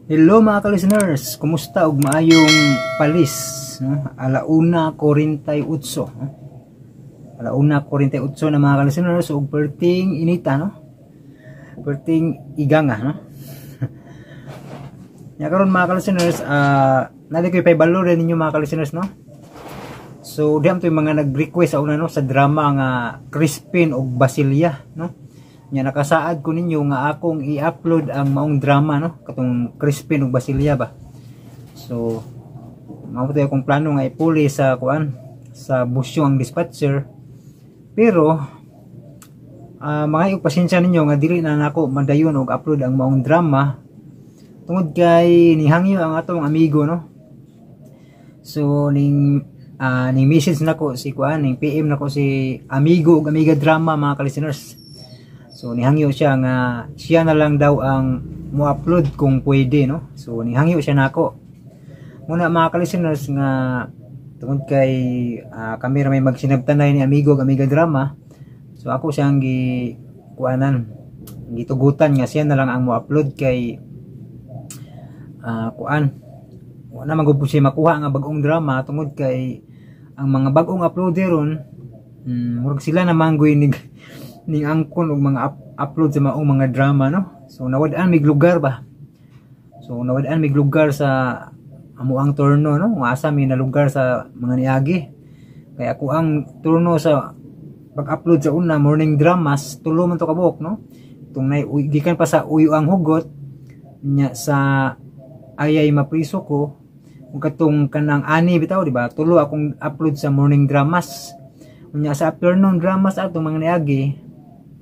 Hello, mga ka-listeners, kumusta ug maayong palis, no? 1:48, no? 1:48 na, mga ka-listeners, ug perting inita, no? Perting iganga, no? Nya karon, mga ka-listeners, naa ko'y pahibalo rin ninyo, mga ka-listeners, no? So diha to yung mga nag-request sa una, no, sa drama nga Crispin ug Basilia, no? Nya nakasaad ko ninyo nga akong i-upload ang maong drama, no, katong Crispin ug Basilia ba. So mao to akong plano nga ipuli sa kuan, sa Busyong ang dispatcher, pero mga pasensya ninyo nga dili na nako madayon og upload ang maong drama tungod kay nihangyo ang atong amigo, no? So ning message nako si kuan, ning PM nako si amigo ug amiga drama, mga ka-listeners. So nihangyo siya nga siya na lang daw ang mo-upload kung pwede, no? So nihangyo siya nako. Muna, mga ka-listeners, nga tungod kay kami ra may magsinabtanay ni amigo ug amiga drama. So ako siyang gi kuanan, gitugutan nga siya na lang ang mo-upload kay kuan, wala man gud siya makuha nga bag-ong drama tungod kay ang mga bag-ong uploader ron, murag sila na manggoy ning ning angkon og mga upload sa maong mga drama, no? So nawad-an mig lugar ba. So nawad-an mig lugar sa amo ang turno, no? Kung asa mi na lugar sa mga niagi. Kaya ako ang turno sa pag-upload sa una, morning dramas, tulo man to kabuok, no? Tung nay gikan pa sa Uyo ang Hugot, nya sa Ayay Mapriso Ko, kung katong kanang ani bitaw, di ba? Tulo akong upload sa morning dramas. Unya sa afternoon dramas atong mga niagi,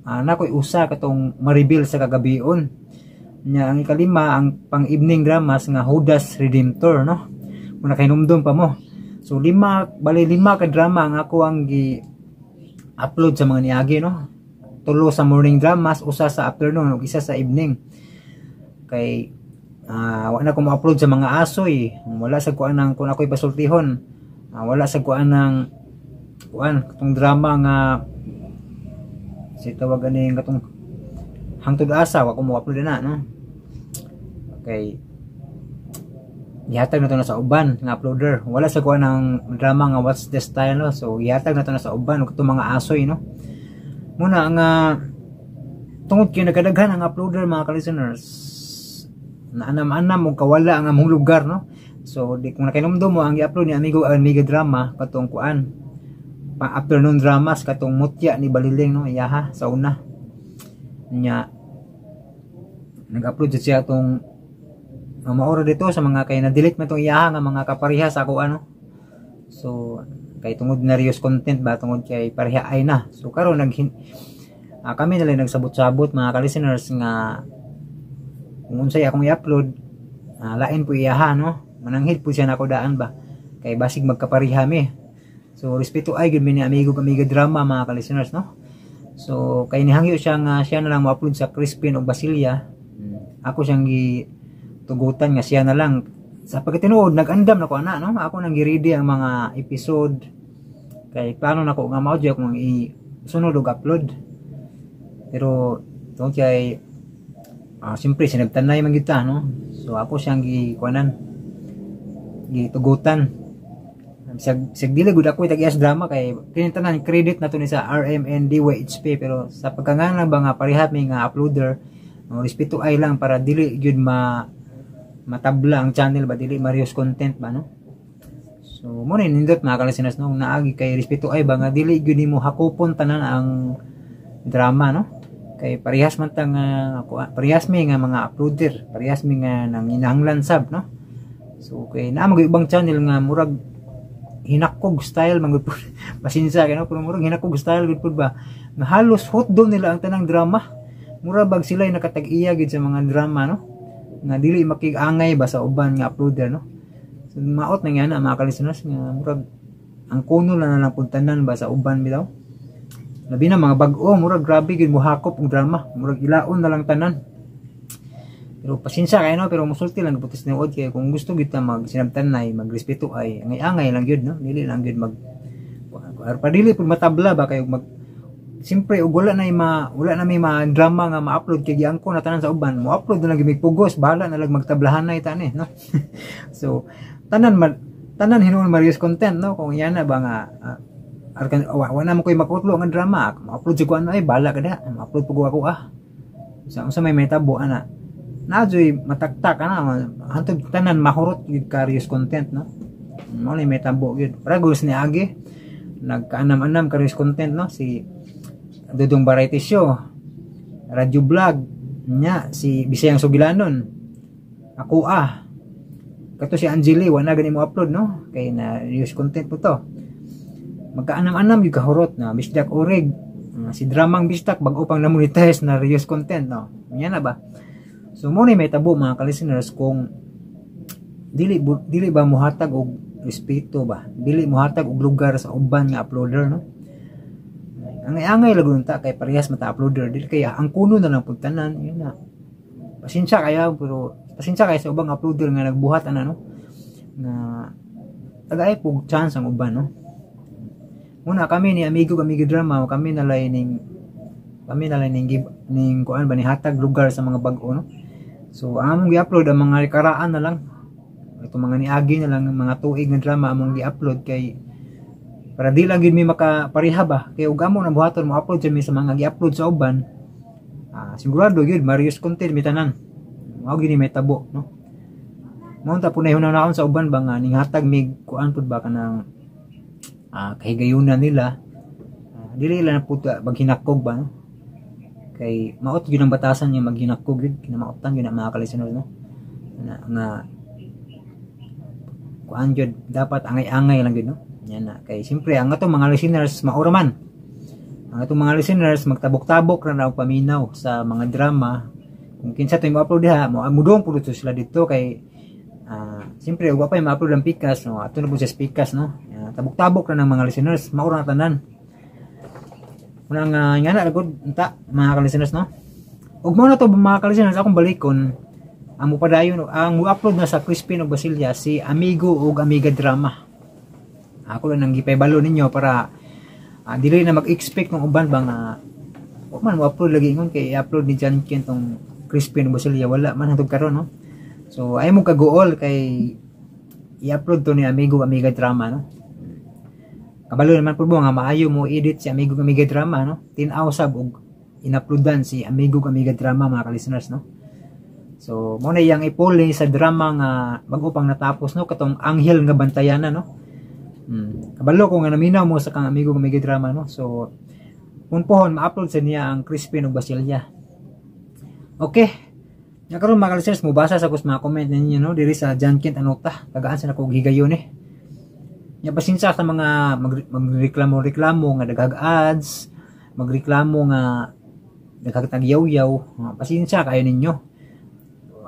nakoy usa, katong ma-reveal sa kagabion. Nya ang ikalima, ang pang evening dramas nga Judas Redemptor, no? Kung nakahinumdum pa mo. So lima, bali lima ka drama ang ako ang gi upload sa mga niagi, no? Tulo sa morning dramas, usa sa afternoon ug isa sa evening. Kay wa na ko mo-upload sa mga asoy. Wala sa kuan ng kung ako'y pasultihon. Wala sa kuan ng kuan katong drama nga si tawag ani katong Hangtod Asa, wa ko mo-upload na, no? Kay gihatag na to na sa uban nga uploader. Wala sa kuan ng drama nga What's the Style, no? So gihatag na to na sa uban ug katong mga asoy, no? Muna nga tungod kay nagkadaghan ang uploader, mga ka-listeners, na anam-anam og kawala ang among lugar, no? So di kung nakainumdum mo, ang gi-upload ni amigo ang Amiga Drama katong kuan, pa afternoon dramas, katong Mutya ni Baliling, no? Iyaha sa una. Nya nag-upload siya atong ang maoro dito sa mga kay na-delete man tong iyaha nga mga kapareha sa ako, ano. So kay tungod na reuse content ba, tungod kay pareha ay na. So karon nag kami na lang nagsabot-sabot, mga ka-listeners, nga kung unsay akong i-upload, lain po iyaha, no? Mananghid po siya nako daan ba kay basig magkapareha mi. So respeto ay gud mi ni amigo amiga drama, mga ka-listeners, no? So kay nihangyo siya nga siya na lang mo-upload sa Crispin ug Basilia, ako siyang gi tugutan nga siya na lang. Sa pagkatinuod, nag-andam na ko ana, no? Ako nang gi-ready ang mga episode kay plano nako nga mao jud akong i sunod og upload, pero tungod kay siyempre sinagtanay man gyud ta, no? So ako siyang gi kuanan, gitugutan. Bisag dili gud ako tag-iyas drama kay kini tanan credit na to ni sa RMNDYHP, pero sa pagkangalan ba nga pareha mi nga uploader, no, respeto ay lang para dili gyud ma matabla ang channel ba, dili ma-reuse content ba, no? So mo ni nindot, mga ka-listeners, no? Naagi kay respeto ay ba nga dili gyud nimo hakupon tanan ang drama, no? Kay parehas man ta nga parehas mi nga mga uploader, parehas mi nga nanginahanglan sab, no? So kay naa man ibang channel nga murag hinakog style man gud, pasinsa kay no, pero murag hinakog style gud pud ba nga halos hotdog nila ang tanang drama. Mura bag sila nakatag-iya gid sa mga drama, no? Nga dili makig-angay ba sa uban nga uploader, no? So maot na nga na, mga ka-listeners, nga murag ang kuno lang na lang pud tanan ba sa uban bitaw. Labi na mga bag-o, murag grabe gid mohakop og drama, murag ilaon na lang tanan. Pero pasensya kayo, no? Pero musulti lang putis tinuod kay kung gusto gyud ta magsinabtanay, magrespeto ay angay-angay lang gyud, no? Dili lang gyud mag pa dili pud matabla ba kayo mag Siyempre ug wala na may ma drama nga ma-upload kay giangkon na tanan sa uban, mo upload na lang pugos, bahala na lang magtablahan na itani, no? So tanan hinuon ma-reuse content, no? Kung yan na ba nga arkan wa, wa na mo koy makutlo nga drama, ma-upload si kuan, ay bahala ka da, ma-upload pug ako ah. Sa unsa may mahitabo ana, naadyoy mataktak ana hantod tanan mahurot gyud ka reuse content, no? Mao ni mahitabo gyud. Para ni agi nagkaanam-anam ka reuse content, no? Si Dudong Variety Show, Radio Vlog nya, si Bisayang Sugilanon, ako ah, kato si Angeli, wala gani mo upload, no? Kay na reuse content po to. Magkaanam-anam yung kahurot na Bisdak Orig, si Dramang Bisdak, bago pang na-monetize na reuse content, no? Yan na ba? So mo ni mahitabo, mga ka-listeners, kung dili ba muhatag og respeto ba, dili muhatag og lugar sa uban nga uploader, no? Ang angay lagun ta kay parehas mata uploader, dili kaya ang kuno na lang pud tanan. Yun na, pasensya kaya, pero pasensya kaya sa ubang uploader nga nagbuhat ana, no? Nga tagay pug chance ang uban, no? Muna kami ni Amigo Amigo Drama, kami nalay ning give ning kuan ba ni hatag lugar sa mga bag-o, no? So ang among gi-upload ang mga karaan na lang ito, mga niagi na lang mga tuig nga drama among gi-upload kay para di lang gyud mi makapareha ba. Kay ug amo na buhaton mo upload sa mi sa mga gi-upload sa uban, sigurado gyud ma-reuse content mi tanan. Mao gyud ni mahitabo, no? Mao ta punay hunahon sa uban ba nga ning hatag mig kuan pud ba kanang kahigayunan nila, dili lang pud maghinakog ba, no? Kay maot gyud ang batasan nga maghinakog gyud, kinamautan gyud na, mga ka-listener, no? Na, nga kuan gyud, dapat angay-angay lang gyud, no? Yan na. Kay siyempre ang atong mga listeners maura man. Ang atong mga listeners magtabok-tabok ra na og paminaw sa mga drama. Kung kinsa to mo-upload diha, mo mudong pud sila dito kay siyempre ug pa ma-upload ang pikas, no? Ato na pud sa pikas, no? Tabok-tabok ra ng mga listeners, maura na tanan. Muna nga nga na gud unta, mga ka-listeners, no? Ug mao na to, mga ka-listeners, akong balikon ang mopadayon ang mo-upload na sa Crispin ug Basilia, si Amigo ug Amiga Drama. Ako lang nang gipaybalo ninyo para dili na mag-expect ng uban ba nga wa man mo upload lagi ingon kay i-upload ni John Ken tong Crispin ug Basilia, wala man hantod karon, no? So ay mo kaguol kay i-upload to ni Amigo Amiga Drama, no? Kabalo naman pud mo nga maayo mo edit si Amigo Amiga Drama, no? Tin-aw sab og in-uploadan si Amigo Amiga Drama, mga ka-listeners, no? So mo na iyang ipuli sa drama nga bago pang natapos, no? Katong Anghel nga Bantayanan, no? Kabalo ko nga naminaw mo sa kang Amigo Amiga Drama, no? So kung pohon ma-upload sa niya ang Crispin ug Basilia. Okay. Nya karon, mga ka-listeners, mobasa sa kus mga comment ninyo, no, diri sa John Kent Anota. Tagaan sa nako higayon eh. Nya pasensya sa mga magreklamo-reklamo nga daghag ads, magreklamo nga daghag tagyaw-yaw. Pasensya kayo ninyo.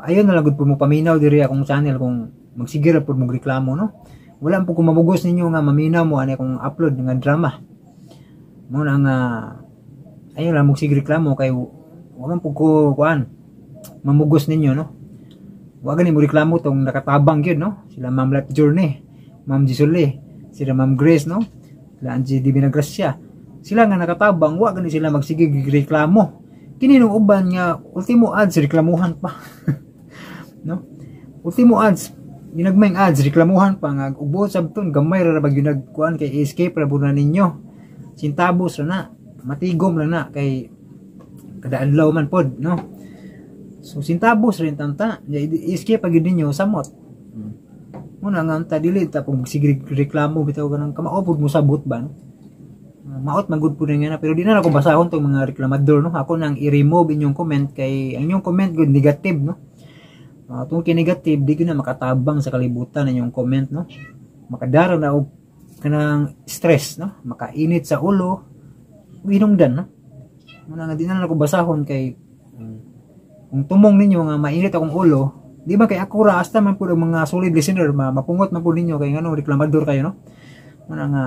Ayon na lang gud po mo paminaw diri akong channel kung magsige ra pud mo reklamo, no? Wala po kung mamugos ninyo nga maminaw mo ani akong upload nga drama. Mo na nga ayon lang mo sige reklamo kay wa man pud ko kuan mamugos ninyo, no? Wa gani mo reklamo tong nakatabang gyud, no? Sila Ma'am Life Journey, Ma'am Gisole, sila Ma'am Grace, no? Sila Angie Divina Gracia. Sila nga nakatabang, wa gani sila magsige reklamo. Kini nung uban nga ultimo ads reklamuhan pa, no? Ultimo ads, ginagmayng ads reklamuhan pa nga ubo sabton gamay ra ba gyud nagkuan kay escape ra na ninyo. Sintabos ra na, matigom ra na kay kada adlaw man pod, no? So sintabos rin tanta, escape pa gyud ninyo samot. Muna nga unta dili ta pug sige reklamo bitaw kanang kamao pud mo sabot ba, no? Maot man gud pud nga na, pero di na ako basahon tong mga reklamador, no? Ako nang i-remove inyong comment kay ang inyong comment gud negative, no? Tungkol kay negative, di gyud na makatabang sa kalibutan ang inyong comment, no? Makadara na og kanang stress, no? Makainit sa ulo, ug hinungdan, no? Muna nga di na lang ako basahon kay kung tumong ninyo nga mainit akong ulo, di ba kay ako ra hasta man pud ang mga solid listener mapungot man pud ninyo kay ngano reklamador kayo, no? Muna nga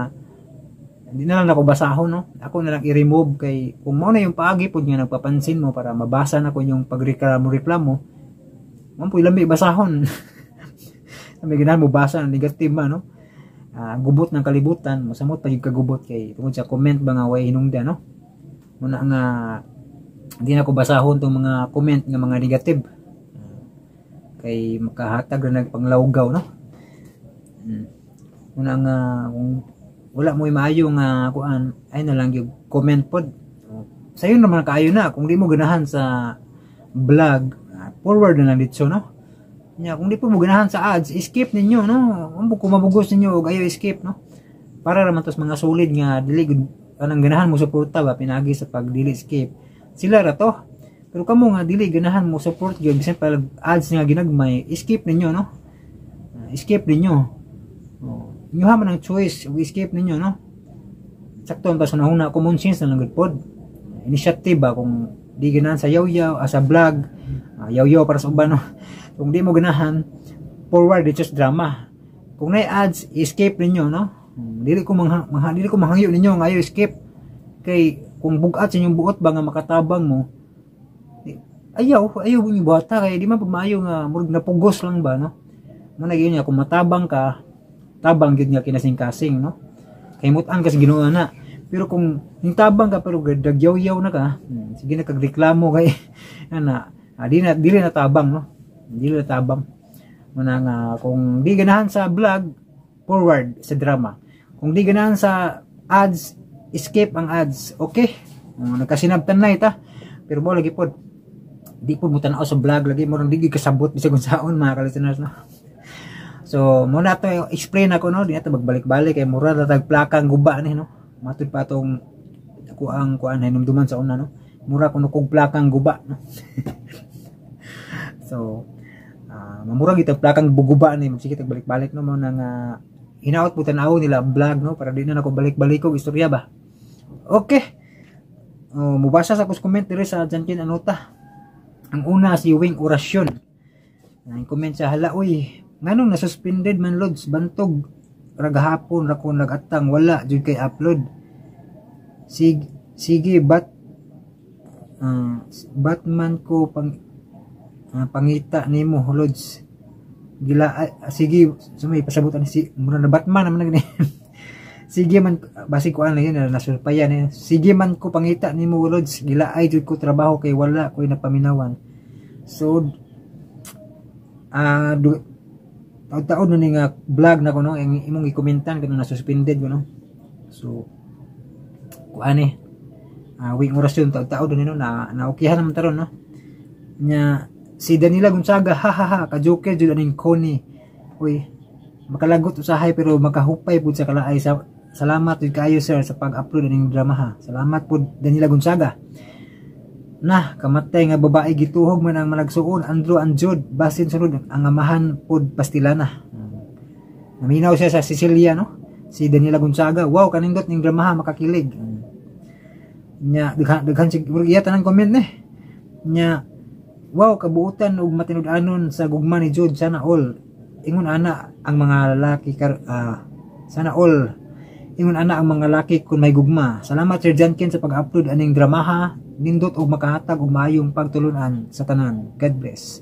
hindi na lang ako basahon, no? Ako na lang i-remove kay kung mao na yung paagi pud nga nagpapansin mo para mabasa na ko yung pagreklamo-reklamo, mo po lami basahon. May ganahan mo basa ng negative man, no? Gubot ng kalibutan, masamot pa yung kagubot kay tungod sa comment ba nga way hinungdan, no? Muna nga di na ko basahon tong mga comment nga mga negative kay makahatag ra nagpanglawgaw, no. Muna nga kung wala mo maayo nga kuan, ay na lang yung comment pod. Sayon naman kaayo na kung di mo ganahan sa vlog, forward na lang dito, no. Nya kung di po mo ganahan sa ads, skip ninyo, no. Kung mabugos ninyo og ayo skip, no, para raman tos mga solid nga dili gud kanang ganahan mo suporta ba pinagi sa pag dili skip, sila ra to. Pero kamo nga dili ganahan mo support gyud bisan pa ads nga ginagmay, skip ninyo, no. Skip ninyo. Oh, inyo man ang choice ug skip ninyo, no. Sakto ang sa nahuna, common sense na lang gud pod, initiative ba. Kung di ganahan sa yaw-yaw, sa vlog, yaw-yaw para sa uban, no, kung di mo ganahan, forward dito sa drama. Kung nay ads, escape ninyo, no. Dili ko manghangyo ninyo nga ayo skip kay kung bugat sa inyong buot ba nga makatabang mo, ayaw ayaw ninyo buhata kay di man pud maayo nga murag napugos lang ba, no. Mo na gyud kung matabang ka, tabang gyud nga kinasing-kasing, no, kay mutan ka sa Ginoo na. Pero kung tabang ka pero dagyaw-yaw na ka, sige na kagreklamo kay ana, di na dili na tabang, no, dili na tabang. Muna nga kung di ganahan sa vlog, forward sa drama. Kung di ganahan sa ads, skip ang ads. Okay, nagkasinabtan na ita, pero mo lagi pod di po mo tan-aw sa vlog lagi mo di kasabot bisag unsaon, mga ka-listeners, no. So mo na to explain ako, no. Di na to magbalik-balik kay mura na tag plakang guba ni, no. Matud pa tong ako ang kuan hinumduman sa una, no, mura kuno kog plakang guba, no. So mamura gid plakang buguba ni, magsige tag balik-balik, no. Mo na nga hinaot po tan-aw nila vlog, no, para di na nako balik-balik og istorya ba. Okay, oh, mubasa sa akong comment diri sa Jankin Anota. Ang una, si Wing Orasyon. Ang comment siya, "Hala uy, nganong na-suspended man, Lods? Bantog ragahapon ra ko nagatang, wala jud kay upload. Sige, sige Batman ko pang pangita nimo, Lods. Gila sige." Sumay pasabutan si mura na Batman naman na gani. Sige man, basig ko ano yun, nasulpayan eh. "Sige man ko pangita nimo, Lods, gilaay jud ko trabaho kay wala ko'y napaminawan." So taod-taod na ni nga vlog na ko, no, ang imong i-commentan kanang na-suspended ko, no. So kuan eh, wing orasyon, taod-taod na, no, na naukihan naman taron, no. Nya si Danila Gonzaga, "Ha ha ha, ka-joker jud aning Connie. Uy, makalagot usahay pero makahupay pud sa kalaay sa. Salamat jud kaayo, sir, sa pag-upload aning drama ha." Salamat pud, Danila Gonzaga. "Na kamatay nga babae, gituhog man ang malagsuon Andrew and Jude, basin sunod ang amahan pud pastilana." Naminaw siya sa Cecilia, no, si Danila Gonzaga. "Wow, kanindot ning drama ha, makakilig." Nya daghan daghan siguro iya tanan comment ni. Nya, "Wow, kabuutan ug matinud-anon sa gugma ni Jude. Sana all ingon ana ang mga lalaki kar, sana all ingon ana ang mga lalaki kung may gugma. Salamat, Sir Jankin, sa pag-upload aning dramaha. Nindot og makahatag og maayong pagtulunan sa tanan. God bless.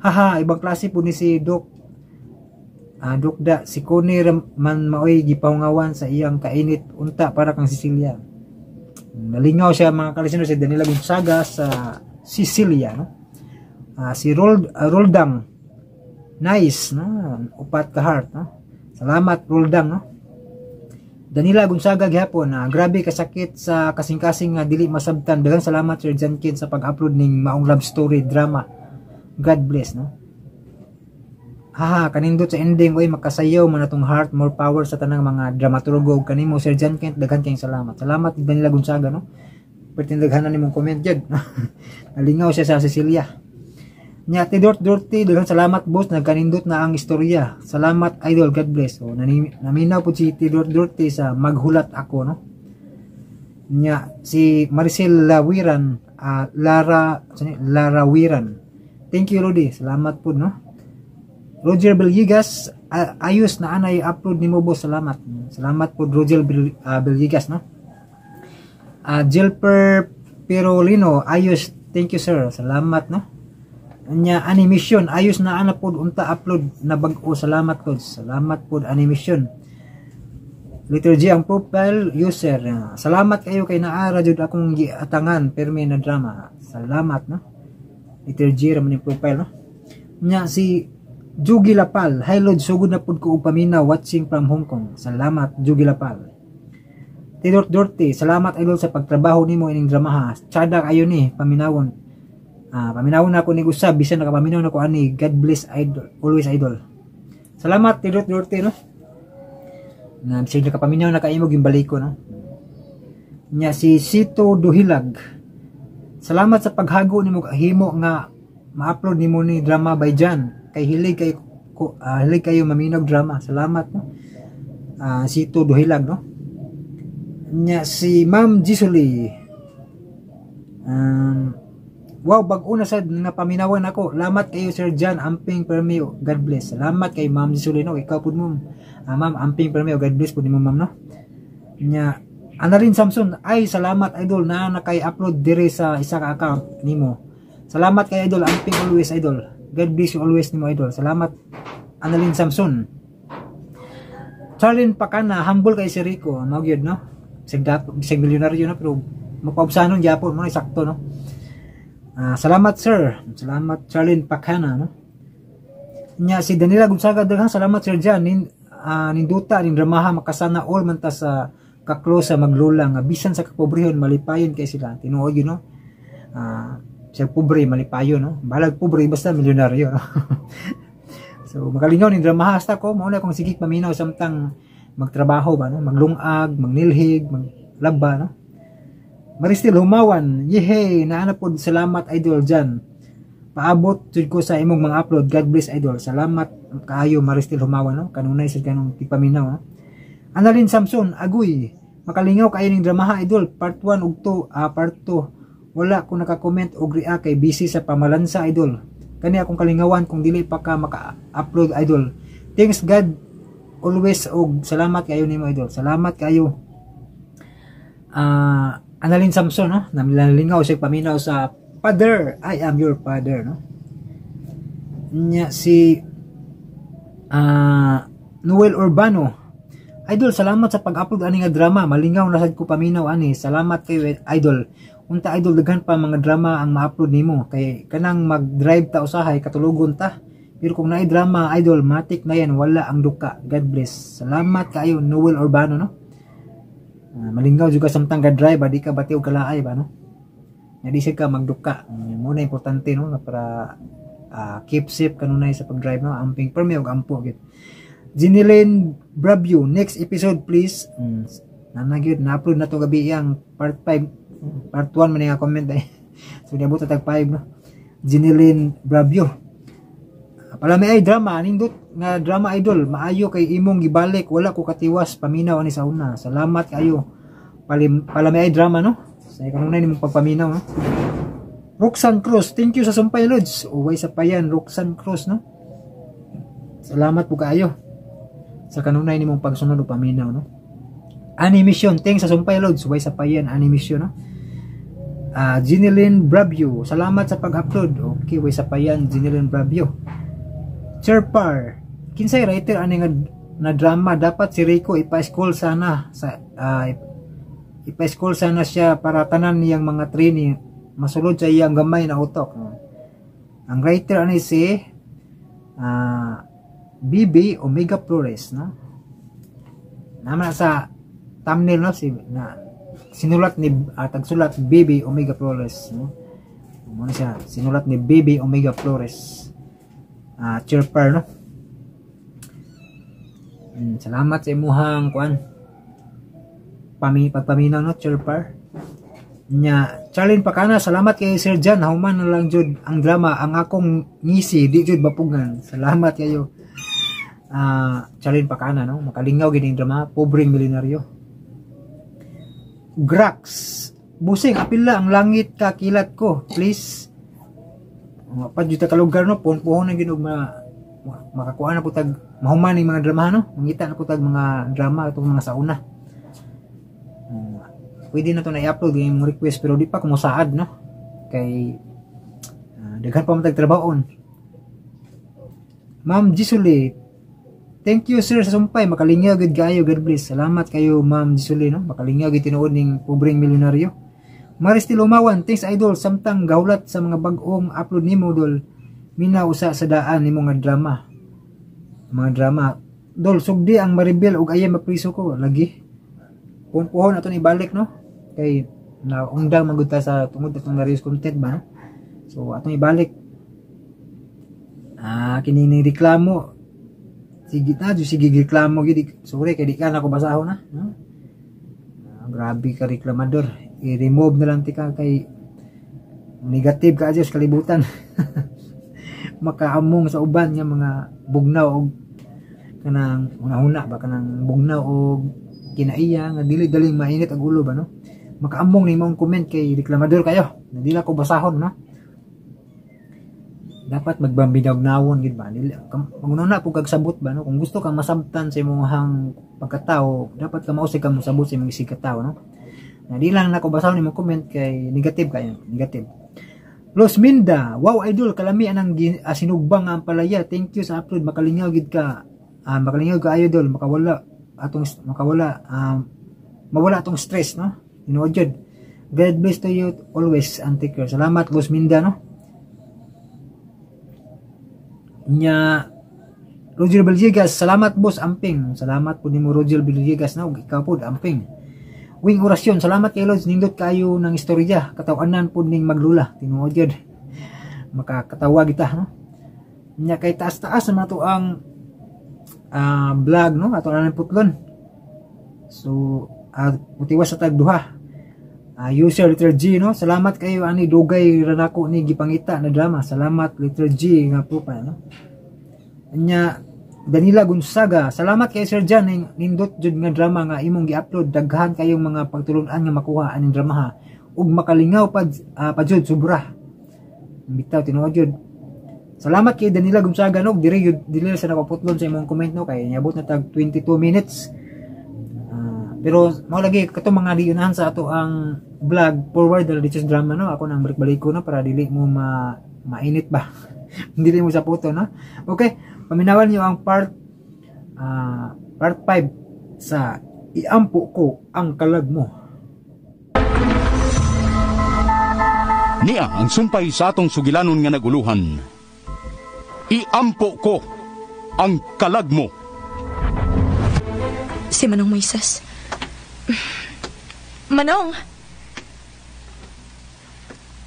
Haha, ibang klase po ni si Doc Dokda si Connie man maoy gipahungawan sa iyang kainit unta para kang Cecilia." Nalingaw siya, mga kalisino, si Danila Gonzaga sa Cecilia, no. Si Roldang, "Nice," no, upat ka heart, no. Salamat, Roldang, no. Danila Gonzaga gihapon na, "Grabe kasakit sa kasing-kasing nga dili masabtan. Daghang salamat, Sir Jankin, sa pag-upload ning maong love story drama. God bless," no. "Haha, kanindot sa ending oy, makasayaw man atong heart. More power sa tanang mga dramaturgo ug kanimo, Sir John Kent. Daghan kayong salamat." Salamat, Danila Gonzaga, no. Pertindaghanan nimong comment jud. Nalingaw siya sa Cecilia. Nya Tidort Dorty, "Daghang salamat, boss, nagkanindot na ang istorya. Salamat, idol, God bless." So naminaw po si Tidort Dorty sa "Maghulat Ako," no. Nya si Maricel Lawiran, Lara, sani, Lara Wiran. "Thank you, Rudy." Salamat po, no. Roger Villegas, "Ayos na anay upload nimo, boss, salamat." Salamat po, Roger Villegas, no. Jilper Perolino, "Ayos, thank you, sir." Salamat, no. Nya animation, "Ayos na ana pod unta upload na bag-o, salamat, coach." Salamat pod, animation. Letter G ang profile user. Salamat kayo kay naara jud akong giatangan permi na drama. Salamat, no. Letter G ra man yung profile, no. Nya si Jugi Lapal. "Hi Lord, sugod na pud ko og paminaw, watching from Hong Kong." Salamat, Jugi Lapal. Tidor Dorte, "Salamat, idol, sa pagtrabaho nimo ining dramaha. Tsada kayo ni paminawon. Paminawon na ako ni usab bisan nakapaminaw na ko ani. God bless, idol, always, idol." Salamat, Tidor Dorte, no. Na bisag nakapaminaw na kaimo gimbalik ko, no. Nya si Sito Duhilag. "Salamat sa paghago nimo himo nga ma-upload nimo ni drama by Jan. Kay hilig kay ko, hilig kayo maminog drama." Salamat, no. Sito Duhilag, no. Nya si Ma'am Jisuli. "Wow, bag-o na sad nga paminawan ako. Lamat kayo, Sir John, amping permi, God bless." Salamat kay Ma'am Jisuli, no. Ikaw pud mo. Ma'am, amping permi, God bless pud nimo, ma'am, no. Nya Annalyn Samson, "Ay, salamat, idol, na nakay upload dire sa isa ka account nimo. Salamat kay idol, amping always, idol. God bless you always nimo, idol." Salamat, Annalyn Samson. Charlene Pakana, "Humble kay si Rico." Mao gyud, no. Bisag bisag milyonaryo na pero mapaubsanon gyapon mo na sakto, no. Salamat, sir. Salamat, Charlene Pakana, no. Nya si Danila Gonzaga, "Daghang salamat, Sir Jan, ninduta ning dramaha. Makasana all man ta sa ka-close sa maglula nga bisan sa kapobrehon malipayon kay sila." Tinuod yun, no. Siya pobre malipayon, no. Balag pobre basta milyonaryo, no. So makalingaw ning dramaha hasta ko mao na akong sige paminaw samtang magtrabaho ba, no, maglungag, magnilhig, maglaba, no. Maristil Humawan, "Yehey, naa na pod. Salamat, idol Jan. Paabot jud ko sa imong mga upload. God bless, idol." Salamat kaayo, Maristil Humawan, no. Kanunay sa kanong tigpaminaw, no. Annalyn Samson, "Agoy. Makalingaw kayo ning dramaha, idol. Part 1 ug 2, part 2. Wala ko naka-comment og react kay busy sa pamalansa, idol. Kani akong kalingawan kung dili pa ka maka-upload, idol. Thanks God always og salamat kayo nimo, idol." Salamat kayo. Annalyn Samson, no? Namilalingaw siya paminaw sa "Father, I am your father," no? Nya si Noel Urbano. "Idol, salamat sa pag-upload ani nga drama. Malingaw na sad ko paminaw ani. Salamat kayo, idol. Unta, idol, daghan pa mga drama ang ma-upload nimo kay kanang mag-drive ta usahay katulugon ta. Pero kung naay drama, idol, matik na yan, wala ang duka. God bless." Salamat kayo, Noel Urbano, no? Malingaw juga samtang ga-drive, di ka bati og kalaay ba, no? Nga di siya ka magduka. Muna importante, no, para keep safe kanunay sa pag-drive, no. Amping permi og ampo gid. Jeneline Bravio, "Next episode, please." Nana gyud na-upload na to gabi ang part 5. Part 1 man nga comment ay. So niabot tag 5, no. Jeneline Bravio. "Palami ay drama, nindot nga drama, idol, maayo kay imong gibalik, wala ko katiwas paminaw ani sa una." Salamat kayo. Palami ay drama, no. Sa kanunay nimong pagpaminaw, no. Roxanne Cruz, "Thank you sa sumpay, Lods." Uway sa payan, Roxanne Cruz, no. Salamat po kaayo sa kanunay nimong pagsunod o paminaw, no. Animation, "Thanks sa sumpay, Lods." Uway sa payan, animation, no. Jeneline Bravio, "Salamat sa pag-upload." Okay, way sa payan, Jeneline Bravio. Chirpar, "Kinsay writer ani nga na drama? Dapat si Rico ipa-school sana sa ipa-school sana siya para tanan niyang mga training masulod sa iyang gamay na utok." Ang writer ani si BB Omega Flores, no. Naman sa thumbnail, no, si na sinulat ni tagsulat BB Omega Flores, no. Muna siya sinulat ni BB Omega Flores. Chirper, no. Salamat sa imuhang kuan pagpaminaw, no, Chirper. Nya Charlene Pakana, "Salamat kay Sir John, human na lang jud ang drama, ang akong ngisi di jud mapugngan." Salamat kayo. Charlene Pakana, no, makalingaw gid drama Pobreng Milyonaryo. Grax, "Busing, apila ang langit ka kilat ko, please." Pa jud ta kalugar, no, puhon na gid og makakuha na po tag mahuman ning mga drama, no, mangita na po tag mga drama itong mga sauna. Pwede na to na i-upload yung request pero di pa kumusaad, no, kay daghan pa man tag trabahoon. Ma'am Jisuli, Thank you sir sa sumpay, makalingaw gid kaayo, God bless. Salamat kayo Ma'am Gisuli no, makalingaw gid tinuod ning pobreng milyonaryo. Maristil Umawan, thanks idol, samtang gahulat sa mga bag-ong upload nimo dol. Minaw usa sa daan nimo nga drama. Mga drama. Dol, sugdi ang Maribel ug ayay mapriso ko lagi. Puhon-puhon aton ibalik no. Kay naundang man gud ta sa tungod atong na-reuse content ba no. So atong ibalik. Kini ni reklamo. Sige na, sige reklamo gid. Sorry kay di ka na ko basahon na, no? Grabe ka reklamador. I-remove na lang tika kay negative ka adyo sa kalibutan. Makaamong sa uban nga mga bugnaw og kanang hunahuna ba, kanang bugnaw og kinaiya nga dili daling mainit ang ulo ba no. Makaamong ni imong comment kay reklamador kayo. Dili ko basahon no. Dapat magbambinagnawon gid ba. Dili magununa pug kag sabot ba no. Kung gusto kang masabtan sa imong pagkatao, dapat ka mausig kang mosabot sa imong isig katao no. Na di lang nako basahon imong comment kay negative kayo, negative. Los Minda, wow idol, kalami anang sinugbang nga ampalaya. Thank you sa upload, makalingaw gid ka. Makalingaw ka idol, makawala atong makawala mawala atong stress no. Tinuod jud. God bless to you always and take care. Salamat Los Minda no. Nya Roger Villegas, salamat boss amping. Salamat po nimo Roger Villegas no, ikaw po amping. Wing Orasyon, salamat kay Lods, nindot kayo ng istorya, katawanan po ning maglula, tinuod jud. Makakatawa kita no. Nya kay taas-taas naman ato ang vlog no, ato na putlon. So mutiwas sa tag duha. User letter G no, salamat kayo ani dugay ra nako ni gipangita na drama. Salamat letter G nga po pa no. Nya Danila Gonzaga, salamat kay Sir John ning nindot jud nga drama nga imong gi-upload, daghan kayong mga pagtulun-an nga makuha aning drama ha, ug makalingaw pa jud sobra. Bitaw tinuod jud. Salamat kay Danila Gonzaga no, diri jud dili sa nakaputlon sa imong comment no, kay niabot na tag 22 minutes. Pero mao lagi katong mga diunahan sa ato ang vlog forward dala dito sa drama no, ako nang balik-balik ko no para dili mo mainit ba. Dili mo sa puto no. Okay, paminawan niyo ang part 5 sa Iampo Ko Ang Kalag Mo. Niya ang sumpay sa atong sugilanon nga naguluhan. Iampo ko ang kalag mo. Si Manong Moises. Manong!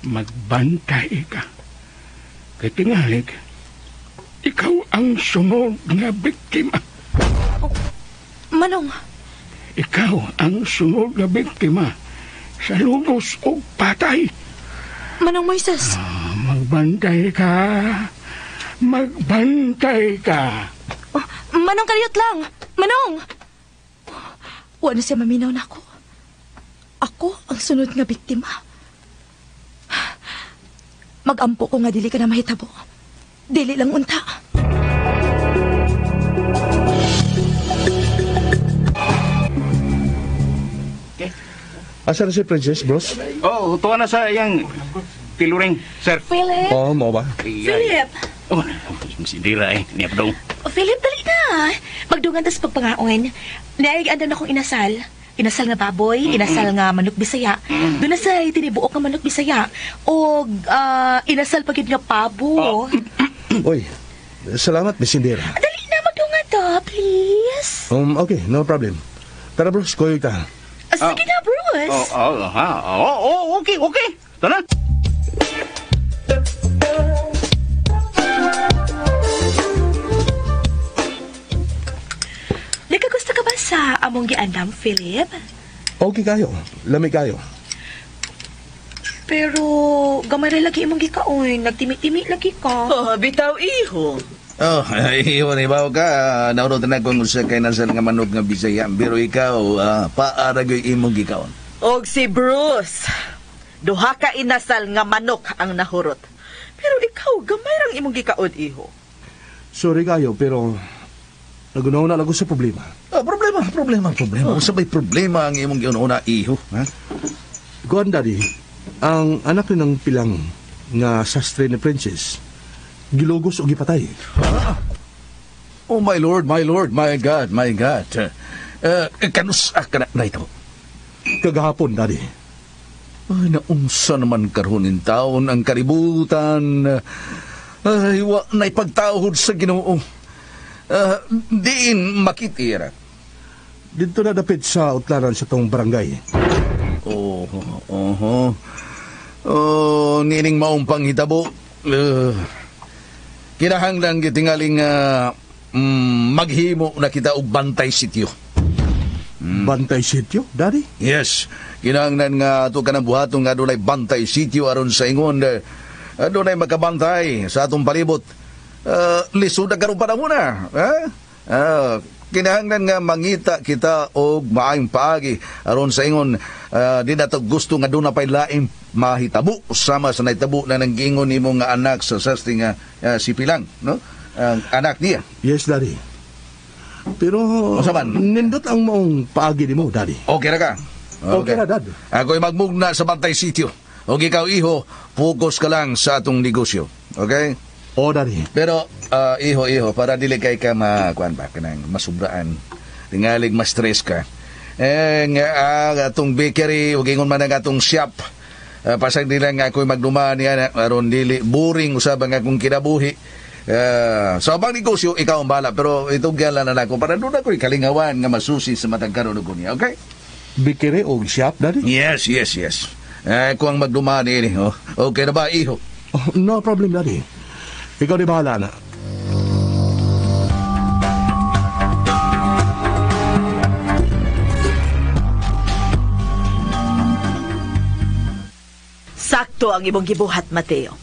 Magbantay ka. Kay tingalig, ikaw ang sunod nga biktima. Oh, Manong! Ikaw ang sunod nga biktima sa lugos o patay. Manong Moises! Magbantay ka. Magbantay ka. Oh, Manong, kaliyot lang! Manong! Wala siya maminaw na ako. Ako ang sunod nga biktima. Magampo ko nga dili ka na mahitabo. Dili lang unta. Okay. Asa na si Princess, bros? Oh, tuwa na sa iyang tiluring, sir. Philip? Oo, mo ba? Philip! Oh, sindira eh. Niya pa daw. Philip, dali na. Magdungan tas pagpangaon. Naig andan akong inasal. Inasal nga baboy, inasal nga manok Bisaya. Doon na sa tinibuok nga manok Bisaya. O inasal pagid nga pabo. Oh. Oy, salamat, Miss Indira. Dali na, magdungan to, please. Okay, no problem. Tara, bros, kuyog ta. Sige na, Bruce. Okay, okay. Tara. Nagkagusto ka ba sa among giandam, Philip? Okay kayo. Lami kayo. Pero gamay ra lagi imong gikaon. Nagtimi-timi lagi ka. Oh, bitaw iho. Oh, iho ni bawo ka. Naurot na kung usa kay nasal nga manok nga Bisaya. Pero ikaw, paaragoy imong gikaon. Og si Bruce, duha ka inasal nga manok ang nahurot. Pero ikaw, gamay rang imong gikaon, iho. Sorry kayo, pero nagunaw na lang ko sa problema. Oh, problema. Usa ba'y problema ang imong giuna-una, iho? Ha? Kuan, Daddy, ang anak ni ng pilang nga sastre ni Princess, gilugos o gipatay. Ha? Oh, my Lord, my Lord, my God, my God. Kanusa ka na ito? Kagahapon, Daddy. Ay, naunsa naman karon in taon ang kalibutan. Ay, wa na ipagtahod sa Ginoo. Diin makitira. Dito na dapit sa utlaran sa tong barangay. Oh, oho. Oh, nining maong panghitabo. Kinahanglan gitingaling maghimo na kita og bantay sityo. Bantay sityo, Daddy? Yes. Kinahanglan nga ato kanang buhaton nga adunay bantay sityo aron sa ingon adunay makabantay sa atong palibot. Lisod na karon panahon na. Ha? Kinahanglan nga mangita kita og maayong paagi aron sa ingon di na to gusto nga doon na pa'y laing mahitabo sama sa nahitabo na nanggingon nimo nga anak sa sasti nga si Pilang, no? Ang anak niya. Yes, Daddy. Pero Unsa man? nindot ang maong paagi nimo, Daddy. Okay ra ka? Okay ra, Dad. Ako'y magmugna sa bantay sityo. O ikaw, iho, focus ka lang sa atong negosyo. Okay? Oh, Daddy. Pero, iho, para dili kay ka makuan ba, kanang masubraan. Tingalig ma-stress ka. Eh, nga, atong bakery, ug ingon man ang atong shop. Pasag nila nga ako'y magduma niya, aron dili boring usab ang akong kinabuhi. Sa abang negosyo, ikaw ang bahala. Pero itong gala na ako, para doon ako'y kalingawan nga masusi sa matag karon ko niya. Okay? Bakery og shop, Daddy? Yes, yes, yes. Ako ang magduma niini. Oh. Okay na ba, iho? Oh, no problem, Daddy. Ikaw di bahala na. Sakto ang imong gibuhat, Mateo.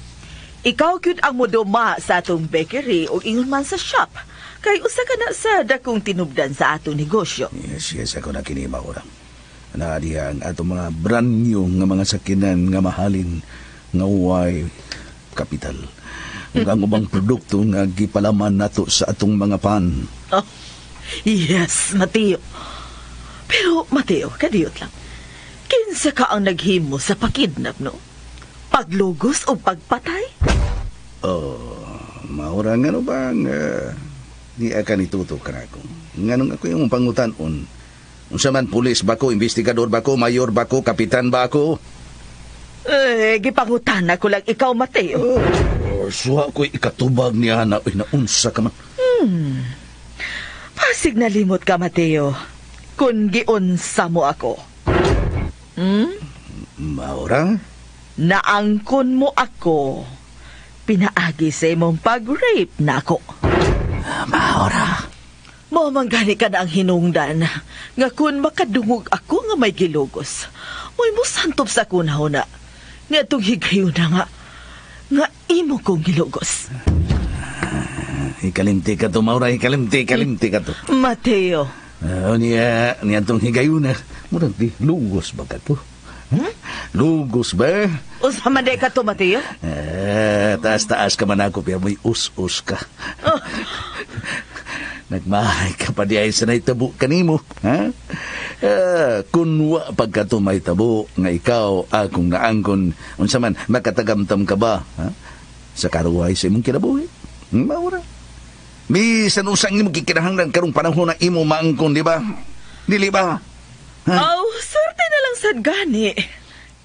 Ikaw gyud ang moduma sa atong bakery o ingon man sa shop. Kay usa ka na sa dakong tinubdan sa atong negosyo. Yes, yes, ako na kinima ko lang. Naadiya ang atong mga brand new nga mga sakinan nga mahalin nga uway kapital. Ug ang ubang produkto nga gipalaman nato sa atong mga pan. Oh, yes, Mateo. Pero, Mateo, kadiyot lang. Kinsa ka ang naghimo sa pakidnap, no? Paglugos o pagpatay? Oh, maura nga no bang di ka nituto ka na ako. Nganong ako yung pangutan-on. Unsa man pulis ba ko, investigador ba ko, mayor ba ko, kapitan ba ako? Eh, gipangutan ako lang ikaw, Mateo. Oh, suwa ko'y ikatubag niya na, uy, naunsa ka man. Pasig nalimot ka, Mateo. Kung giunsa mo ako. Maura? Naangkon mo ako. Pinaagi sa imong pag-rape na ako. Maura. Mao man gani ka na ang hinungdan nga kun makadungog ako nga may gilugos. Mo'y musantop sa kunahuna. Nga itong higayuna nga nga imo kong gilugos. Ikalimti ka to, Maura. Ikalimti, ikalimti ka to. Mateo. Niya, niya itong higayuna. Murag di, lugos ba ka to? Huh? Lugos ba? Unsa man di ka to, Mateo? Taas-taas ka man ako, pero may us-us ka. Oh. Nagmahay ka pa di ay sa naitabo kanimo. Ha? Kunwa pagka to may tabo, nga ikaw akong naangkon, unsa man, makatagamtam ka ba? Ha? Sa karuhay sa imong kinabuhi. Maura. Bisan usang imong kikinahanglan karong panahon na imo maangkon, di ba? Dili ba? Ha? Oh, swerte na lang sad gani.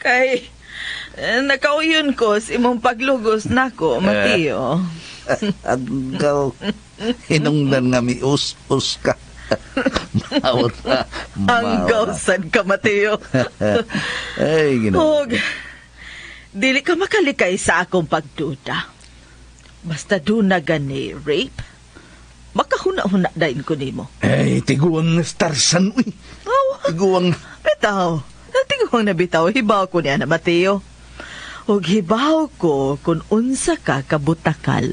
Kay nakauyon ko sa imong paglugos nako, Mateo. Agaw, hinungdan nga mi us-us ka. Maura. Anggaw sad ka, Mateo. Ay, Ginoo. Og dili ka makalikay sa akong pagduda. Basta doon na gani rape, makahuna-huna dayon ko nimo. Ay, tiguang starsan, uy. Oh, Tiguang. bitaw. Tiguang na bitaw, hibaw ko niya na, Mateo. Og hibaw ko kung unsa ka kabutakal.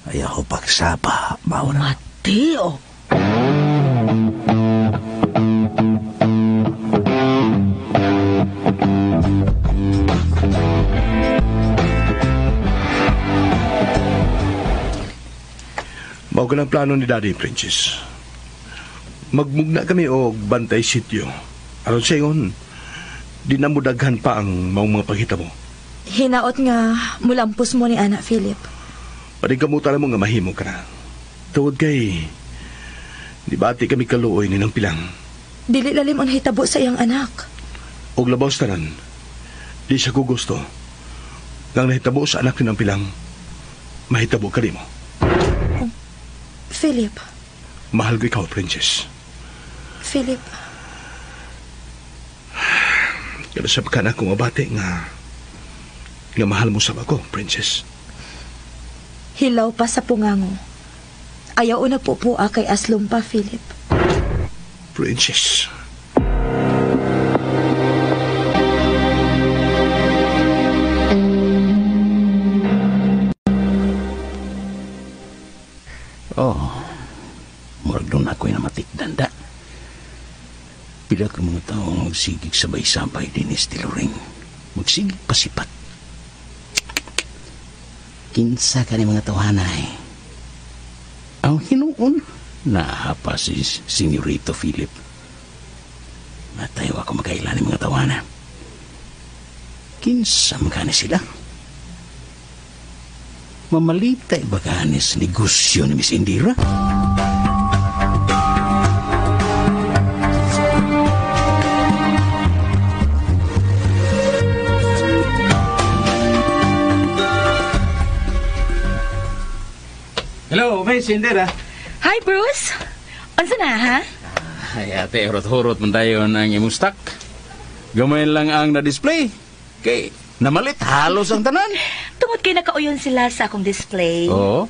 Ayaw pagsapa, Maura. Mateo! Mao ka ng plano ni Daddy, Princess. Magmugna kami og bantay sityo. Aron sa ingon, di na mo daghan pa ang maong mga pagkita mo. Hinaot nga mulampos mo ni Ana Philip. Paningkamutan mo nga mahimo ka na. Tungod kay, di bati kami kaluoy ni Nang Pilang. Dili lalim ang hitabo sa iyang anak. Og labaw sa tanan, di siya ko gusto. Nang nahitabo sa anak ni Nang Pilang, mahitabo ka rin mo. Oh, Philip. Mahal ko ikaw, Princess. Philip. Pero sa pagka na akong mabati nga mahal mo sa ako, Princess. Hilaw pa sa pungango. Ayaw o nagpupua kay aslom pa, Philip. Princess. Oh, murag doon ako'y namatikdan da. Pila ka mga tao ang magsigig sabay-sabay din is tiluring. Magsigig pasipat. Kinsa ka ni mga tawhanay. Ang hinuon, nahapa si Senyorito Philip. Matayo ako magkailan ni mga tawana. Kinsa magkani sila? Mamalitay ba kanis negosyo ni Miss Indira? Hello, Miss Indira. Hi, Bruce. Unsa na, ha? Ay, ate, hurot-hurot man tayo ng imong stock. Gamay lang ang na-display. Kay, namalit halos ang tanan. Tungod kay nakauyon sila sa akong display. Oo.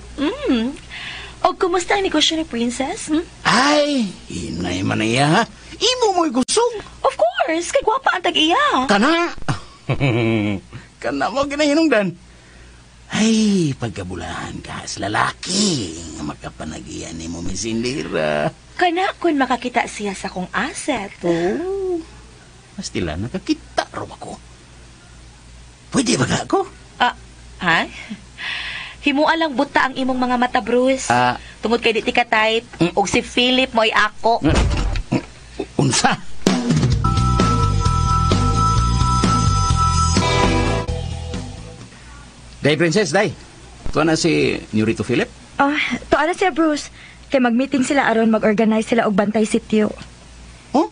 O, kumusta ang negosyo ni Princess? Hmm? Ay, inay man iya, ha? Imo mo'y kusog. Of course, kay gwapa ang tag-iya. Kana! Kana mo ginahinungdan. Ay, pagkabulahan ka sa lalaki nga makapanagian ni mo, Miss Indira. Kana kun makakita siya sa akong asset. Oh, pastila nakakita raw ako. Pwede ba ka ako? Ha? Himua lang buta ang imong mga mata, Bruce. Tungod kay di ti ka type, og si Philip mo'y ako. Unsa? Day, Princess, day. Tuwa na si Nurito Philip? Ah, tuwa na siya, Bruce. Kay mag-meeting sila aron mag-organize sila og bantay sityo. Huh?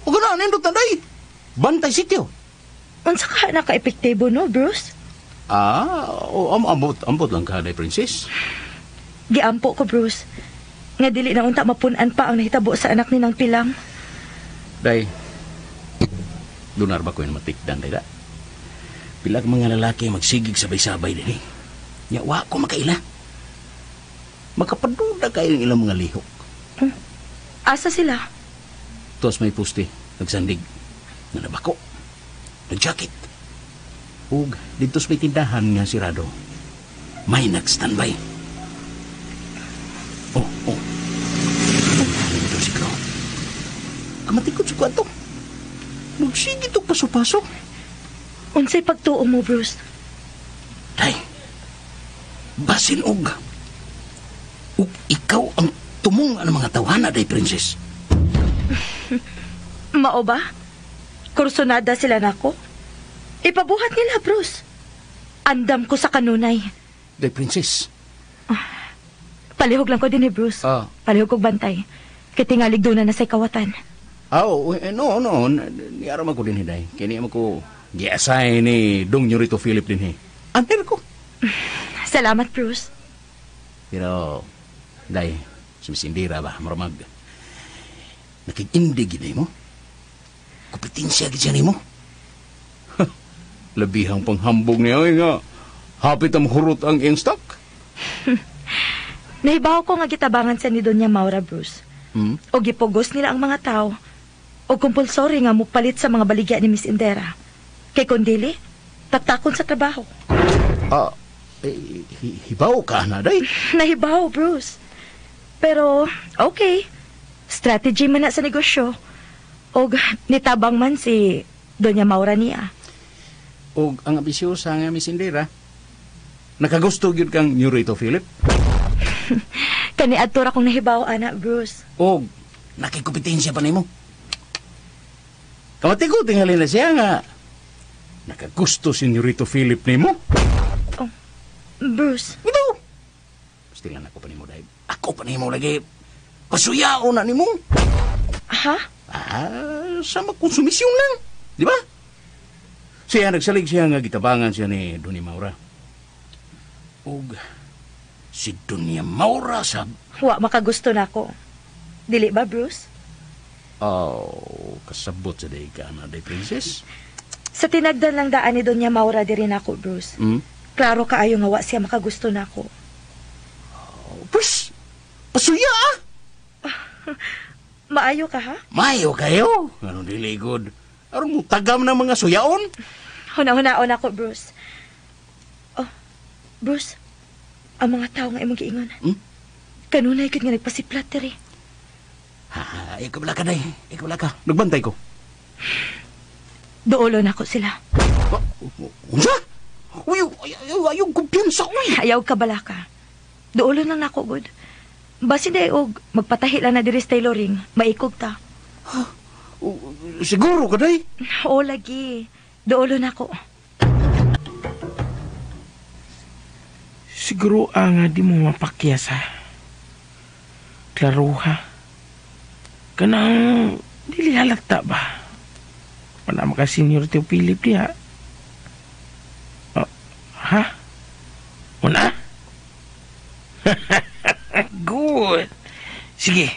O gana, nindot na, day. Bantay sityo? Unsa ka naka-epektibo, no, Bruce? Ah, ambot lang ka, day, Princess. Giampo ko, Bruce. Nga dili na unta mapun-an pa ang nahitabo sa anak ni Nang Pilang. Day, lunar ba ko yung matikdan, day, da? Pila ka mga lalaki magsigig sabay-sabay din eh. Ya, wa ko makaila. Makapaduda kayo ng ilang mga lihok. Asa sila? Tuwas may puste, nagsandig, nanabako, nagjacket. Ug dito sa may tindahan nga sirado, may nag-standby. Oh, oh. Motorsiklo. Kamatikod sa kwarto. Magsigit og paso-paso. Unsay pagtuo mo, Bruce? Day, basin og ikaw ang tumong ang mga tawhana, day, Princess. Mao ba? Kursonada sila nako? Ipabuhat nila, Bruce. Andam ko sa kanunay. Day, Princess. Palihog lang ko din eh, Bruce. Palihog kog bantay. Kay tingalig doon na sa kawatan. No, no. Niaram ako din, day. Kaya niya ko gi-assign ni Dong Nurito Philip din, eh. Anter ko. Salamat, Bruce. Pero, day, sumisindira ba, maramag. Nakig-indig gid mo. Kompetensya gid siya nimo. Labihang panghambog niya, ay nga. Hapit ang hurot ang iyang stock. Nahibaw ko nga gitabangan sa ni Doña Maura, Bruce. O gipugos nila ang mga tao. O compulsory nga mupalit sa mga baligya ni Miss Indera. Kay kundili, taktakon sa trabaho. Hibaw ka na, day? Nahibaw, Bruce. Pero, okay. Strategy man na sa negosyo. Og nitabang man si Doña Maura niya. Og ang ambisyosa nga Miss Indira, nakagusto gyud kang Nurito Philip? Kani adto ra kong nahibaw, ana, Bruce. Og nakikompetensya pa nimo. Kamati ko tingali na siya nga nakagusto si Nurito Philip nimo. Oh, Bruce. Ito. Stilan ako pa nimo dahil. Ako pa nimo lagi. Pasuyaon na nimo. Ha? Ah, sama konsumisyon lang. Di ba? Siya nagsalig siya nga gitabangan siya ni Doña Maura. Og si Doña Maura sab. Wa makagusto na ako. Dili ba, Bruce? Oh, kasabot sa day ka na day princess. Sa tinagdan lang daan ni Doña Maura diri nako, Bruce. Hmm? Klaro kaayo nga wa siya makagusto nako. Oh, pres, pasuya ah! Maayo ka ha? Maayo kayo. Anong dili good? Aron mo tagam ng mga suyaon? Huna-hunaon ako, Bruce. Oh, Bruce, ang mga tao nga imong giingon. Hmm? Kanunay gud nga nagpasiplat diri. Ha, ikaw bala ka day. Ikaw bala ka. Nagbantay ko. Duolo na ako sila. Unsa? Uy, ayaw kumpiyansa, uy. Ayaw ka bala ka. Duolo na nako, good. Basin day og magpatahi lang na diri sa tailoring, maikog ta. Siguro ka day? Oo, lagi. Duolo na ako. Siguro nga di mo mapakyas ha. Klaro ha. Kanang dili halata ba? Wala maka senior Teo Philip diha. Oh, ha? Wala? Good. Sige.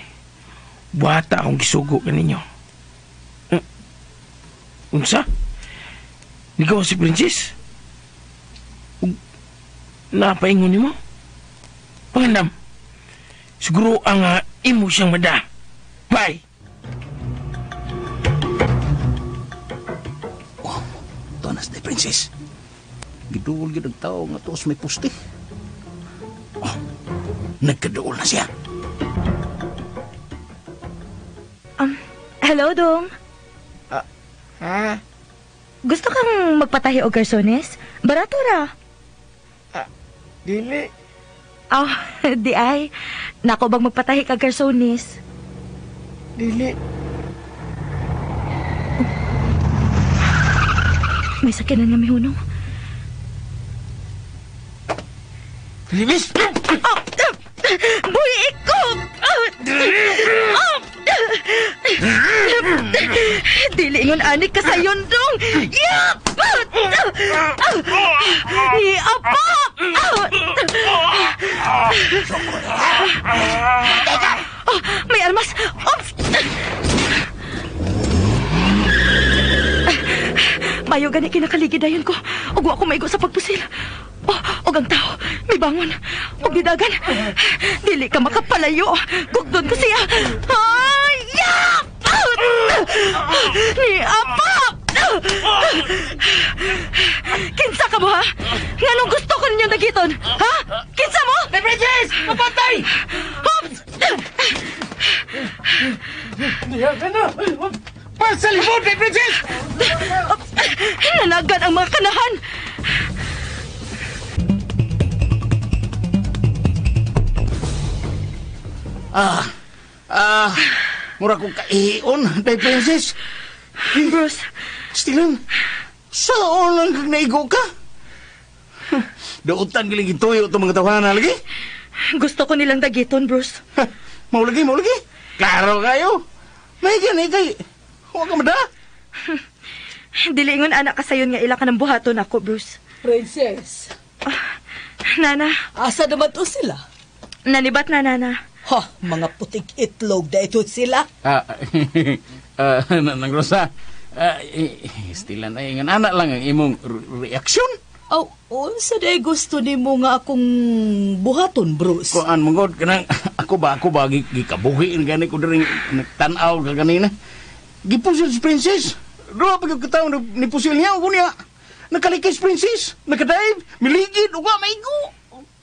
Buhata akong gisugo kaninyo. Unsa? Ikaw si Princess? Napaingon nimo? Pangandam. Siguro ang imo siyang mada. Bye! Oh, tunas na, Princess. Giduol gid ang tao nga tuos may puste. Oh, nagkaduol na siya. Hello, Dong. Ha? Gusto kang magpatahi og garsones? Barato ra. Dili. Oh, di ay. Nako bang magpatahi kag garsones? Dili. May sakyanan nga mihunong. Libis! Oh, buhi ko! Oh, dili ingon anik ka sayon dong. Yap! Apa! Oh, may armas. Oops! Mayo gani kinakaligid dayon ko. Ug wa ko maigo sa pagpusil. Oh, og ang tao, may bangon. Og nidagan. Dili ka makapalayo. Gugdon ko siya. Ay, yap! Ni apa! Kinsa ka mo, ha? Nganong gusto ko ninyong dagiton? Ha? Kinsa mo? Hey, Princess! Mapatay! Oops! Pasalibot, hey, Princess! Oops! Nanagan ang mga kanahan! Mura kong kaion, day Princess. Bruce. Stilang, saan lang kag naigo ka? Dautan giling gituyo itong mga tawanan lagi. Gusto ko nilang dagiton, Bruce. Maulagi, maulagi. Klaro kayo. May gani kay, huwag ka mada. Dili ingon anak ka sayon nga ila ka ng buhaton ako, Bruce. Princess. Nana. Asa naman to sila? Nanibat na, Nana. Ha, mga putik itlog na ito sila. Nang Rosa, stilan ay nga anak lang ang imong reaksyon. Aw, unsa day gusto nimo nga akong buhaton, Bruce? Kuan mongod kanang ako ba gikabuhi gani ko diri nagtan-aw ka ganina. Gipusil si Princess. Duha pa gyud ka tawo ni pusil niya ug niya. Nakalikay si Princess, nakadive, miligid ug wa maigo.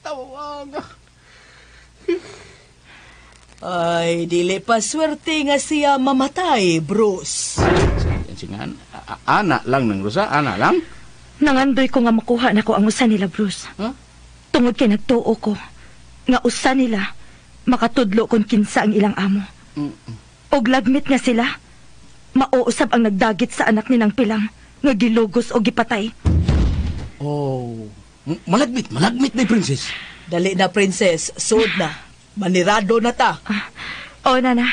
Tawag. Ay, dili pa swerte nga siya mamatay, Bruce. Singan, ana lang ng Rosa, ana lang. Nangandoy ko nga makuha na ko ang usa nila, Bruce. Huh? Tungod kay nagtuo ko nga usa nila makatudlo kon kinsa ang ilang amo. Og lagmit nga sila, mauusab ang nagdagit sa anak ni nang Pilang nga gilugos o gipatay. Oh, malagmit, malagmit na, Princess. Dali na, princess. Sud na. Manirado na ta. Oo, nana.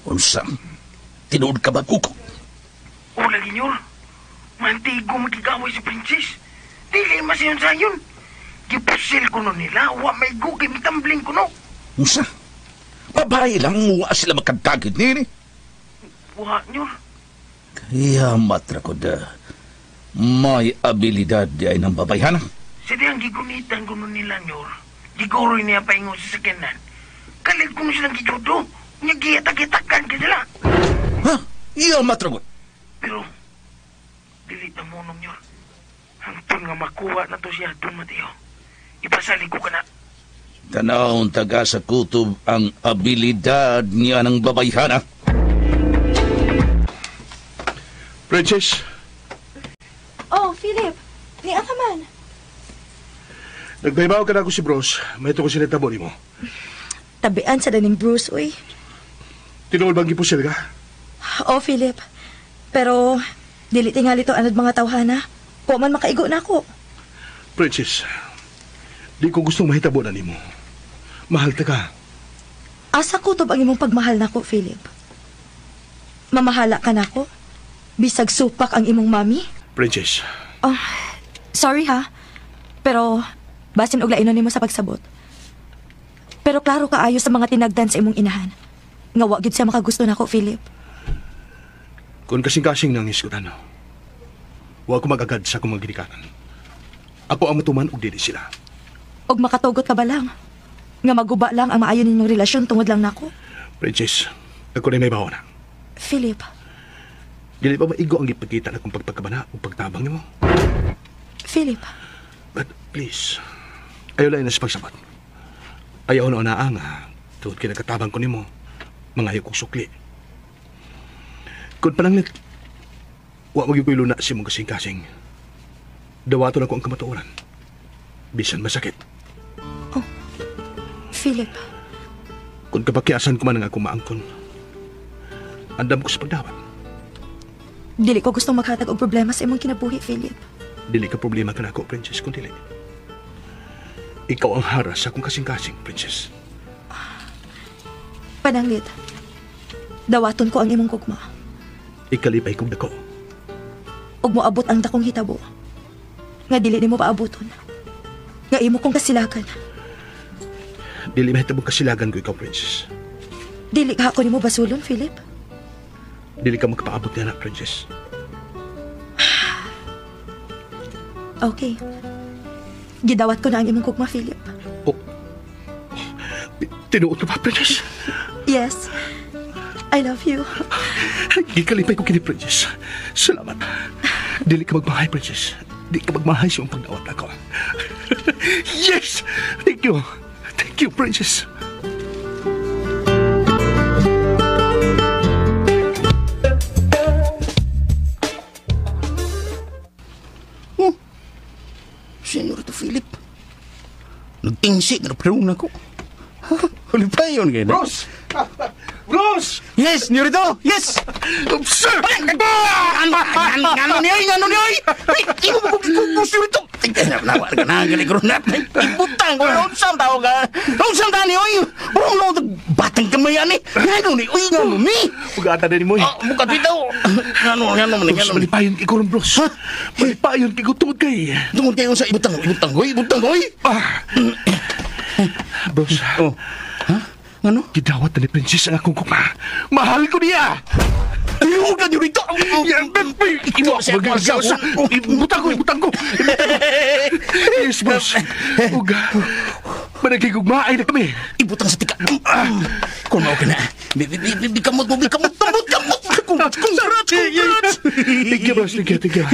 Unsa? Tinuod ka ba, Kuko? Ula, ginyor. Mantigo magigaway si princess. Dili masayon sayon. Gipusil ko no nila. Wa may gugim tumbling ko no. Unsa? Babae lang, wa sila makadagit nini. Wa, nyor. Kaya matra ko da. May abilidad di ay ng babayhana. Sa diyang gigunitan ko no nila, nyor. Gigoroy niya paingon sa sakyanan. Kalig ko no silang gijudo. Nagiyatag-yatakan ka sila. Ha? Iya matra ko. Pero, dili na mo nyor. Hangtod nga makuha na to siya, Don Mateo. Ipasalig ko ka na. Tanawon taga sa kutob ang abilidad niya ng babayhana. Princess, Oh, Philip. Niya ka man. nagbahibaw ka na ako si Bros. May ito ko sinitabo ni mo. Tabian sa daning Bruce, uy. Tinuod bang gipusil ka? Oh, Philip. Pero, dili tingali to anad mga tawhana. Wa man makaigo na ako. Princess, di ko gustong mahitabo na nimo. Mahal ta ka. Asa kutob ang imong pagmahal nako, Philip? Mamahala ka nako? Bisag supak ang imong mami? Princess, Oh, sorry ha. Pero, basin og lainon nimo sa pagsabot. Pero klaro kaayo sa mga tinagdan sa imong inahan. Nga wa gyud siya makagusto nako, Philip. kung kasing-kasing nang iskutan, wa ko magagad sa akong mga ginikanan. Ako ang matuman og dili sila. Og makatugot ka ba lang? Nga maguba lang ang maayo ninyong relasyon tungod lang nako. Princess, ako na may bawa na. Philip, Dili pa maigo ang gipagkita na kung pagpagkabana o pagtabang nimo. Philip, But please, ayaw lang na sa pagsabot. Ayaw na naa nga, tungod kay nagkatabang ko nimo, mga ayaw kong sukli. Kung pananglit, wa magyud ko'y luna si mong kasing-kasing. Dawato na ko ang kamatuoran. Bisan masakit. Philip, Kung kapakyasan ko man ang akong maangkon, andam ko sa pagdawat. dili ko gustong maghatag og problema sa imong kinabuhi, Philip. Dili ka problema ka nako, princess, kung dili. Ikaw ang hara sa akong kasing-kasing, princess. Pananglit, dawaton ko ang imong gugma. Ikalipay kong dako. Ug moabot ang dakong hitabo. Nga dili nimo paaboton. Nga imo kong kasilagan. Dili mahitabong kasilagan ko ikaw, princess. Dili ka ako nimo basulon, Philip. Dili ka magpaabot niya na, princess. Okay. Gidawat ko na ang imong gugma, Philip. Oh. Tinuod ka ba, princess? Yes. I love you. Gikalipay ko kini, princess. Salamat. Dili ka magmahay, princess. Di ka magmahay sa iyong pagdawat ako. Yes! Thank you. Thank you, princess. Oh, Senyorito Philip. Nagtingsi na prung na ko. Huli pa yun kayo. Bros! Bros! Yes, Senyorito! Yes! Sir! Ano niya? Ano niya? Imo mo kung Senyorito! Nawa ka na, galing ko na. Ibutang ko, unsang tao ka? Unsang tao ni, oy? Urong no, batang kamay ani. Ngano ni, oy, ngano ni? Pugata na ni mo eh. Buka bitaw. Ngano, ngano man, Bros, ngano. malipayon kay ko ron, bros. Malipayon kay ko tungod kay. Tungod kayo sa ibutang, ibutang, oy, ibutang, oy. Ah. Bros. Oh. Ha? Ngano? Gidawat na ni Princess ang akong gugma. Mahal ko niya! Ayaw ka niyo rito! Imo ako magagawa. Ibutang ko, ibutang ko. Yes, bros. Uga. Managigugmaay na kami. Ibutang sa tika. Kung mao ka na. Bi kamot mo, bi kamot, kamot, kamot. Congrats, congrats, congrats. Thank you, bros. Thank you, thank you.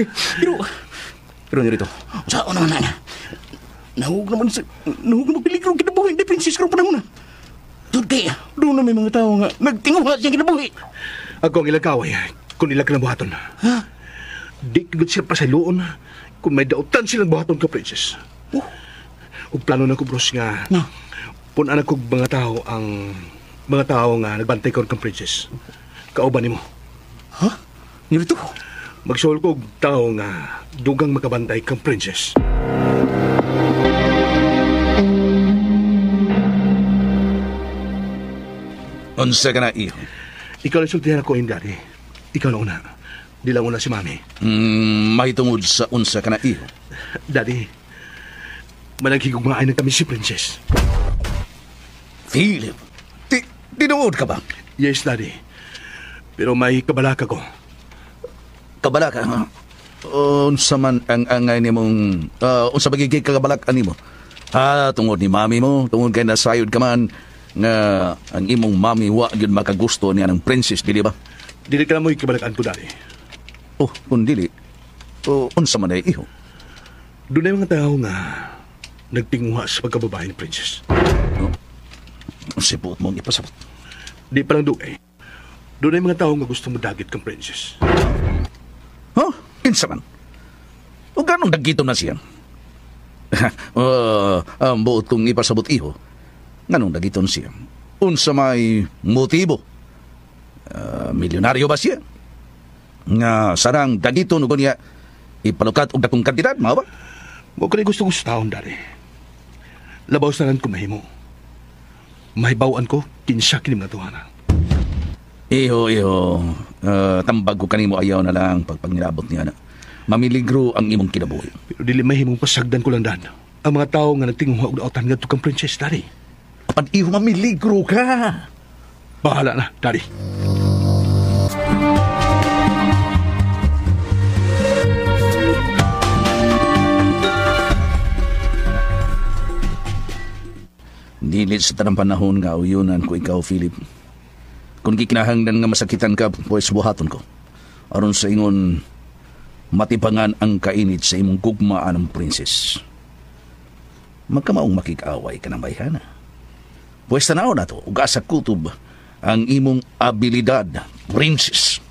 Pero nyo rito, sa ano na na. Nahug naman sa, nahug naman peligro ang kinabuhi ni Princess karong panahon na. Doon kaya, doon na may mga tao nga nagtinguha siyang kinabuhi. Ako ang ilang kaway, kung ilang kinabuhaton. Ha? Di kagod sila pasayloon kung may dautan silang buhaton ka, Princess. Oh. Ug plano na ko, bros, nga No. punan na kog mga tao ang Mga tao nga nagbantay karon kang princess. Kauban nimo. Ha? Nilito? Magsuol ko og tao nga dugang makabantay kang princess. Unsa ka na, iho? Ikaw lang sultihan ako, Daddy. Ikaw na una. Di lang una si Mami. Mahitungod sa unsa ka na, iho. Daddy, managhigugmaay na kami si Princess. Philip, tinuod ka ba? Yes, Daddy. Pero may kabalaka ko. Kabalaka? Unsa man ang angay nimong... unsa bagigig kakabalak animo? Ah, tungod ni mami mo, tungod kay nasayod ka man nga ang imong mami wa gyud makagusto niya ng princess, dili ba? Dili ka na mo'y kabalakan ko, Daddy. Oh, kung dili, unsa man ay iho? Doon ay mga tao nga nagtinguha sa pagkababae ni Princess. Oh, sipot mong ipasabot. Di pa lang dugay. Doon ay mga tao nga gusto mo dagit kang Princess. Huh? Kinsa man? O ganong dagito na siya? Ang buot kong ipasabot iho, nganong dagiton siya? Unsa may motibo? Milyonaryo ba siya? Nga sarang dagiton ug niya ipalukat og dakong kantidad, mao ba? Mo kani gusto ko sa taon, Daddy. Labaw sa ko mahimo. Mahibawan ko, kinsa kini mga tuwana. Iho, iho. Tambag ko kanimo ayaw na lang pagpagnilabot niya na. Mamiligro ang imong kinabuhi. Pero dili mahimong pasagdan ko lang, Dan. Ang mga tao nga nagtinguha og daotan ngadto kang Princess, Daddy. Apan iho, mamiligro ka. Bahala na, Daddy. Dili sa tanang panahon nga uyunan ko ikaw, Philip. Kung gikinahanglan nga masakitan ka, pues buhaton ko. Aron sa ingon, matipangan ang kainit sa imong gugmaan ng princess. Magkamaong makikaway ka ng bayhana. Pues tanaw na to, ug asa kutob ang imong abilidad, princess.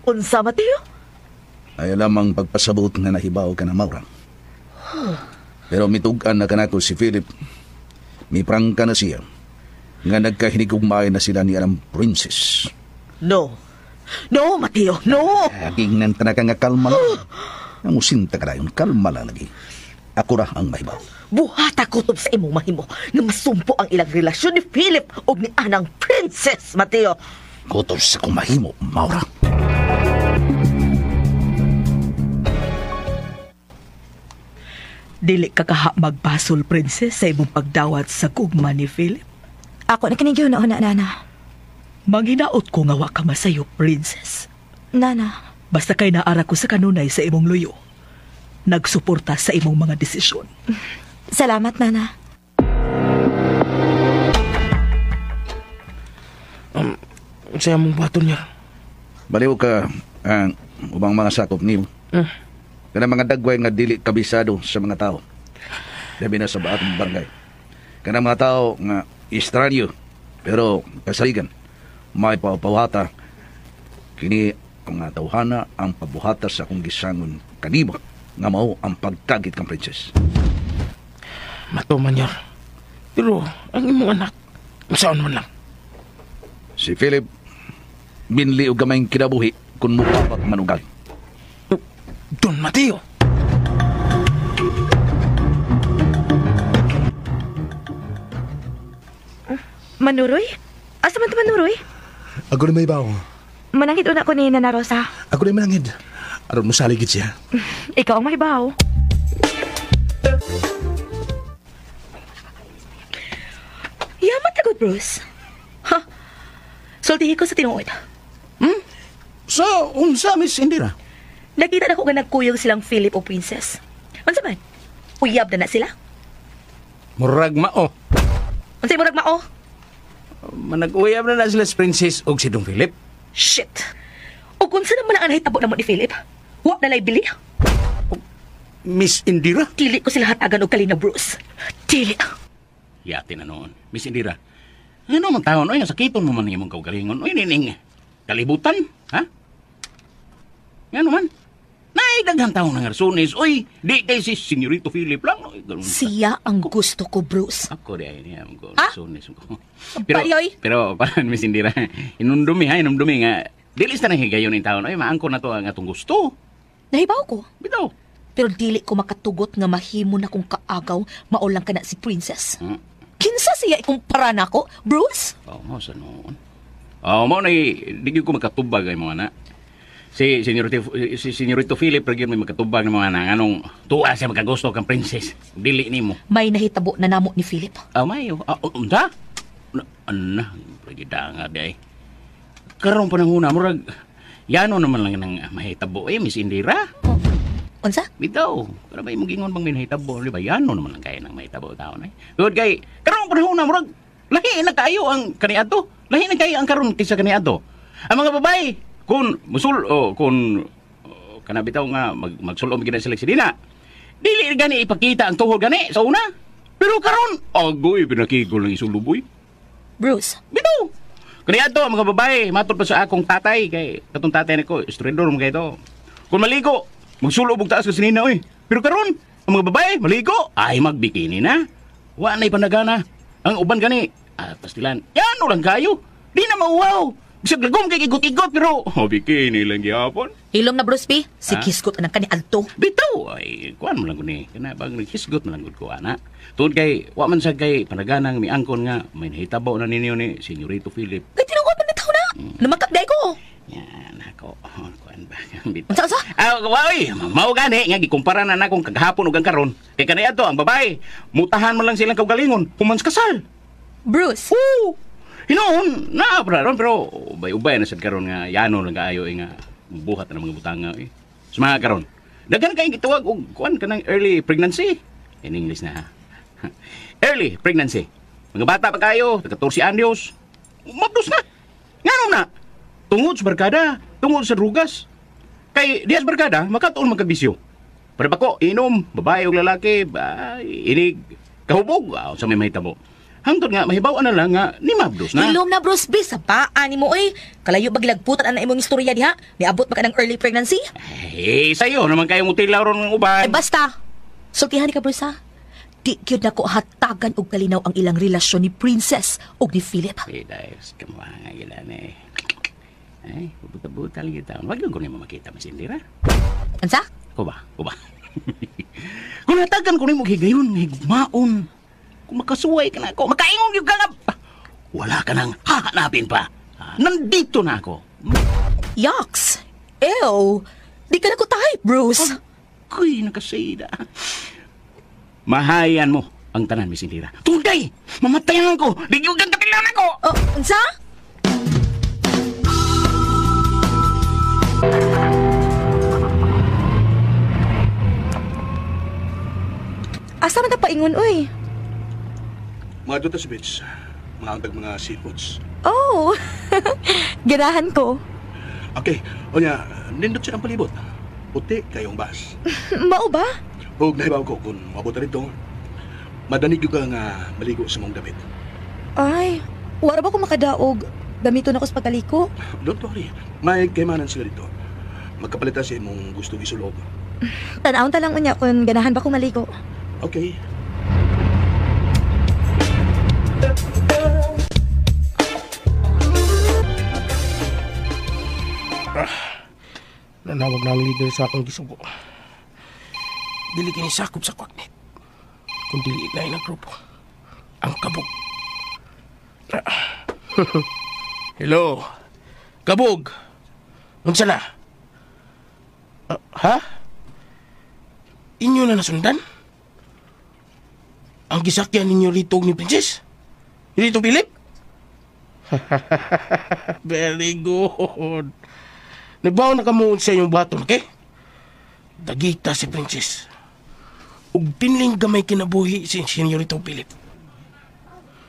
Unsa, Mateo? Ay lamang pagpasabot nga nahibaw ka na, Maura. Pero mitug-an na kanako si Philip. Miprangka na siya. Nga nagkahinigugmay na sila ni ang princess. No. No, Mateo, no! Aking nang tanaka nga kalma lang. Ang usinta ka na yun, kalma lang lagi. Ako ra ang mahibaw. Buhata kutob sa imong mahimo nga masumpo ang ilang relasyon ni Philip o ni anang princess, Mateo. Kutob sa kong mahimo, Maura. Dili ka kaha magbasol, princess, sa imong pagdawat sa gugma ni Philip. Ako na kining gihuna-huna, Nana. Manghinaot ko nga wa ka masayo, princess. Nana. Basta kay naara ko sa kanunay sa imong luyo. Nagsuporta sa imong mga desisyon. Salamat, Nana. Saya mong baton niya. Baliw ka ang ubang mga sakop niyo. Kanang mga dagway nga dili kabisado sa mga tao. Labi na sa baatong barangay. Kanang mga tao nga estranyo, pero kasaligan, may paupawata. Kini ang mga tawhana ang pabuhata sa akong gisangon kanimo nga mao ang pagkagit kang princess. Matuman niya. Pero ang imong anak, saan man lang. Si Philip, binli og gamayng kinabuhi kung mupapak manugal. Don Mateo! Manuroy? Asa man to Manuroy? Ako na may bawo. Manangit una ko ni Nana Rosa. Ako na manangit. Aron mo saligid siya. Ikaw ang mahibaw. Yaman tagod, Bruce. Ha? Sultihi ko sa tinuod. So, unsa, Miss Indira? Nakita na ko nga nagkuyog silang Philip o Princess. Unsa man? Uyab na na sila? Murag mao. Unsay murag mao? Manag-uyab na na sila si Princess og si Dong Philip. Shit! O kung saan naman ang nahitabo na mo ni Philip? Wa na lay bili. Miss Indira? Dili ko sila hatagan og kalina, Bruce. Dili. Yati na noon. Miss Indira, Ano man taon, oy, sakiton mo man imong kaugalingon. Oy, nining kalibutan, ha? Ngano man? Naidaghan taon ng arsones, oy, di kay si Senyorito Philip lang. Oy, ganun. Siya ang gusto ko, Bruce. Ako di ay niya, ko Ha? arsones ko. Pero, Balyoy? pero, parang Miss Indira, inundumi ha, inundumi nga, dili sa nang higayon ng taon, oy, maangko na to ang atong gusto. Nahibaw ko. Bitaw. Pero dili ko makatugot nga mahimo na kong kaagaw, maulang ka na si Princess. Hmm. Kinsa siya ikumpara nako, Bruce? Oo, mo sa noon. Oo, mo na di ko makatubag ay mga anak. Si Senyorito Philip ra gyud may makatubag ng mga anak. Anong tuwa siya makagusto kang princess. Dili nimo. May nahitabo na namo ni Philip. Ah, mayo. Ah, unsa? Ana, pagida nga di ay. Karon pa nang una, murag yano naman lang nang mahitabo eh, Miss Indira. Unsa? Bitaw, para ba imong gingon bang may nahitabo, di ba? Yano naman lang kaya nang mahitabo taon eh. Good kay karon pa nang una, murag lahi na kaayo ang kaniadto. Lahi na kaayo ang karon kaysa kaniadto. Ang mga babae, kung musul o kung kana bitaw nga magsulom gid sila sidina. Dili gani ipakita ang tuhod gani sa una. Pero karon, agoy pinakigol ng isuluboy. Bruce. Bitaw. Kaniadto ang mga babae, matod pa sa akong tatay kay katong tatay nako, estredor mo kay to. Kung maligo, magsulob og taas ka sinina oy. Pero karon, ang mga babae maligo, ay magbikini na. Wa nay panagana. Ang uban gani, pastilan. Yan lang kayo. Di na mauwaw. Bisag lagom kay igot-igot pero oh, bikini lang gihapon. Hilom na Bruce P. Si Ha? Kisgot anang kani adto. Bitaw ay kuan mo lang guni. Kana bang naghisgot man lang gud ko ana. Tungod kay wa man sa kay panaganang miangkon nga may nahitabo na ninyo ni Senyorito Philip. Kay tinuod man bitaw na. Lumakap day ko. Yan ako. Kuan ba? Bitaw. Unsa unsa? Ah, oy, mao gani nga gikumpara na nakong kagahapon ug ang karon. Kay kaniadto ang babae, mutahan man lang silang kaugalingon, human sa kasal. Bruce. Oo. Hinoon, naa pa ron pero ubay-ubay na sad karon nga yano lang kaayo eh, nga buhat na mga butanga eh. Sumanga karon. Daghan kay gitawag og kuan kanang early pregnancy. In English na ha. Early pregnancy. Mga bata pa kayo, 14 anyos. Mabdos na. Ngano na? Tungod sa barkada, tungod sa drugas. Kay dias barkada, makatuon magkabisyo. Pero bako, inom, babae o lalaki, ba, inig, kahubog, sa may mahitabo. Hangtod nga, mahibaw na lang nga, ni mabdos na. Hilom na Bruce B. Sa paa ni mo oy. Kalayo bagilagputan ana imong istorya diha. Niabot ba ka ng early pregnancy? Eh, sayo naman kayo mutilaw ron ng uban. Ay basta. Sultihan ni ka Bruce ha. Di gyud nako hatagan og kalinaw ang ilang relasyon ni Princess ug ni Philip. Eh, dahil kamukha nga gila na eh. Ay, buta-buta lang kita. Wag yung ko nimo makita, Miss Indira. Unsa? Ko ba? Ko ba? Kung hatagan ko nimo higayon, higmaon. Kung makasuway ka na ako, makaingon yung ka nga. Wala ka nang hahanapin pa. Nandito na ako. Yucks! Ew! Di ka na ko type, Bruce. Ako'y nakasida. Mahayan mo ang tanan, Miss Indira. Tunday! Mamatayan ko! Di yung kang kapilan ako! Oh, unsa? Asa man ta paingon, uy? Mga doon sa beach, mga antag mga seafoods. Oh, ganahan ko. Okay, o niya, nindot siya ang palibot. Puti kayong bas. Mao ba? Huwag nahibaw ko kung mabot na rito. Madanig yung ka nga maligo sa mong damit. Ay, wala ba ko makadaog? Gamiton ako sa pagkaliko. Don't worry, may kaimanan sila dito. Magkapalitan sa imong gustong isulog. Tanawon ta lang unya kung ganahan ba ko maligo. Okay. Nanawag na ang leader sa akong gisugo. Dili kini sakop sa kwaknet. Kung dili na ang grupo. Ang kabog. Hello. Kabog. Unsa na? Ha? Inyo na nasundan? Ang gisakyan ninyo rito ni Princess? Rito, Philip? Very good. Nagbaw na kamuon sa inyong baton, okay? Dagita si Princess. Ug pinling gamay kinabuhi si Senyorito Philip.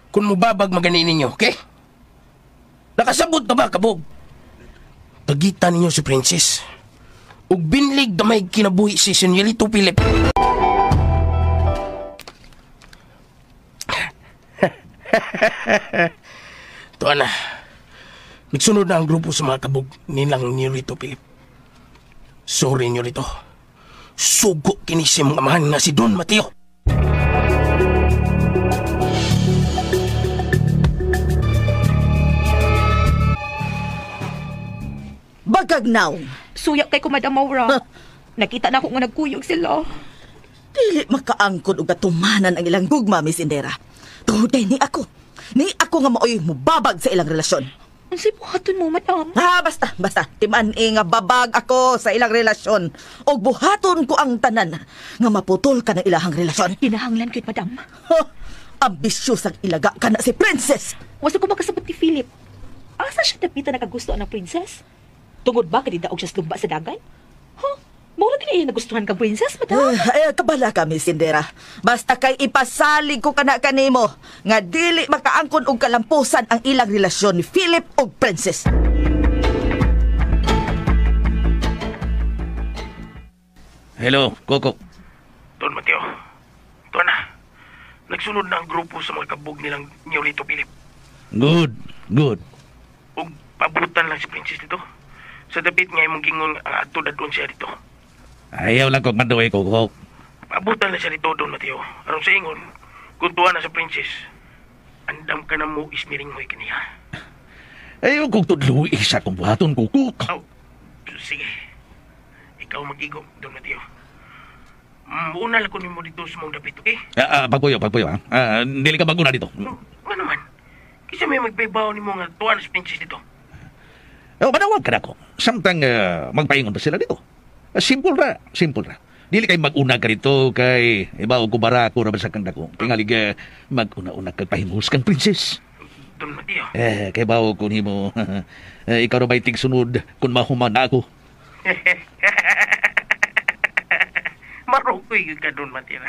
Kung mubabag magani ninyo, okay? Nakasabot ka ba, kabog? Dagita ninyo si Princess. Ug binlig gamay kinabuhi si Senyorito Philip. Tuan na. Nagsunod na ang grupo sa mga kabog nilang Nyorito Philip. Sorry, Nyorito. Sugo kini si mong amahan nga si Don Mateo. Bagagnaw. Suya kay ko, Madam Maura. Nakita na ako nga nagkuyog sila. Dili makaangkon og katumanan ang ilang gugma, Miss Indera. Tungod kay ni ako. Ni ako nga maoy mubabag sa ilang relasyon. Unsay buhaton mo, madam? Ha, basta. Timan nga babag ako sa ilang relasyon. Og buhaton ko ang tanan nga maputol ka ng ilahang relasyon. Kinahanglan kay madam. Huh, ambisyosa ang ilaga ka na si Princess. Wasa ko makasabot ni Philip. Asa siya dapita nakagusto ang princess? Tungod ba kay daog siya sa lumba sa dagan? Huh? Mura gini nagustuhan kang princess, madam? Kabala ka, Miss Indera. Basta kay ipasalig ko kana kanimo nga dili makaangkon og kalampusan ang ilang relasyon ni Philip ug Princess. Hello, Coco. Don Mateo. Tuan na. Nagsunod na ang grupo sa mga kabog nilang Nyorito Philip. Good, good. Ug pabutan lang si Princess dito. Sa dapit nga imong gingon ang adto dadon siya dito. Ayaw lang kong maduwi, Coco. Pabutan lang siya dito, Don Mateo. Aron sa ingon, kung tuwa na sa Princess, andam ka na mo ismiringhoy kaniya. Ayaw kong tudluwi sa akong buhaton, Coco. Oh, sige. Ikaw mag-igo, Don Mateo. Una lang ko nimo dito sa mong dapit, okay? Pagpuyo, ha? Dili ka maguna dito. Nga naman. Kasi may magpaibaw nimo nga tuwa na sa Princess dito. Oh, manawag ka na ako. Samtang magpaingon pa sila dito. Simple ra. Dili kay mag-una ka dito kay iba og kubara ko ra sa kang dako. Tingali ka mag-una-una kag pahimus kang princess. Don Mateo. Kay bawo ko nimo. Ikaw ra bay tigsunod kun mahuman ako. Marukoy ka Don Mateo.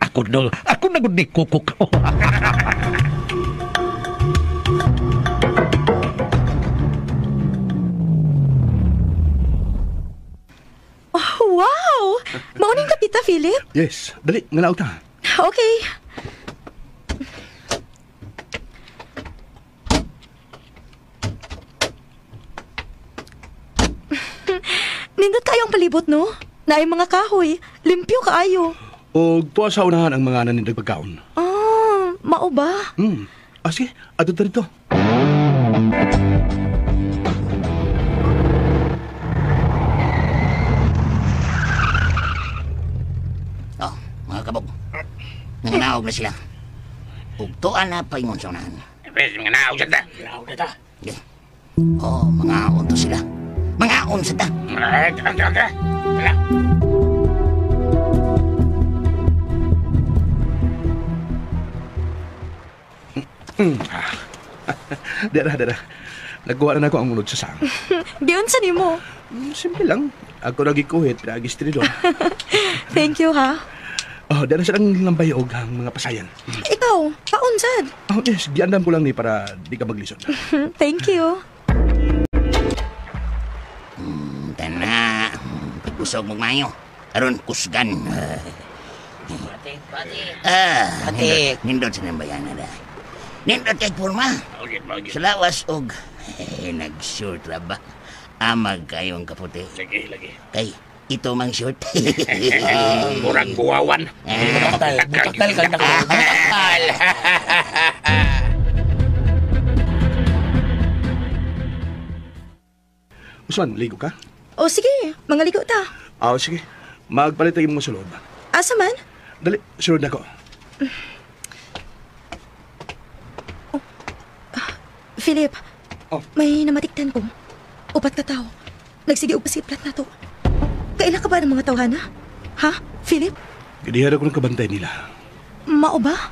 Ako na gud ni kukuk. Oh, wow! Mauning kapita, Philip. Yes, dali, ngalaw ta. Okay. Nindot kayo ang palibot, no? Naay mga kahoy. Limpyo kaayo. O tuwa sa unahan ang mga nanindag pagkaon. Ah, mao ba? Ah, sige, adto ta dito. Oh, mga kabog. Nanganaog na sila. Ugtuan na paingon sa unahan. Mga naog sa ta. Naog na ta. Oh, mga to sila. Mga on sa ta. Tara. Dara. Nagkuha na ako ang unod sa sang. Giyon sa nimo. Simple lang. Ako nagikuhit, pinagistri doon. Thank you, ha? Oh, dara silang lambay og ang mga pasayan. Ikaw, paon sad. Oh, yes, giandam ko lang ni para di ka maglisod. Thank you. Tana, pagkusog mong mayo. Aron kusgan. Pati. Nindot sa nambayan na da. Nindot kay purma. Sa lawas og nag-short ra ba? Amag kayong kaputi. Sige, lagi. Kay ito mang short. Murag buwawan. Butakal ka na ko. Butakal. Usman, ligo ka? O sige, mga ligo ta. Ah, sige. Magpalit tayo mga sulod. Asa man? Dali, sulod na ko. Oh, Philip, oh. May namatiktan ko. 4 ka tao. Nagsige og pasiplat na to. Kaila ka ba ng mga tawhana? Ha, Philip? Gidihara ko ng kabantay nila. Mao ba?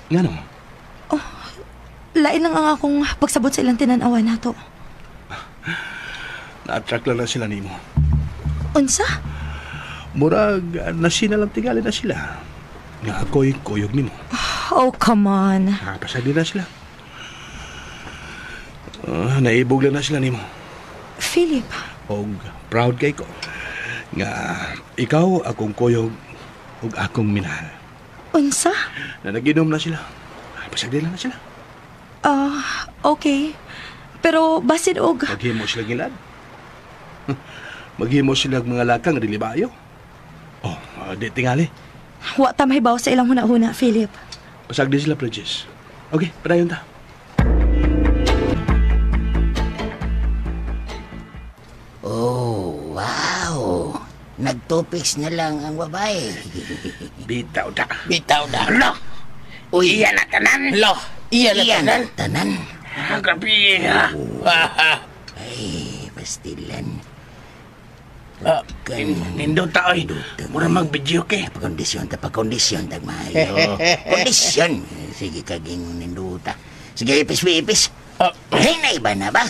Ngano? Oh, lain lang ang akong pagsabot sa ilang tinanawa nato. Na-attract lang na sila nimo. Unsa? Murag, nasina lang tingali na sila. Nga ako'y kuyog nimo. Oh, come on. Pasagdi na sila. Naibog lang na sila nimo. Philip. Og proud kay ko. Nga ikaw akong kuyog ug akong minahal. Unsa? Na naginom na sila. Pasagdi lang na sila. Okay. Pero basin og Maghimo sila gilad. Maghimo sila mga lakang dili maayo. Oh, di tingali. Wa ta mahibaw sa ilang huna-huna, Philip. Pasagdi sila, Princess. Okay, padayon ta. Oh, wow. Nagtopics na lang ang babae. Bitaw da. Bitaw da. Lo! Uy. Iya na tanan. Lo, iya na Iya tanan. na tanan. Ah, grabe ha. Ay, pastilan. Nindot ta oy. Mura mag-video ke. Pagkondisyon ta, pagkondisyon ta, maayo. Kondisyon. Sige, kaging ninduta. Sige, ipis, ipis. Hinay ba na ba?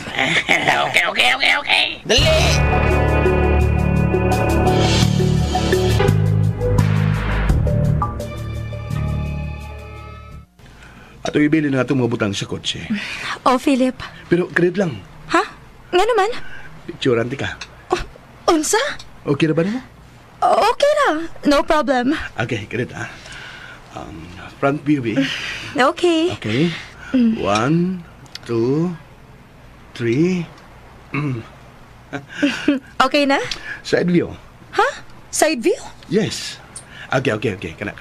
Okay. Dali! Ato ibili na itong mga butang sa kotse. Oh, Philip. Pero credit lang. Ha? Nga naman? Picturean ti ka. Unsa? Okay na ba nimo? Okay ra. No problem. Okay, credit ah. Front view, B. Okay. Okay. 1, 2, 3. Okay na? Side view. Ha? Side view? Yes. Okay. Kana.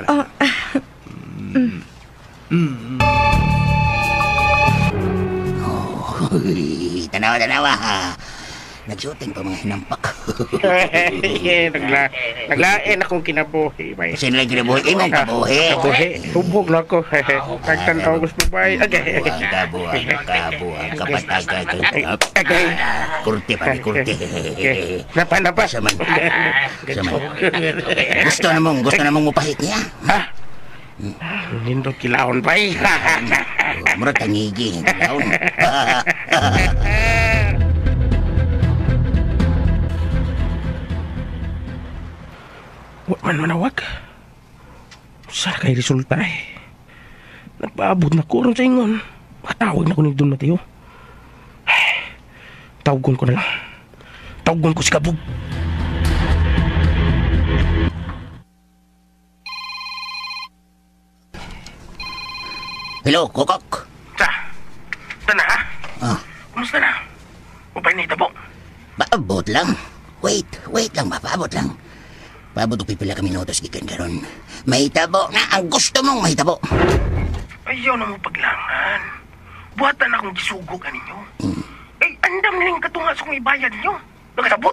Uy, tanawa. Nagsuting pa mga hinampak. Naglain akong kinabuhi, bay. Sino lang kinabuhi? Imong kabuhi. Kabuhi. Hubog na ako. Nagtanaw ko sa babae. Okay. Buang ka, buang. Kapatag ka. Okay. Kurti pa, kurti. Okay. Napa. Saman. Gusto na mong mupahit niya. Ha? Nindot kilahon, bay. Murag tangigi. Kilahon. Wa man manawag. Saan kay resulta eh? Nagpaabot na ko ron sa ingon. Matawag na ko ni Don Mateo. Tawagon ko na lang. Tawagon ko si Kabug. Hello, Kokok. Sa? Tana ha? Ah. Kumusta na? Upay na itabo? Paabot lang. Wait lang ba? Paabot lang. Paabot og pipila ka minutos gikan karon. Mahitabo na ang gusto mong mahitabo. Ayaw na mo paglangan. Buhatan akong gisugo ka ninyo. Eh, andam niling katunga sa kong ibayad ninyo. Nakasabot?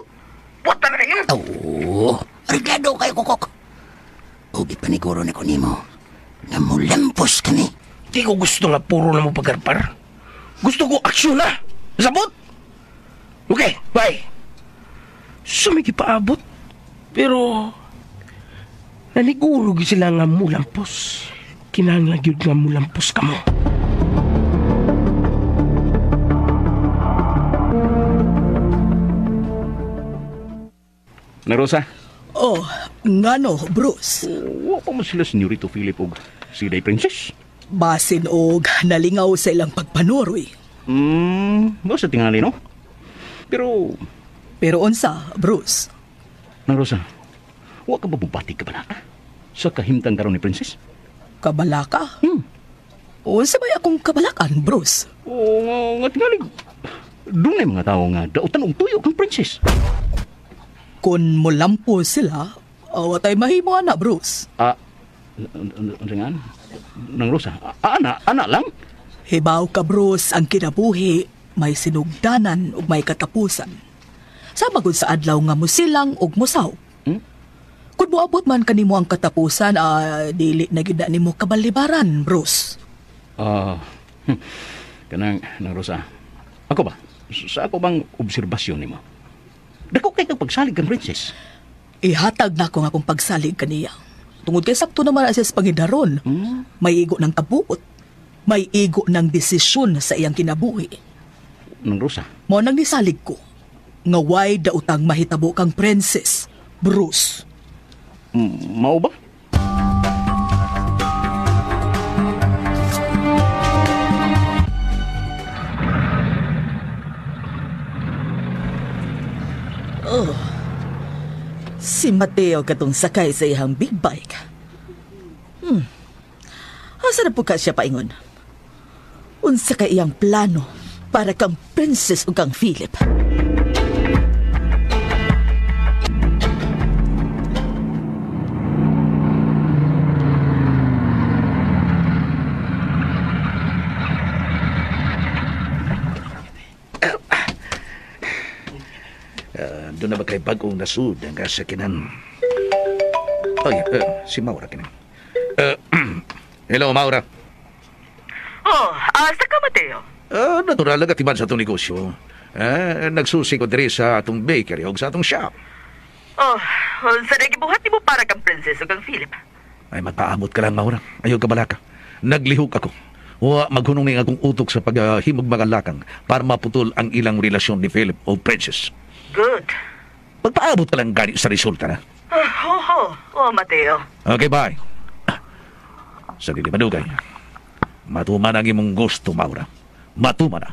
Buhatan na kayo. Oo, reglado kayo, Kokok. Ugit paniguro na ko nimo. Nga mulampos kami. Di ko gusto nga puro na mo pagkarpar. Gusto ko aksyon na. Nasabot? Okay, bye. Sumigi paabot. Pero, naniguro sila nga mulampos. Kinahanglan gyud nga mulampos ka mo. Na Rosa? Oh, ngano, Bruce? Wa pa mo sila Senyorito Philip og si Day Princess. Basin og nalingaw sa ilang pagpanuroy. Basta tingali, no? Pero unsa, Bruce? Na Rosa, wa ka ba bubati ka balaka? Sa kahimtang karon ni Princess? Kabalaka? Unsa ba akong kabalakan, Bruce? Oo, nga tingali. Dunay mga tao nga dautan og tuyo kang Princess. Kung mulampo sila, watay mahimo ana, Bruce. Unsa nga? Nang Rosa, ana lang? Hibaw ka, Bruce, ang kinabuhi may sinugdanan ug may katapusan. Sama gud sa adlaw nga musilang ug musaw. Kung moabot man kanimo ang katapusan, dili na gyud na nimo kabalibaran, Bruce. Kanang nang Rosa. Ako ba? Sa ako bang obserbasyon nimo? Dako kay kag pagsalig kang Princess. Ihatag na ko nga akong pagsalig kaniya. Tungod kay sakto naman siya sa pangidaron. May igo ng kabuot. May igo ng desisyon sa iyang kinabuhi. Nang Rosa? Mao nang nisalig ko. Nga way dautang mahitabo kang Princess, Bruce. Mao ba? Oh. Si Mateo katong sakay sa iyang big bike. Asa na po ka siya paingon? Unsa kay iyang plano para kang Princess ug kang Philip. Doon na ba kay bagong nasud ang kasakinan? Ay, si Maura kining. Hello, Maura. Oh, asa ka, Mateo? Natural lang katiban sa itong negosyo. Nagsusi ko diri sa atong bakery o sa atong shop. Oh, unsa na gibuhat nimo para kang Princess ug kang Philip? Ay, magpaamot ka lang, Maura. Ayaw ka balaka. Naglihok ako. Wa maghunong ni akong utok sa paghimog mga lakang para maputol ang ilang relasyon ni Philip o Princess. Good. Magpaabot ka lang gani sa resulta na. Oh, Mateo. Okay, bye. Sa dili madugay. Matuman ang imong gusto, Maura. Matuman na.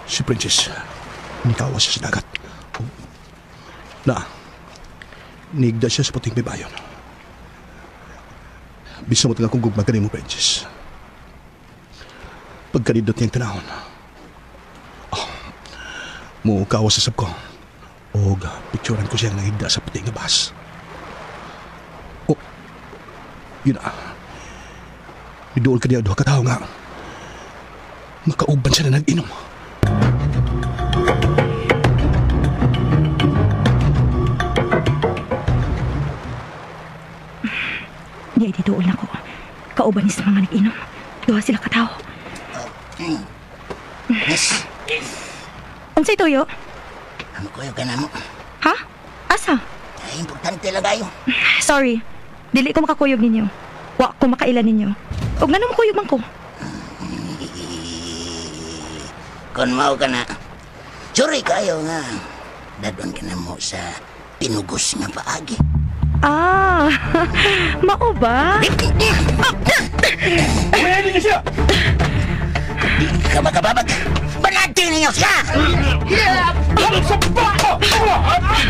Si Princess, nikawa siya sa dagat. Oh. Na, nigda siya sa puting bibayon. Bisa mo talaga kung gugma ka mo, Princess. Pagkanindot niyang tanahon, oh, muukawa sa sab ko. Og picturean ko siyang nangigda sa puting nga bus. Oh, yun na. Niduol ka niya duha ka tawo nga. Makauban siya na nag-inom. Di ay diduol na ko. Kauban ni sa mga nag-inom. Duha sila katawo. Miss. Unsay tuyo? Ano kuyo ka na mo? Ha? Asa? Ay, importante lang kayo. Sorry. Dili ko makakuyog ninyo. Wa ko makailan ninyo. Og ngano makuyog man ko? Kung mao ka na, sorry kayo nga. Dadon ka na mo sa pinugos nga paagi. Ah, mao ba? Pwede niyo siya! Di ka makababag. Banati ninyo siya!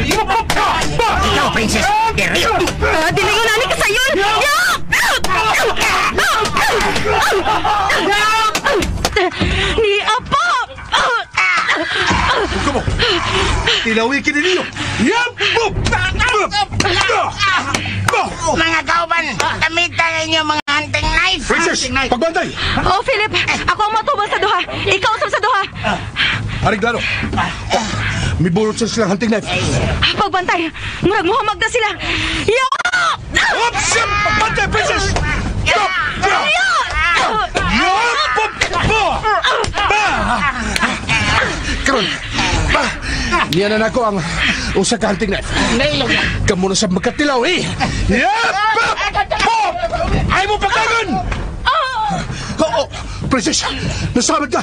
Ikaw, Princess! Diriyo! Dili ko nani ka sayon! Ni Apo! Huwag mo! Tilawikin ninyo! Mga kauban, gamitan ninyo mga hunting knife! Princess! Pagbantay! Oh, Philip! Ako ang matubang sa duha! Ikaw usap sa duha! Haring Lalo! May burot sa silang hunting knife! Pagbantay! Murag muhamag na sila! Ya! Oops! Pagbantay, Princess! Karon, niya na nako ang usa ka hunting knife. Kamu na sa makatilaw, eh! Ay mo pagkagon! Oo, Princess, nasamad ka!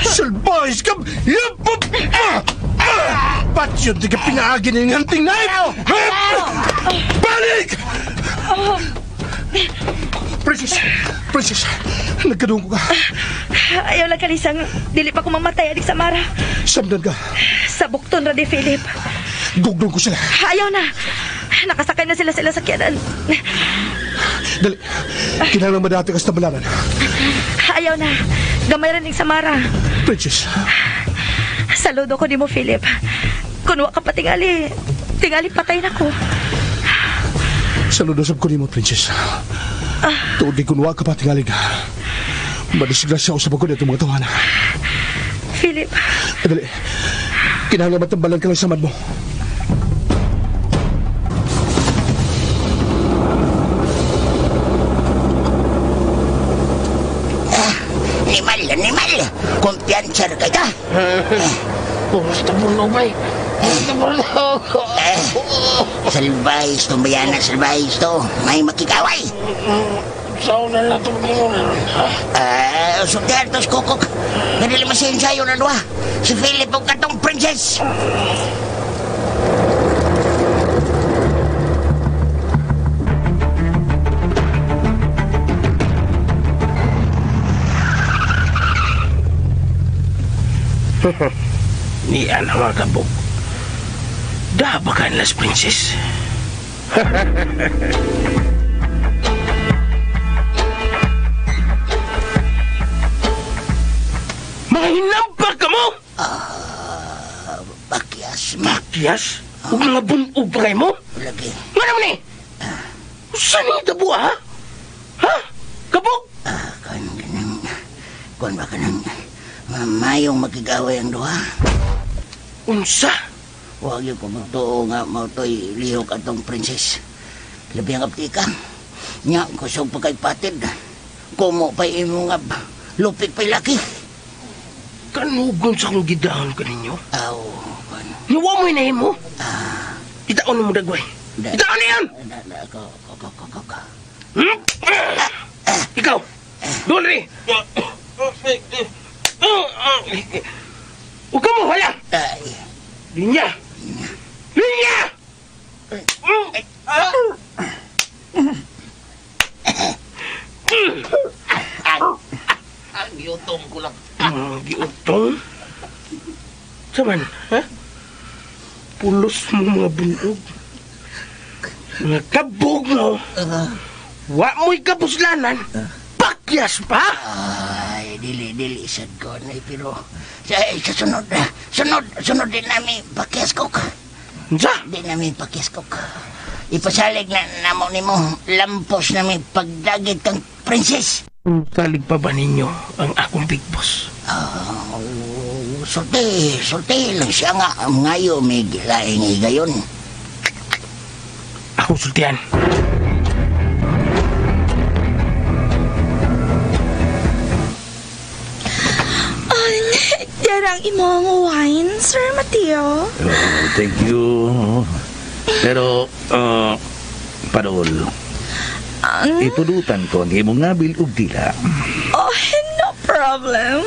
Salbahis ka! Ba't yun di ka pinaagi ng hunting knife? Balik! Princess! Princess! Nagkadungko ka. Ayaw lang kalisang, dili pa ko mamatay adik sa Mara. Samdan ka. Sa bukton ra di, Philip. Gugdong ko sila. Ayaw na. Nakasakay na sila sila sa sakyanan. Dali. Kinahanglan madati ka sa tabalanan. Ayaw na. Gamay rin sa Mara. Princess. Saludo ko nimo, Philip. Kung wa ka pa tingali, tingali patay na ko. Saludo sab ko nimo, Princess. Tuod kay kun wa ka pa tingali. Madisgrasya usab ako dito mga tawana. Philip. Dali. Kinahanglan matambalan ka lang sa samad mo. Animal, animal. Kumpiyansa na kita. Puros taburno, bay. Puros taburno. Salbahis to, bayana, salbahis to. May makikaway. Sao na lang itong ngayon? Sultertos, kukok. Ganili masensayo na duha. Si Philip ang katong princess. Ni ana mga kabog. Dabakan las princess. Mga hinampa ka mo? Pakyas ma. Pakyas? Ug mga bunog pa kayo mo? Lagi. Nga naman eh! Saan yung tabo, ha? Ha? Kabog? Kuan ba ka nang mayong makigaway ang duha? Unsa? Huwag yung kumagtuo nga mautoy lihok atong princess. Labi ang aptika. Nya, kusog pa kay patid. Kumo pa imo nga lupik pa'y laki. Kanugon sa akong gidahon ka ninyo? Aw, Niwa mo inahin mo? Itaon mo dagway. Itaon na yan! Ko. Hmm? Ikaw! Doon rin! Huwag ka mo, wala! Linya! Linya! Giutong ko lang. Giutong? Saman, ha? Pulos mo mga bunog. Mga kabog mo. Wa mo'y kapuslanan. Pakyas pa! Ay, dili sad ko na pero sa sunod, sunod din nami pakyas kok. Unsa? Di nami pakyas kok. Ipasalig na namo nimo lampos nami pagdagit kang princess. Salig pa ba ninyo ang akong big boss? Sulti lang siya nga. Ngayo may gilaing higayon. Ako sultian. Yan ang imong wine, Sir Mateo. Oh, thank you. Pero, Padol, ipulutan ko ang imong ngabil ug dila. Oh, no problem.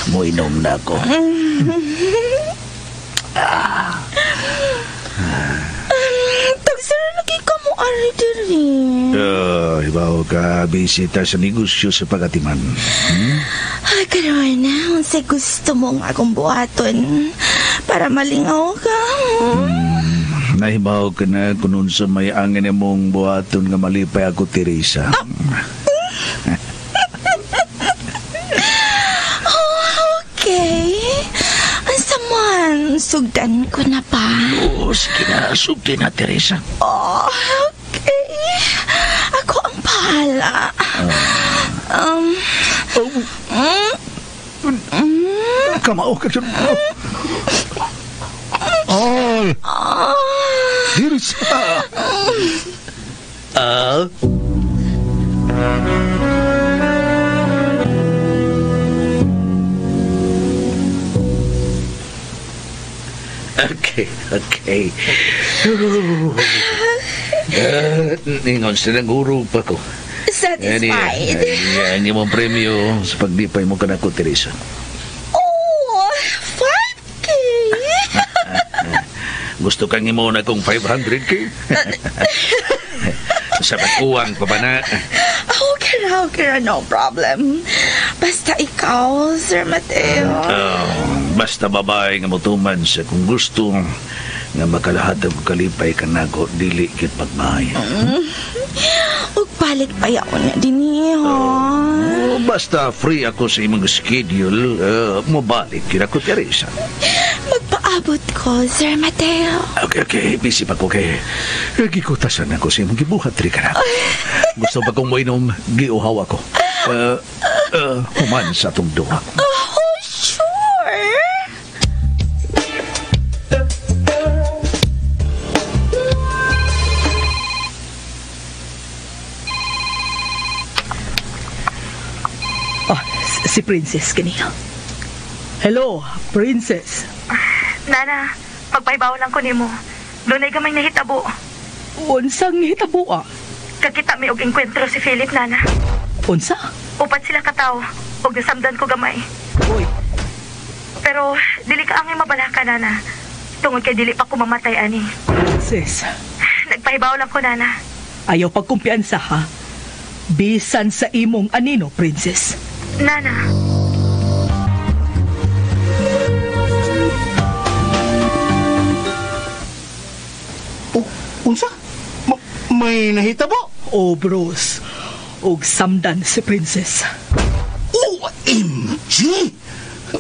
Moinom na ako. Tag sir, lagi ka mo ari diri. Ibaw ka bisita sa negosyo sa pagatiman. Ay, karon na, unsay gusto mo nga akong buhaton para malingaw ka. Nahibaw ka na kung unsa may angin mong buhaton nga malipay ako, Teresa. Oh, okay. Unsa man, sugdan ko na pa. Oo, sige na, sugdi na, Teresa. Oh, okay. Ako ang bahala. Kamao ka dyan. All. Teresa. Okay. Ningon silang urog pa ko. Satisfied. Ang imong premyo sa paglipay mo ka na ko, Teresa. Oh, 5K. Gusto kang imo na kong 500K? Sa pagkuwang pa ba na? Okay, no problem. Basta ikaw, Sir Mateo. Basta babae nga motuman sa kung gusto nga makalahat ang kalipay ka nako dili gid pagmahay. Ug balik pa yaon nga dinhi, ha? Basta free ako sa imong schedule, mobalik gid ako, Teresa. Magpaabot ko, Sir Mateo. Okay, busy pa ko kay gikutasan ako sa imong gibuhat diri ka na. Gusto ba kong moinom, giuhaw ako. Human sa atong duha. Oh, sure. Oh, si Princess kaniya. Hello, Princess. Nana, pagpaibaw lang ko nimo. Dunay gamay nahitabo. Unsang hitabo ah? Kakita mi og engkwentro si Philip, Nana. Unsa? Upat sila katawo og nasamdan ko gamay. Uy. Pero dili ka angay mabalaka, Nana. Tungod kay dili pa ko mamatay ani. Princess. Nagpahibaw lang ko, Nana. Ayaw pagkumpiyansa ha. Bisan sa imong anino, Princess. Nana. Oh, unsa? May nahitabo? Oh, bros. Og samdan si Princess. OMG!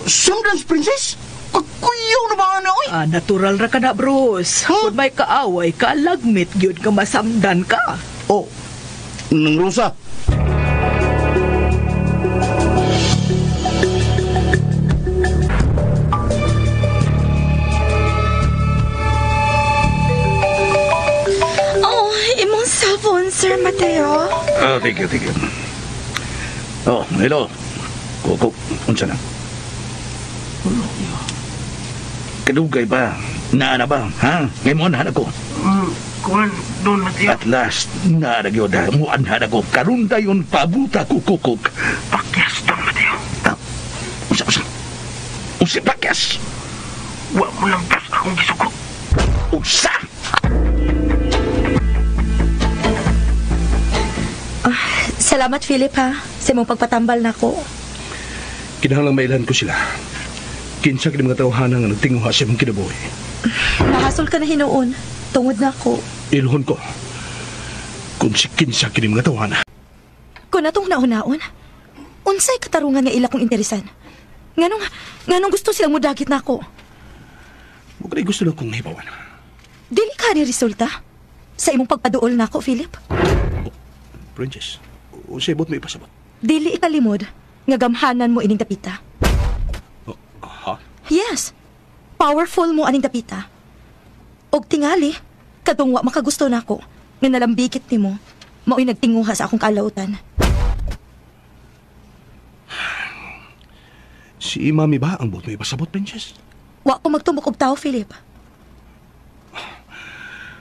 Samdan si Princess? Kakuyaw na ba na, oy? Ah, natural ra ka na, bros. Huh? Kung may kaaway ka, lagmit gyud ka masamdan ka. Oh, nang rusa. Oh, imong cellphone, Sir Mateo. Oh, thank you, thank you. Oh, hello. Kukuk, unsa na? Kadugay ba? Naa na ba? Ha? Ngayon mo na ko. Kuan, Don Mateo. At last, naa na gyud. Muanhan ako. Karun dayon pabuta ko kukuk. Pakyas, Don Mateo. Unsa, unsa? Unsa pakyas? Wa mo lang pas akong gisuko. Unsa? Salamat, Philip, ha? Sa imong pagpatambal nako. Kinahanglang mailhan ko sila. Kinsa kini mga tawhana nga nagtinguha sa imong kinabuhi. Nahasol ka na hinuon. Tungod nako. Ilhon ko. Kung si kinsa kini mga tawhana. Kung natong nauna-un, unsay katarungan nga ila kong interesan? Nganong gusto silang mudagit nako? Mo kay gusto lang kong hibawan. Dili ka ni resulta sa imong pagpaduol nako, Philip. Oh, Princess, unsay buot mo ipasabot? Dili ikalimod nga gamhanan mo ining dapita. Oh, ha? Yes. Powerful mo aning dapita. Og tingali, kadtong wa makagusto nako nga nalambigit nimo, mao'y nagtinguha sa akong kalautan. Si Mami ba ang buot mo ipasabot, Princess? Wa ko magtumok og tao, Philip.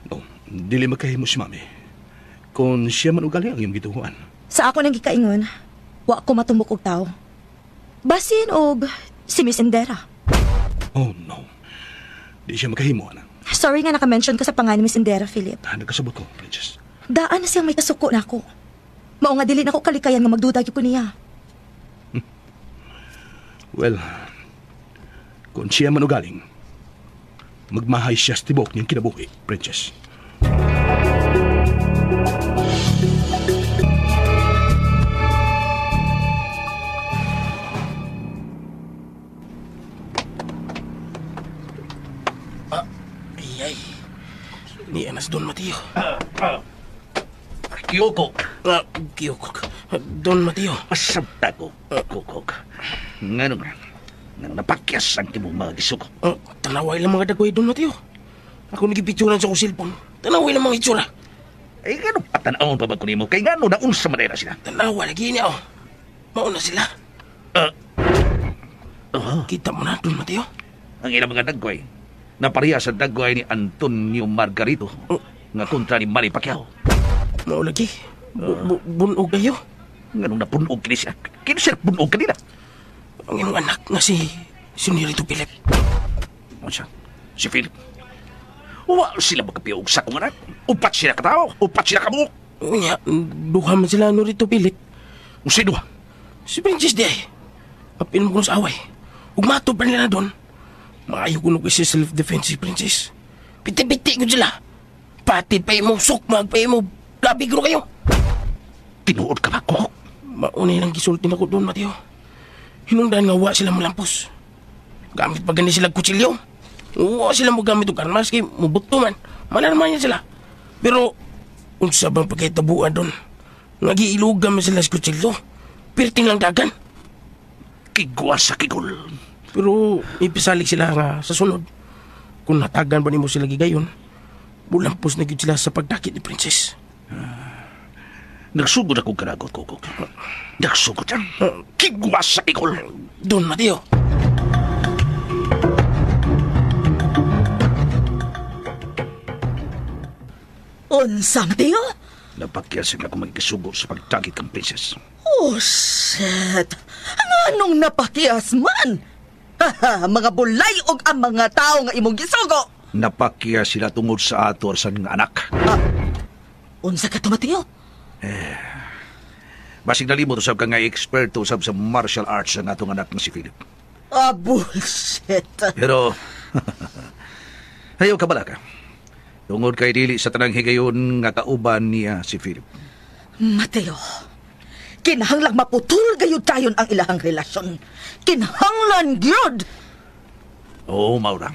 No, dili makahimo si Mami. Kung siya man ugali ang iyong gituhuan. Sa ako nang gikaingon, wa ko matumbok og tao. Basin og si Miss Indera. Oh no. Di siya makahimo, ana. Sorry nga naka-mention ko sa pangalan ni Miss Indera, Philip. Nagkasabot ko, Princess. Daan na siyang may kasuko nako. Mao nga dili nako kalikayan nga magduda gyud ko niya. Well, kung siya man ugaling, magmahay siya sa tibok niyang kinabuhi, Princess. Ay, ay. Ni anas Don Mateo. Kiyokok. Kiyokok. Don Mateo. Masabta ko, Kukok. Nganong, napakyas ang timong mga gisuko. Tanaway lang mga dagoy, Don Mateo. Ako nagipicturan sa akong cellphone. Tanaway lang mga itsura. Ay, gano'ng patanawon pa ba ko nimo? Kay gano'ng naunsa man na sila? Tanawa lagi niya, oh. Mauna sila. Kita mo na, Don Mateo. Ang ilang mga dagway, napareha sa dagway ni Antonio Margarito nga kontra ni Manny Pacquiao. Mao lagi. Bunog kayo. Nganong napunog kini siya? Kini siya punog kanina. Ang imong anak nga si Senorito Philip. Ano siya? Si Philip. Wa sila magkapiog sa akong anak. Upat sila katao. Upat sila kabuok. Unya, duha man sila Norito Philip. Unsay duha? Si Princess di ay. Apil mo kuno sa away. Ug matod pa nila doon. Maayo kuno kay self-defense si Princess. Biti-biti ko sila. Patid pa imo, sukmag pa imo. Labi ko kayo. Tinuod ka ba, Kok? Maunay lang gisulti na ko doon, Mateo. Hinungdan nga wa sila mulampos. Gamit pa gani sila kutsilyo. Wa sila mo gamit og armas kay mubuto man. Malarman niya sila. Pero unsa bang pagkitabuan doon? Nagiilugan man sila sa kutsilyo. Pirting lang dagan. Kigwa sa kigol. Pero ipisalig sila nga sa sunod. Kung natagan ba nimo sila gigayon, mulampos na gyud sila sa pagdakit ni Princess. Nagsugod akong karagot, Kukok. Nagsugod yan. Kigwa sa kigol. Don Mateo. Unsa, Mateo? Napakyas sila kung magkisugo sa pagdakit kang Princess. Oh, shit! Nganong napakyas man? Haha, mga bulay og ang mga tao nga imong gisugo. Napakyas sila tungod sa ato sa nga anak. Unsa ka to, Mateo? Basig nalimot usab ka nga eksperto usab sa martial arts ang atong anak nga si Philip. Ah, bullshit. Pero, ayaw ka bala ka. Tungod kay dili sa tanang higayon nga kauban niya si Philip. Mateo, kinahanglang maputol gayud tayon ang ilahang relasyon. Kinahanglan gyud. Oo, Maura.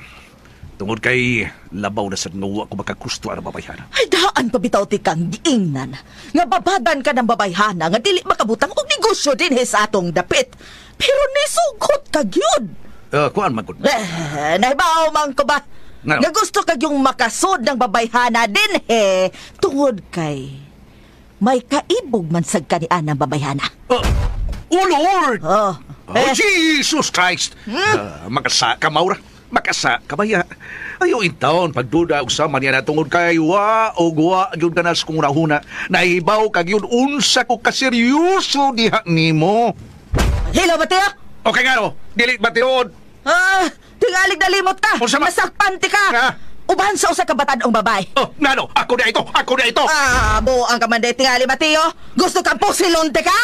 Tungod kay labaw na sa nguwa ko makakusto ang babayhana. Ay, daan pabitaw ti kang giingnan. Nga babagan ka ng babayhana nga dili makabutang og negosyo dinhi sa atong dapit. Pero nisugot ka gyud. Kuan man gud. Eh, nahibaw man ko ba? Ngano? Nga gusto kag yung makasod ng babayhana dinhi tungod kay may kaibog man sad kanian ang babayhana. Oh Lord! Oh, Oh, Jesus Christ! Makasa ka, Maura. Makasa ka ba ya? Ayaw in taon, pagduda og sama niya na tungod kay wa o wa yun ka na sa kong unahuna. Nahibaw kag yun unsa ko kaseryoso diha nimo. Hello, Mateo? Okay nga no, dili ba tinuod? Ah, tingalig nalimot ka. Unsa ma- Masakpan ti ka. Ah. Uban sa usa ka batan-ong babae. Oh, ngano? Ako na ito! Ako na ito! Ah, buang ka man day tingali, Mateo. Gusto kang pusilonte ka?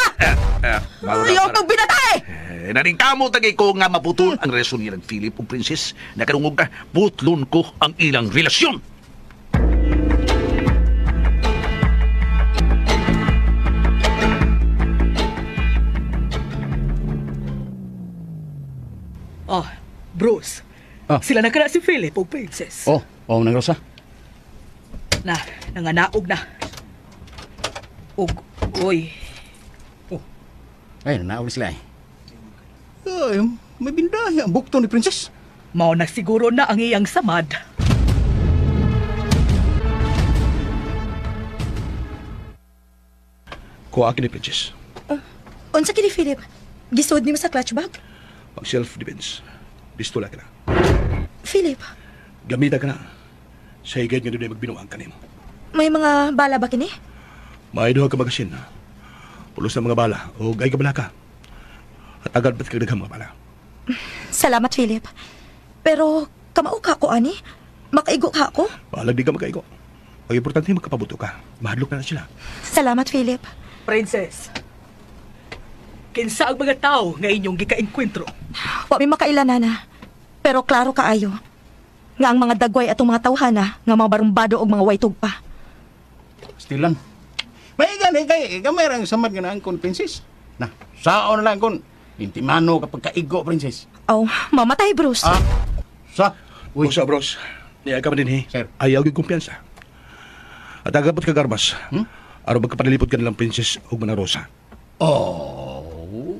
Maura, Ayaw kong binatay! Eh, naningkamot tagay ko nga maputol ang relasyon nilang Philip ug Princess. Nakarungog ka, putlon ko ang ilang relasyon. Oh, Bruce. Ah. Sila na kana si Philip o Princess. Oh, oh, nang Rosa. Na, nanganaog na. Ug, uy. Ay, nanaog sila eh. Ay, may bindahi ang bukto ni Princess. Mao na siguro na ang iyang samad. Kuha kini, Princess. Unsa kini, Philip? Gisod nimo sa clutch bag? Pag self-defense, pistola ka na. Philip, Gamita ka na. Sa higad nga doon ay magbinuang ka nimo. may mga bala ba kini? May duha ka magasin. Pulos na mga bala o ay kabala ka. At agad ba't kagdaghang mga bala? Salamat, Philip. Pero kamao ka ko ani. Makaigo ka ako. Balag di ka magkaigo. Ang importante magkapabuto ka. Mahadlok na na sila. Salamat, Philip. Princess. Kinsa ang mga tao nga inyong gikaengkwentro? Wa mi makailan, nana. Pero klaro kaayo nga ang mga dagway atong mga tawhana nga mga barumbado og mga waytog pa. Stilan. May gani kay gamay ra ang samad nga naangkon, Princess. Na, saon lang kon intimano kapag kaigo, Princess. Oh, mamatay, Bruce. Ah, sa. Uy. Usa, bros. Niya ka man din, he. Sir. Ayaw yung kumpiyansa. At agad ba't kagarmas? Aron magkapanalipod ka nilang Princess ug Mana Rosa. Oh,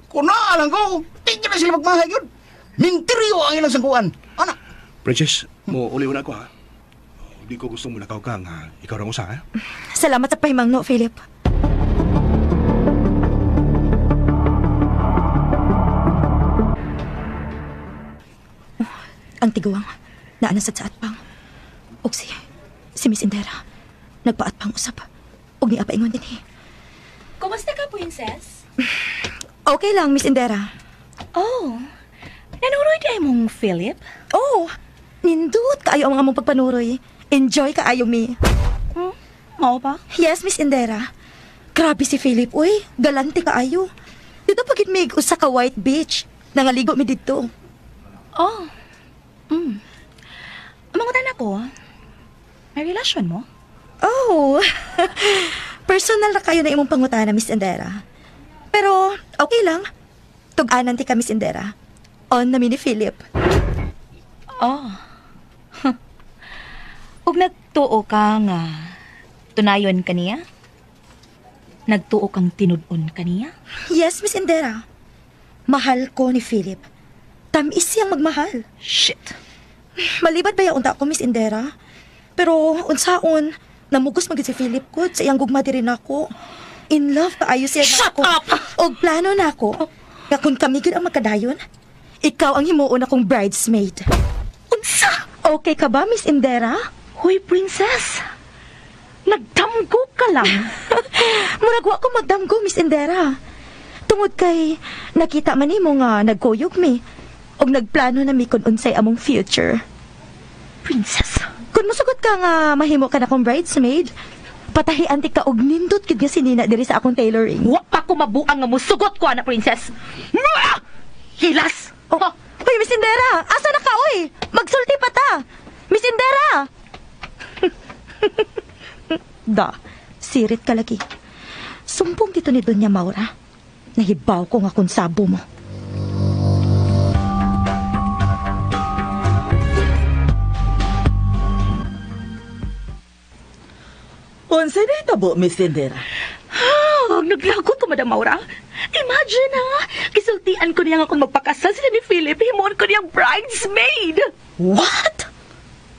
kuna lang ko. Tingnan na sila magmahay yun. Minteryo ang ilang sangkuan. Ana. Princess, mo uliw na ako, ha? Hindi ko gustong mulakaw ka nga ikaw rang usa, ha? Salamat sa pahimangno, Philip. Oh, ang tiguang, naanasad sa atpang. Og si Miss Indera, nagpaatpang usap. Og niya paingon din eh. Kumusta ka, Princess? Okay lang, Miss Indera. Oh, nanuroy di ay mong Philip? Oh, nindot kaayo ang mga mong pagpanuroy. Enjoy kaayo mi. Mao ba? Yes, Miss Indera. Grabe si Philip, uy. Galante kaayo. Dito pagit mig usa ka white beach. Nangaligo mi didto. Oh. Mangutan ako. May relasyon mo? Oh. Personal na kayo na imong pangutana, Miss Indera. Pero okay lang. Tug-anan ti ka, Miss Indera. On na mi ni Philip. Oh. Ug nagtuo ka nga tunayon kaniya? Nagtuo kang tinud-on kaniya? Yes, Miss Indera. Mahal ko ni Philip. Tamis siyang magmahal. Shit. Malibad ba yaunta ako, Miss Indera? Pero unsaon, namugos magid si Philip ko sa iyang gugma diri nako. In love kaayo siya Shut nako. up! Og plano nako. Nga kung kami gud ang magkadayon, ikaw ang himuon akong bridesmaid. Unsa? Okay ka ba, Miss Indera? Hoy, princess. Nagdamgo ka lang. Murag wa ko magdamgo, Miss Indera. Tungod kay nakita man nimo nga nagkuyog mi og nagplano na mi kun unsay among future. Princess. Kun mosugot ka nga mahimo ka na akong bridesmaid, patahian ti ka og nindot gid nga sinina diri sa akong tailoring. Wa pa ko mabuang nga musugot ko ana, princess. Mwah! Hilas. Oh, hoy, Miss Indera, asa na ka oy? Magsulti pa ta. Miss Indera. Da, sirit ka lagi. Sumbong dito ni Doña Maura. Nahibaw ko nga kung sabo mo. Unsay nahitabo, Miss Lindera? Ah, naglagot ko, Madam Maura. Imagine ha, kisultian ko niya nga kung magpakasal sila ni Philip, himuon ko niyang bridesmaid. What?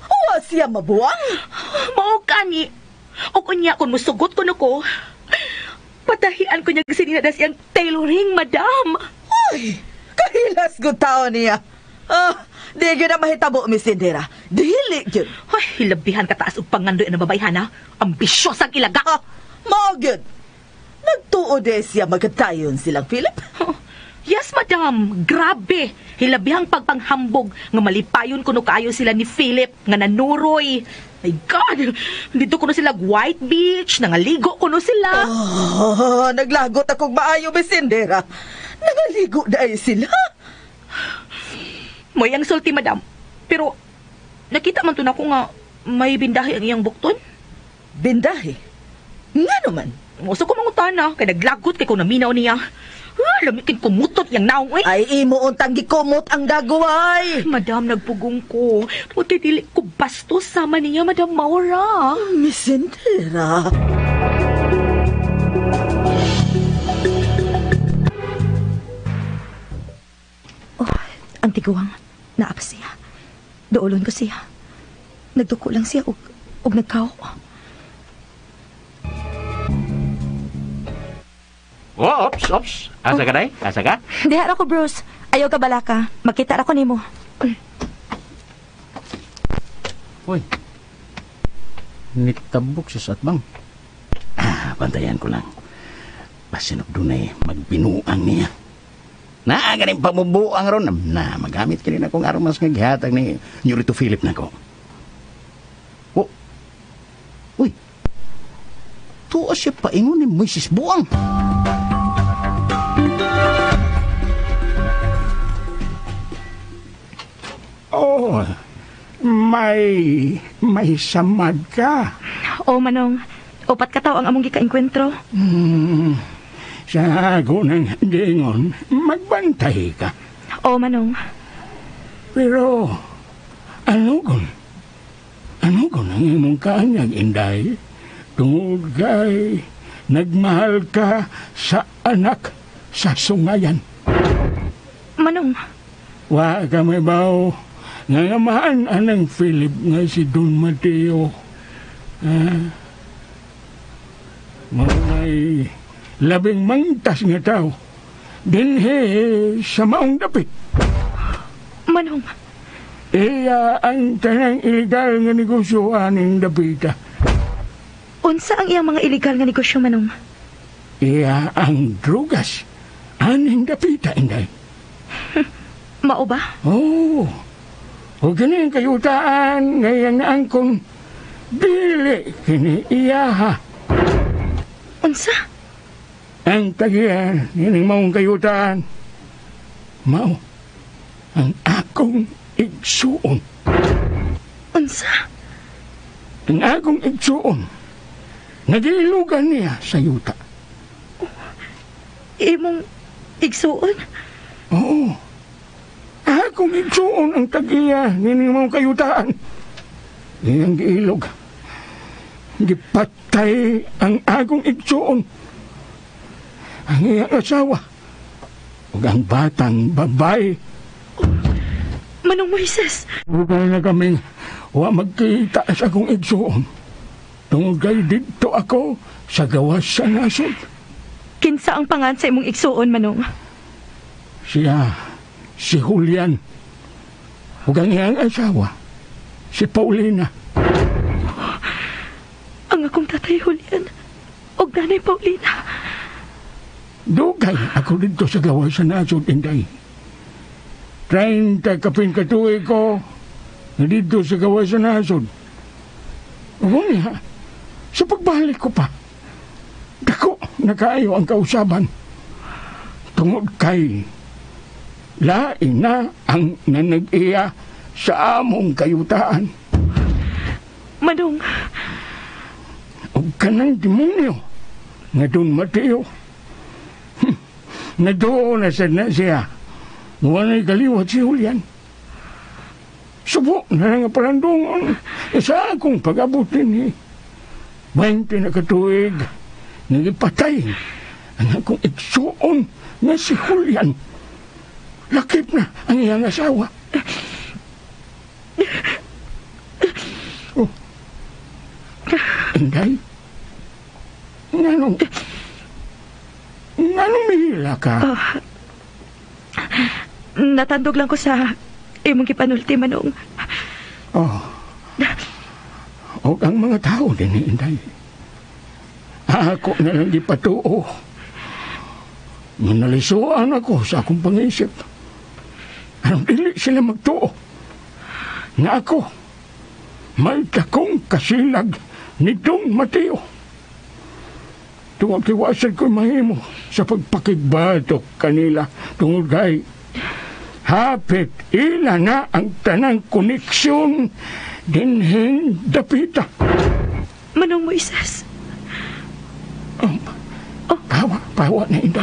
Wa siya mabuang? Mao kani. O kunya kung musugot ko ko, patahian ko niya kasi niya das iyang tailoring, madam. Ay, kahilas ko tao niya. Ah, di gyud na mahitabo, Miss Lindera. Dili gyud. Ay, hilabihan ka taas og pangandoy ang babayhan ha. Ambisyosa ang ilaga. Ah, mao gyud. Nagtuo de siya magkatayon silang Philip. Yes, madam. Grabe. Hilabihang pagpanghambog nga malipayon kuno kaayo sila ni Philip nga nanuroy. My God! Dito kuno sila White Beach, nangaligo kuno sila. Oh, naglagot akong maayo, Miss Lindera. Nangaligo na ay sila. May ang sulti, madam. Pero nakita man to na ko nga may bindahi ang iyang bukton. Bindahi? Nga naman. Uso ko mangutana, kay naglagot kay kung naminaw niya. Ah, lamikin kumutot yang naong, eh. Ay, imo untang gikumot ang gagaway. Madam, nagpugong ko. Puti dili ko bastos sama niya, Madam Maura. Miss Lindera. Oh, ang tiguang. Naapa siya. Doolon ko siya. Nagduko lang siya og nagkaw. Oh, ops, ops. Asa ka, day? Asa ka? Diha ra ko, Bruce. Ayaw ka balaka. Makita ra ko nimo. Uy. Nitabok siya sa atbang. Ah, bantayan ko lang. Basin og dunay magbinuang niya. Naa ganing pamubuang ron. Na, magamit kini na kong armas nga gihatag ni Nurito Philip nako. Oh. Uy. Tuo siya paingon ni Moises Buang. Oh, may samad ka. Oh, Manong. Upat ka tawo ang among gikaengkwentro. Sa ako ng gingon, magbantay ka. Oh, Manong. Pero, ano kon ang imong kaanyag, Inday? Tungod kay nagmahal ka sa anak sa sungayan. Manong. Wa ka may baw. Ngangamahan anang Philip nga si Don Mateo. May labing mangtas nga tao. Dinhe sa maong dapit. Manong. Iya ang tanang ilegal nga negosyo aning dapita. Unsa ang iyang mga ilegal nga negosyo, Manong? Iya ang drugas aning dapita, Inday. Mao ba? Oo. Oh. O ganing kayutaan ngayang naangkong dili kini iyaha. Unsa? Ang tagian ining maong kayutaan. Mao ang akong igsuon. Unsa? Ang akong igsuon nagilugan niya sa yuta. Oh, imong igsuon? Oo. Akong igsuon ang tag-iya nining mong kayutaan. Iyang giilog. Gipatay ang akong igsuon. Ang iyang asawa. Ug ang batang babae. Oh, Manong Moises. Ugay na kaming wa magkita sa akong igsuon. Tungod kay didto ako sa gawas sa nasod. Kinsa ang pangan sa imong igsuon, Manong? Siya, si Julian. Ug ang iyang asawa, si Paulina. Ang akong tatay, Julian, ug nanay Paulina. Dugay ako dito sa gawas sa nasod, Inday. 30 kapin katuig ko dito sa gawas sa nasod. Unya, sa pagbalik ko pa, dako nakaayo ang kausaban. Tungod kay lain na ang nanag-iya sa among kayutaan. Manong, kanang demonyo nga Don Mateo. Naduo na sad na siya. Wala'y kaliwat si Julian. Subo na lang ang palandungon sa akong pag-abot din eh. 20 na katuig, nagipatay ang akong igsuon nga si Julian. Lakip na ang iyang asawa. Oh. Inday, nganong mihila ka? Oh, natandog lang ko sa imong gipanulti, Manong. Oh. Og ang mga tao din, Inday. Ako na lang gipatuo. Nalisuan ako sa akong pangisip. Anong dili sila magtuo? Nga ako, may takong kasilag ni Don Mateo. Tungod kay wasan ko'y mahimo sa pagpakigbatok kanila. Tungod kay hapit ila na ang tanang koneksyon dinhing dapita. Manong Moises. Pawa na ito.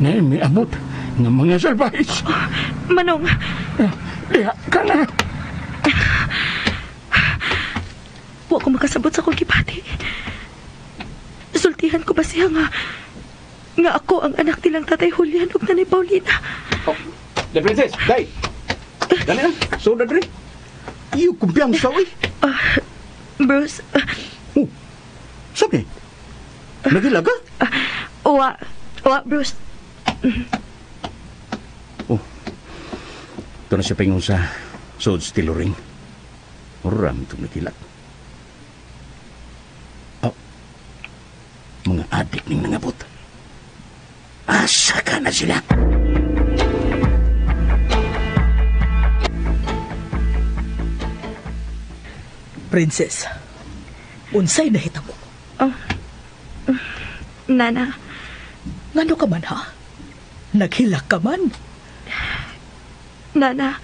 Na miabot ng mga salbahis. Manong. Diha ka na. Wa ko makasabot sa akong gibati. Sultihan ko ba siya nga ako ang anak nilang Tatay Julian ug Nanay Paulina? Oh, the princess, day. Dali na, soda dre. Iyo kumpiyansa oy. Bruce. Oh. Sabi. Nagilaga? Wa, Bruce. Oh. Ito na siya pingon sa sod stiloring. Uram itong nagilak. Oh. Mga adik ning nangabot. Asa ka na sila? Princess, unsay nahitabo? Oh. Nana. Ngano ka man, ha? Naghilak ka man? Nana,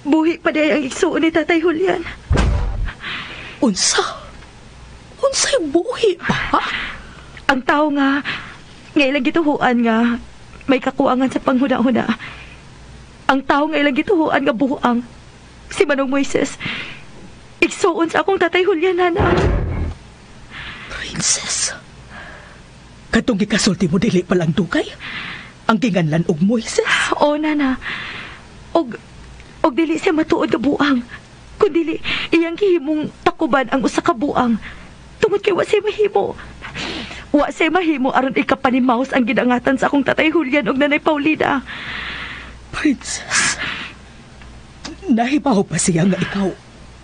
buhi pa day ang igsuon ni Tatay Julian. Unsa? Unsay buhi pa, ha? Ang tao nga ilang gituhuan nga may kakuangan sa panghuna-huna. Ang tao nga ilang gituhuan nga buang si Manong Moises. Igsuon sa akong Tatay Julian, Nana. Princess, katong gikasulti mo dili palang dugay? Ang ginganlan og Moises? Oo, Nana. Og dili siya matuod nga buang. Kundili iyang gihimong takuban ang usa ka buang. Tungod kay wa siya mahimo. Wa siya mahimo aron ikapanimaus ang gidangatan sa akong Tatay Julian og Nanay Paulina. Princess, nahibaw pa siya nga ikaw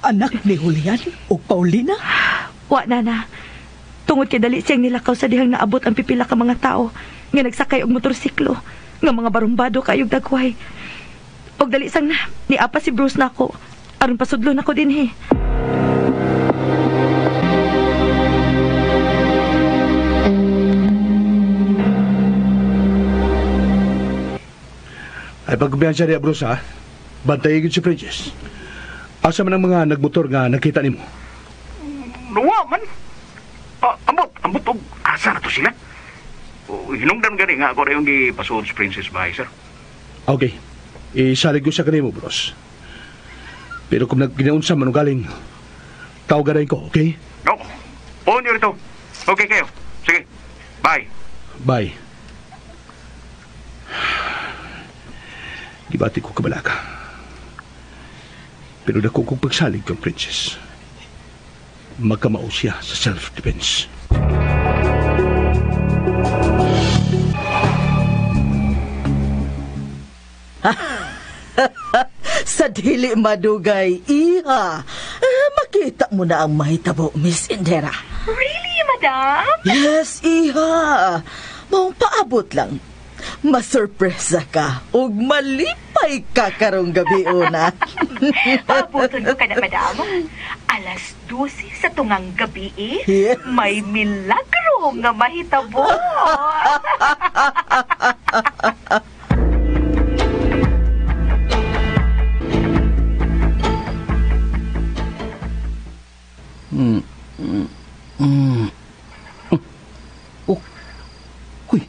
anak ni Julian og Paulina? Wa, Nana. Tungod kay dali siyang nilakaw sa dihang naabot ang pipila ka mga tao nga nagsakay og motorsiklo, nga mga barumbado kayog dagway. Og dali sang niapa si Bruce nako aron pasudlon ako dinhi. Ay pagkumpiyansa niya, Bruce, ha? Bantay si Princess. Asa man ang mga nagmotor nga nakita nimo? Nuwa man. Ambot og asa na to sila. Hinungdan gani nga ako rin yung gipasuod sa Princess bahay, sir. Okay. Isalig ko sa kanimo, bros. Pero kung nagkinaunsa man galing, tawagan ko, okay? No. Oo, rito. Okay kayo. Sige. Bye. Bye. Gibati ko kabalaka. Pero dako kong pagsalig kang Princess. Magkamao siya sa self-defense. Sa dili madugay, iha. Makita mo na ang mahitabo, Miss Indera. Really, madam? Yes, iha. Maong paabot lang. Masurpresa ka ug malipay ka karong gabi una. Paaboton ko ka na, madam. 12:00 sa tungang gabi, eh. Yes. May milagro nga mahitabo. Oh. Uy.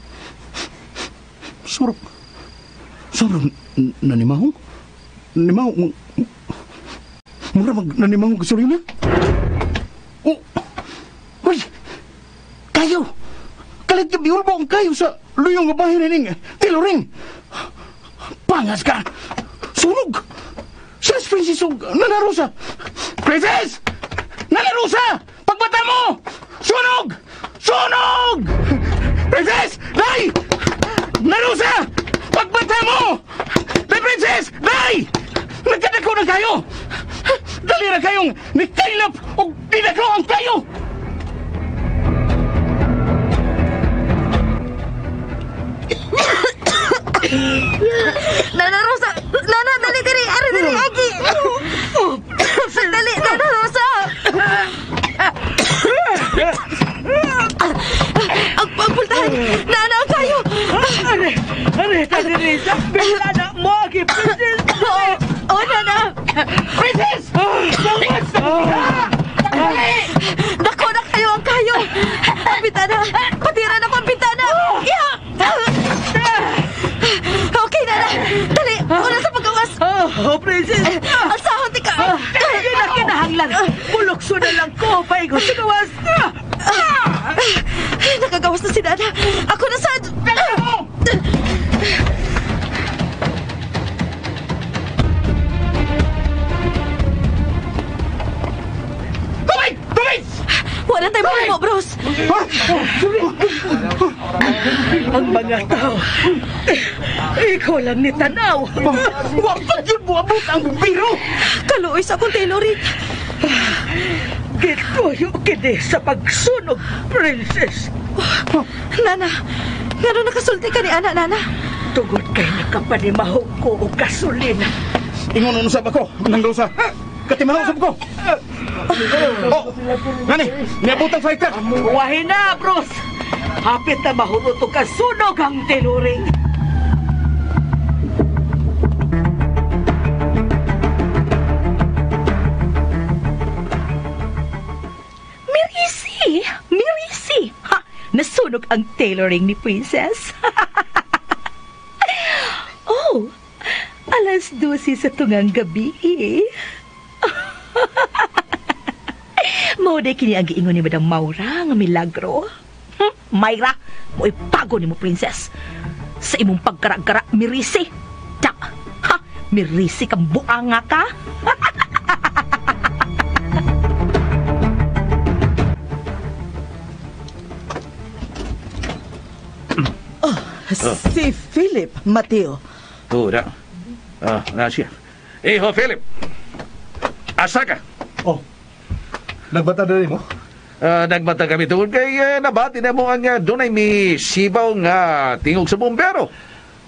Surok. Surok nanimahong? Nimahong. Mura mag nanimahong gasolina? Oh. Uy. Kayo. Kalit ka biulbo ang kayo sa luyong nga bahay ning tailoring. Pangas ka. Sunog. Sa Princess og Nana Rosa. Princess! Nana Rosa! Pagbata mo! Sunog! Sunog! Princess! Day! Nana Rosa! Pagbata mo! Day, Princess! Day! Nagkadako na kayo! Dali na kayong nikailap o dinako ang kayo! Nana Rosa! Nana, dali dali! Ari, dali, agi! Dali, Nana Rosa! Ang pagpultahan! Nana, ang kayo! Are, are, tadi Risa! Bila na mo, agi, Princess! Oh, Nana! Princess! Dako na kayo ang kayo! Ang bintana! Patiran ako ang bintana! Iha! Okay, Nana! Dali! Una sa pagkawas! Oh, Princess! Ang sahon, tika! Hindi na kinahanglan! Bulokso na lang ko! Paigo sa gawas! Nakagawas na si Nana! Ako na sad! Tubig! Tubig! Wala tayo mahimo, bros! Ang mga tao, ikaw lang ni Tanaw. Wapag yun buabot ang bumbiro! Kaluoy sa akong tailoring. Gituyo kini sa pagsunog, Princess. Nana, ngano nakasulti ka ni Ana, Nana? Tugod kay nakapanimahog ko og gasolina. Ingon usab ako, Nang Rosa. Katimahaw usab ko. Oh, nani, niabot ang fighter. Wahin na, bros. Hapit na mahurot og kasunog ang tailoring. Mirisi! Mirisi! Ha! Nasunog ang tailoring ni Princess. Oh, 12:00 sa tungang gabi. Mao day kini ang giingon ni Madam Maura nga milagro. Mayra, mo'y pago ni mo, Princess. Sa imong pagkara-gara, mirisi. Ta, ha, mirisi kang buanga ka. Oh, si Philip Mateo. Tura. Ah, na siya. Iho, Philip. Asa ka? Oh, nagbata na rin mo? Nagbata kami tungkol kay nabati na mo ang dunay mi sibaw nga tingog sa bumbero.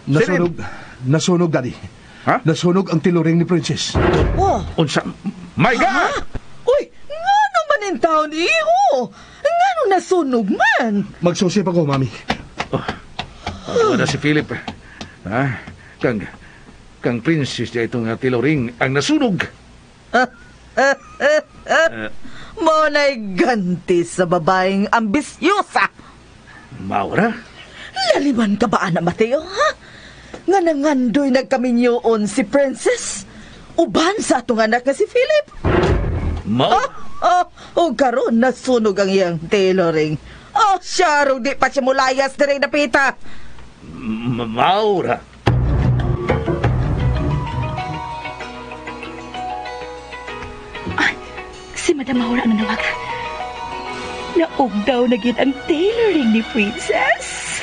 Nasunog, nasunog, Daddy. Ha? Nasunog ang tiluring ni Princess. Oh. Unsa? My God! Ha? Uy, ngano man in taon, iho? Ngano nasunog man? Magsusip ako, Mami. Oh, na si Philip. Ha? Kang Princess niya itong tiluring ang nasunog. Mo na'y ganti sa babaeng ambisyosa. Maura? Laliman ka ba, Ana Mateo, ha? Nga nangandoy nagkaminyoon si Princess. Uban sa atong anak nga si Philip. Maura? Oh, oh, karon nasunog ang iyang tailoring. Oh, siya di pa siya mulayas na rin napita. Maura? Ay, si Madam Maura ang nanawag. Naog daw na gid ang tailoring ni Princess.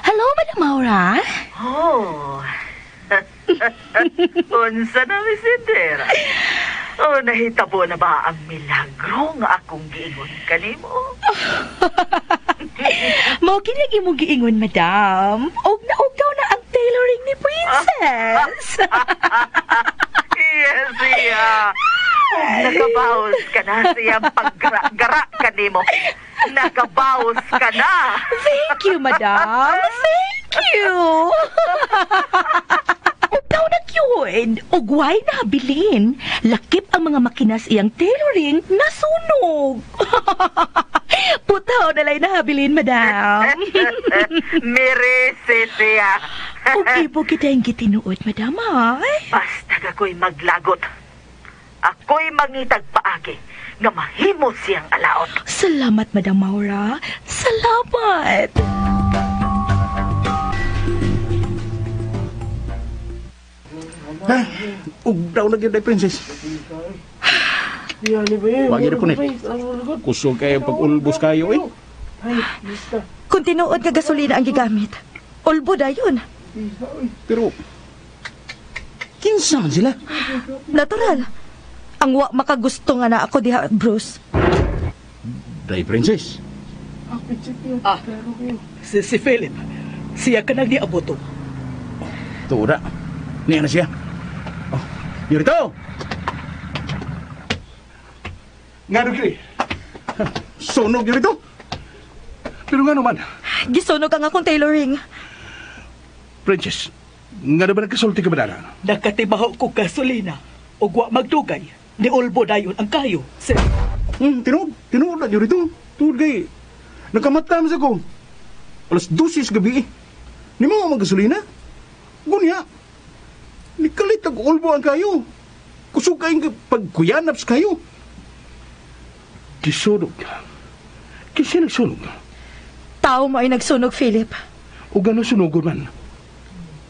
Hello, Madam Maura. Oh. Unsa na, Miss Indira? Oh, nahitabo na ba ang milagro nga akong giingon kanimo? Mao kini ang imong giingon, Madam. Og naog daw na ang tailoring ni Princess. Yes, iya. Nakabaos ka na siyang paggra-gara kanimo. Nakabaos ka na. Thank you, Madam. Thank you. Ug daw na cute. Tinuod, ug way nahabilin. Lakip ang mga makinas iyang tailoring nasunog. Putaw na lay nahabilin, madam. Merese siya. Ug ibo kita ang gitinuod, madam, ha? Basta ako'y maglagot. Ako'y mangitag paagi nga mahimo siyang alaot. Salamat, Madam Maura. Salamat. Ha? Ug daw na gyud ay princess. Wag gyud po ni. Kusog kayo pag ulbos kayo eh. Kung tinuod nga gasolina ang gigamit, ulbo dayon. Pero kinsa man sila? Natural. Ang wa makagusto nga na ako diha, Bruce. Day princess. Ah, si Philip. Siya ka nang niabot. Tuda. Niya na siya. Oh, Yurito! Nga kini? Sunog Yurito! Pero nga naman, Gisunog ang akong tailoring. Princess, nga naman nagkasulti ka ba na? Nakatibaho ko gasolina. Ug wa magdugay. Ni ulbo dayon ang kayo, sir. Tinuod, tinuod na Yurito. Tuod kay nagkamata man sa ko. 12:00 sa gabi eh. Ni mo ang gasolina? Gunya. Nikalit ang ulbo ang kayo. Kusog kayong pagkuyanap sa kayo. Gisunog. Kasi nagsunog. Tao mo ay nagsunog, Philip. O gano'n sunugon man.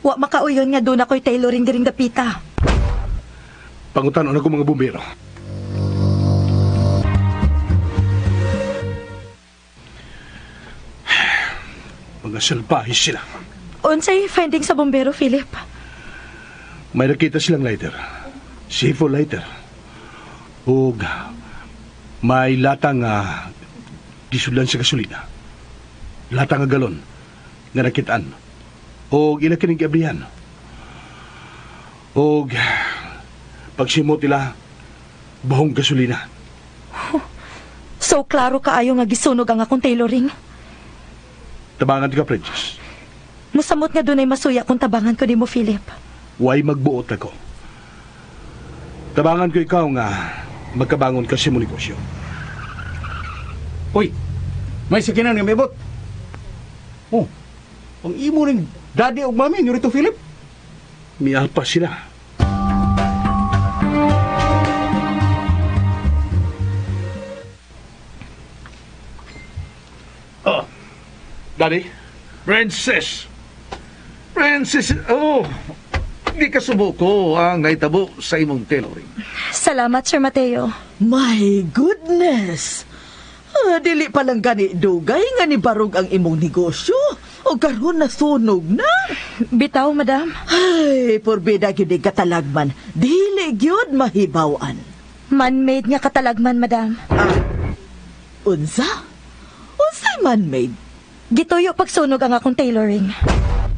Wa makauyon nga doon ako'y tailoring diring dapita. Pangutan na ko mga bumbero. Mga salbahe sila. Unsay finding sa bumbero, Philip? May nakita silang lighter. C4 lighter. Ug may lata nga gisudlan sa gasolina. Lata nga galon nga nakitaan. Og ila kining giabrihan. Og pagsimot nila bahong gasolina. So klaro kaayo nga gisunog ang akong tailoring. Tabangan ka, Princess. Musamot nga dunay masuya kung tabangan ko nimo, Philip. Way magbuot ako. Tabangan ko ikaw nga magkabangon ka sa imong negosyo. Uy, may sakinan nga mibot. Oh, ang imo ning daddy ug mami ni Rito Philip. Miapa sila. Oh, Daddy? Princess! Princess! Oh! Di ka sumuko ang naitabo sa imong tailoring. Salamat, Sir Mateo. My goodness! Ah, dili pa lang gani dugay nga ni barog ang imong negosyo. O karon nasunog na. Bitaw, madam. Ay, porbida gyud ni katalagman. Dili gyud mahibaw-an. Man-made nga katalagman, madam. Ah, unsa? Unsay man-made? Gituyo pagsunog ang akong tailoring.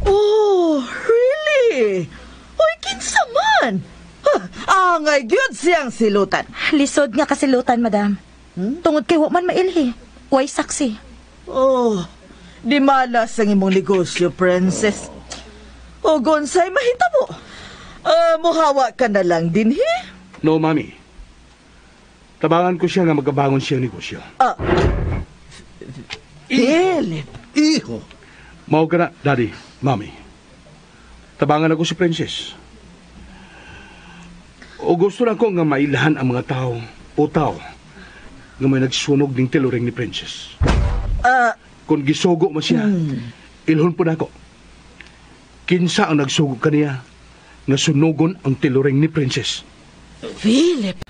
Oh, really? Uy, kinsa man? Huh, angay gyud siyang silutan. Lisod nga kasilutan, madam. Tungod kay wa man mailhi. Way saksi. Oh, di malas ang imong negosyo, princess. O gonsay mahitabo. Muhawa ka na lang din, he? No, mami. Tabangan ko siya nga magkabangon siyang negosyo. Philip. Iho. Mao ka na, Daddy, Mami. Tabangan ako si Princess. O gusto na ko nga mailahan ang mga tao o tao nga may nagsunog ning tailoring ni Princess. Kung gisugo mo siya, ilhon po na ako. Kinsa ang nagsugo kaniya nga sunugon ang tailoring ni Princess. Philip.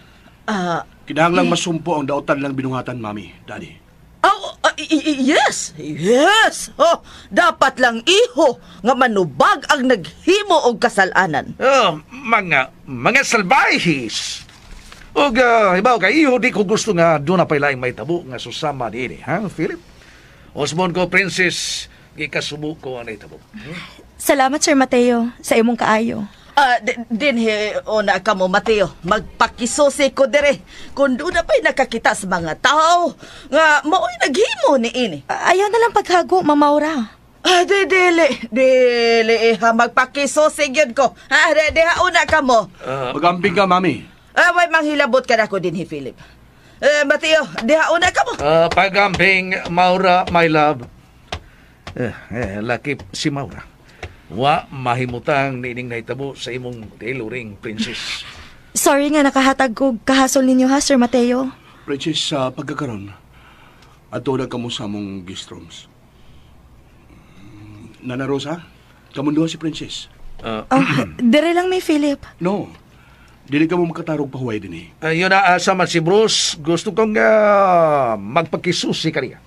Kinahanglang masumpo ang dautan lang binungatan, Mami, Daddy. Oh, yes, yes. Oh, dapat lang iho nga manubag ang naghimo og kasalanan. Oh, mga salbahis. Og hibaw kay iho di ko gusto nga doon na pa'y laing may tabo nga susama niini, ha, Philip? Osmond ko, Princess, gikasubo ko ang naitabo. Salamat, Sir Mateo, sa imong kaayo. Dinhi una ka mo, Mateo. Magpakisusi ko dire. Kung doon na pa'y nakakita sa mga tao nga mao'y naghimo ni ini. Ayaw na lang paghago, Ma'am Maura. Ah, di, dili. Dili, ha. Magpakisusig yun ko. Ha, di, di, hauna ka mo. Magamping ka, mami. Ah, way manghilabot ka na ko din, Philip. Eh, Mateo, di hauna ka mo. Pagamping, Maura, my love. Laki si Maura. Wa mahimutang nining nahitabo sa imong tailoring, princess. Sorry nga nakahatag ko kahasol ninyo ha, Sir Mateo. Princess, sa pagkakaroon, ato na kamo sa among guest rooms. Nana Rosa, kamunduha si Princess. Dire lang may Philip. No, dili ka mo makatarog pahuway din eh. Yun na, asa man si Bruce. Gusto kong magpakisusi kaniya.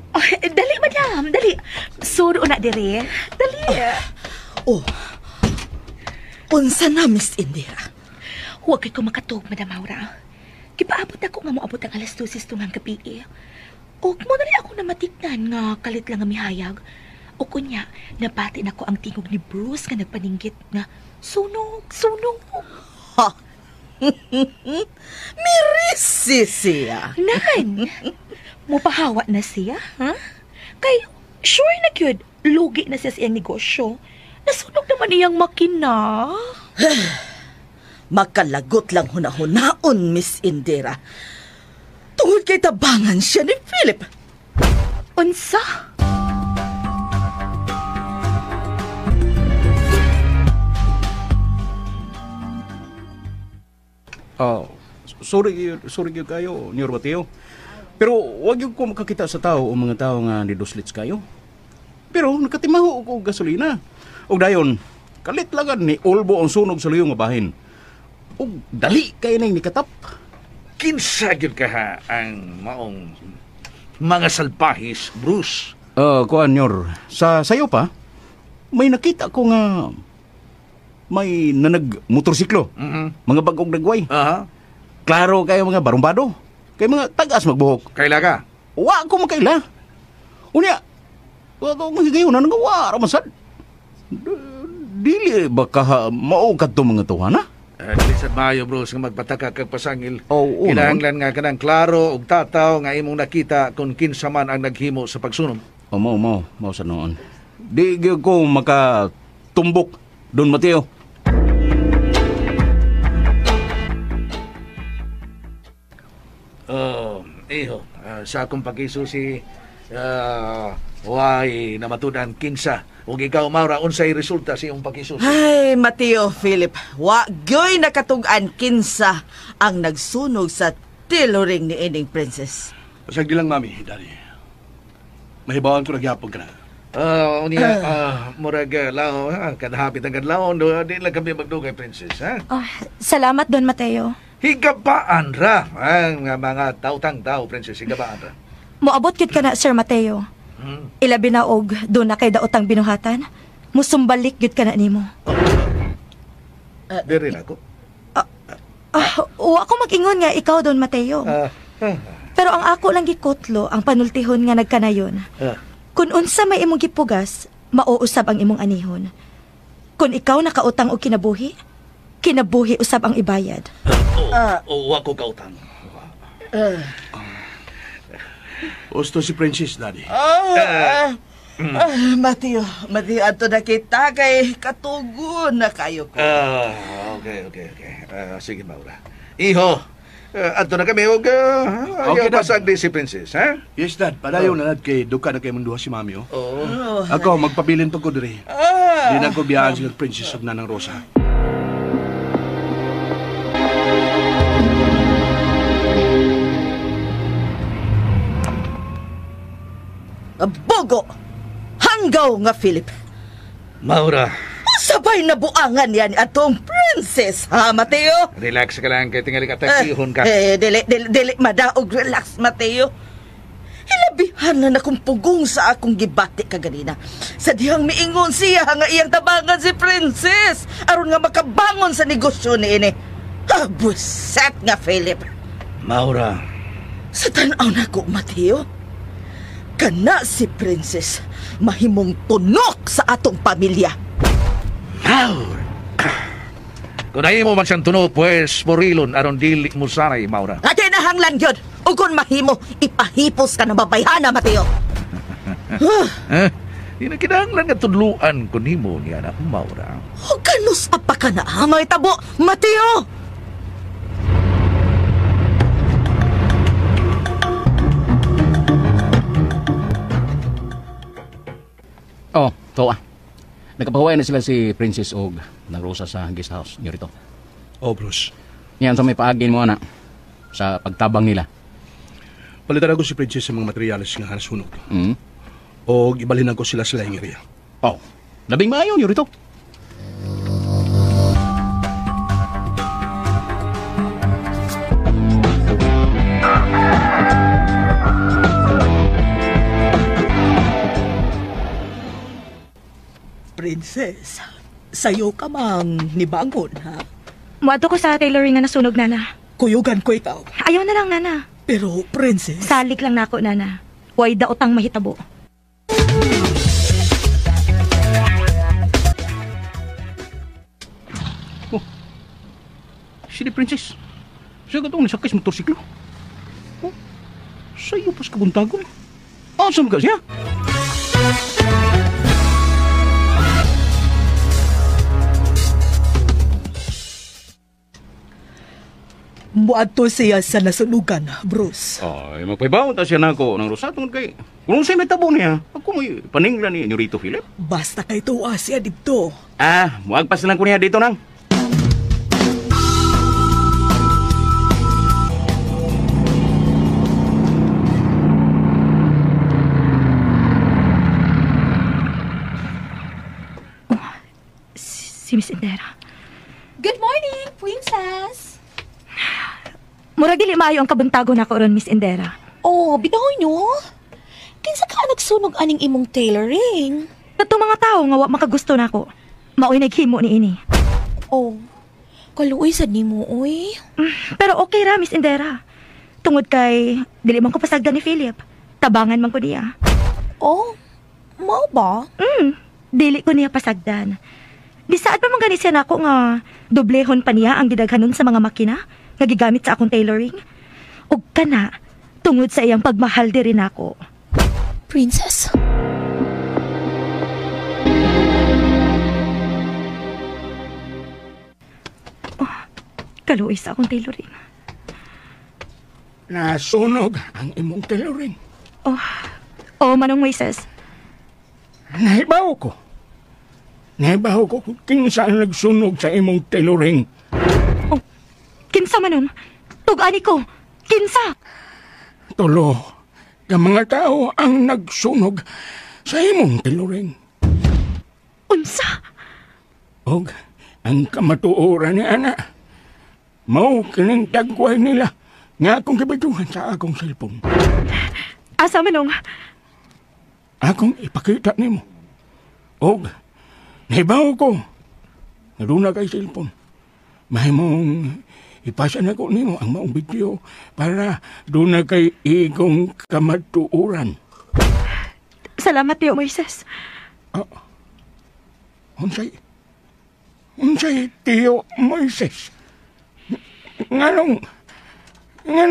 Oh, dali, madam. Dali. Suro na dire. Dali. Oh. Unsa na, Miss Indira? Huwag kay ko makatog, Madam Maura. Gipaabot ako nga moabot ang 12:00 tungang gabi. Og mo na rin ako namatignan nga kalit lang nga mihayag. O kunya, nabati na ko ang tingog ni Bruce nga nagpaninggit nga sunog, sunog. Ha? Mirisi siya. Nan, mupahawa na siya, ha? Kay, sure na gyud, lugi na siya sa iyang negosyo. Nasunog naman iyang makina. Makalagot lang hunahunaon, Miss Indira. Tungod kay tabangan siya ni Philip. Unsa? Oh, sorry, sorry gyud kayo, Nyor Mateo. Pero wag gyud ko makakita sa tao o mga tao nga niduslits kayo. Pero nakatimaho ko og gasolina. Og dayon, kalit lagan ni ulbo ang sunog sa luyo nga bahin. Og dali kay ning nikatap. Kinsa gyud ka ha ang maong mga salpahis, Bruce? Kuan Nyor, sa sayo pa may nakita ko nga may nanag motorsiklo. Mm-hmm. Mga bag-ong nagway. Uh-huh. Klaro kayo mga barumbado. Kay mga tagas magbuhok. Kaila ka? Wa ko makaila. Unya, wa ko mahigayon na nga wa sad. Dili ba ka mao kadto mga tuwa na? Dili sad maayo, Bruce, nga magpataka kag pasangil. Oh, kinahanglan nga kanang klaro ug tataw nga imong nakita kung kinsa man ang naghimo sa pagsunog. Oh, mao sa noon. Di gyud ko makatumbok Don Mateo. Oh, iho, sa akong pagkisusi, way namatudan kinsa. Ug ikaw, Maura, unsay resulta sa iyong pagkisusi? Ay, Mateo, Philip, wa gyoy nakatug-an kinsa ang nagsunog sa tailoring ni ining princess. Pasagdi lang, mami, daddy. Mahibawan ko nagyapon ka na. Unya, murag lao, kadhapit ang kadlawon, di lang kami magdugay, princess, ha? Oh, salamat, Don Mateo. Higabaan ra ang mga tautang tao, princess, higabaan ra. Moabot gyud ka na, Sir Mateo. Ilabi na og doon na kay daotang binuhatan. Musumbalik gyud ka na nimo. Diri na ako. Wa ko mag-ingon nga ikaw, Don Mateo. Pero ang ako lang gikotlo ang panultihon nga nagkanayon. Kung unsa may imong gipugas, mauusab ang imong anihon. Kung ikaw nakautang og kinabuhi, kinabuhi usab ang ibayad. Wa ko kautang. Gusto si Princess, Daddy. Mateo, Mateo, ato na kita kay katugon na kayo ko. Okay. Sige, Maura. Iho, ato na kami. Og, okay, pasag di si Princess, ha? Yes, Dad. Padayon na, Dad, kay duka na kay munduha si Mami, oh. Oh. Ako, magpabilin pa ko diri. Di na ko biyaan sila Princess of Nanang Rosa. Bogo! Hanggaw nga, Philip. Maura. Sabay na buangan yan atong princess, ha, Mateo? Relax ka lang, kay tingali ka takihon ka. Dili, madaog, relax, Mateo. Hilabihan na nakong pugong sa akong gibati kaganina. Sa dihang miingon siya nga iyang tabangan si princess aron nga makabangon sa negosyo ni ini. Ah, buset nga, Philip. Maura. Sa tan-aw na ko, Mateo, kana si princess mahimong tunok sa atong pamilya. Maura. Kung nahimo man siyang tuno, pues, morilon aron dili mo sanay, Maura. Ate nahanglan yun. O kung mahimo, ipahipos ka ng babayhana, Mateo. Eh, di na kinahanglan nga tudluan ko nimo niya na, Maura. O kanus pa ka na, may tabo, Mateo! Oh, to ah. Nakapahuway na sila si Princess og ng Rosa sa guest house niyo rito. Oh, Bruce. Yan sa may paagin mo ana sa pagtabang nila. Palitan ako si Princess sa mga materyales nga nasunog. Mm. O ibalhin ko sila sa laing area. Oh, labing maayo niyo rito. Princess, sayo ka mang nibangon, ha? Muadto ko sa tailoring nga nasunog, Nana. Kuyugan ko ikaw. Ayaw na lang, Nana. Pero, Princess... Salik lang nako, Nana. Way daotang mahitabo. Oh. Sini Princess. Siya katong nasakay sa motorsiklo. Oh, sayo pas kabuntagon. Asa man ka siya? Muadto siya sa nasunugan, Bruce. Ay, magpaibaw ta siya nako ng Rosa tungod kay kung unsay may tabo niya, ako may paningla ni Nurito Philip. Basta kay tuwa siya dito. Ah, muagpas na lang ko niya dito nang. Oh, si Miss Indera. Good morning, Princess! Murag dili maayo ang kabuntago nako ron, Miss Indera. Oh, bitaw nyo. Kinsa ka nagsunog aning imong tailoring? Katong mga tao nga wa makagusto nako. Maoy naghimo ni ini. Oh, kaluoy sad nimo oy. Pero okay ra, Miss Indera. Tungod kay dili man ko pasagdan ni Philip. Tabangan man ko niya. Oh, mao ba? Dili ko niya pasagdan. Di saad pa man gani siya nako nga doblehon pa niya ang gidaghanon sa mga makina nga gigamit sa akong tailoring. Ug kana tungod sa iyang pagmahal diri nako. Princess. Oh, kaluoy sa akong tailoring. Nasunog ang imong tailoring. Oh, Manong Moises. Nahibaw ko. Nahibaw ko kung kinsa ang nagsunog sa imong tailoring. Oh, kinsa manong? Tug-ani ko. Kinsa? Tulo ka mga tao ang nagsunog sa imong tailoring. Unsa? Og ang kamatuoran ni ana, mao kining tagway nila nga akong gibituhan sa akong cellphone. Asa manong? Akong ipakita nimo. Og nahibaw ko nga duna kay cellphone. Mahimong ipasa na ko nimo ang maong video para duna kay igong kamatuoran. Salamat, Tio Moises. Unsay? Unsay, Tio Moises? Nganong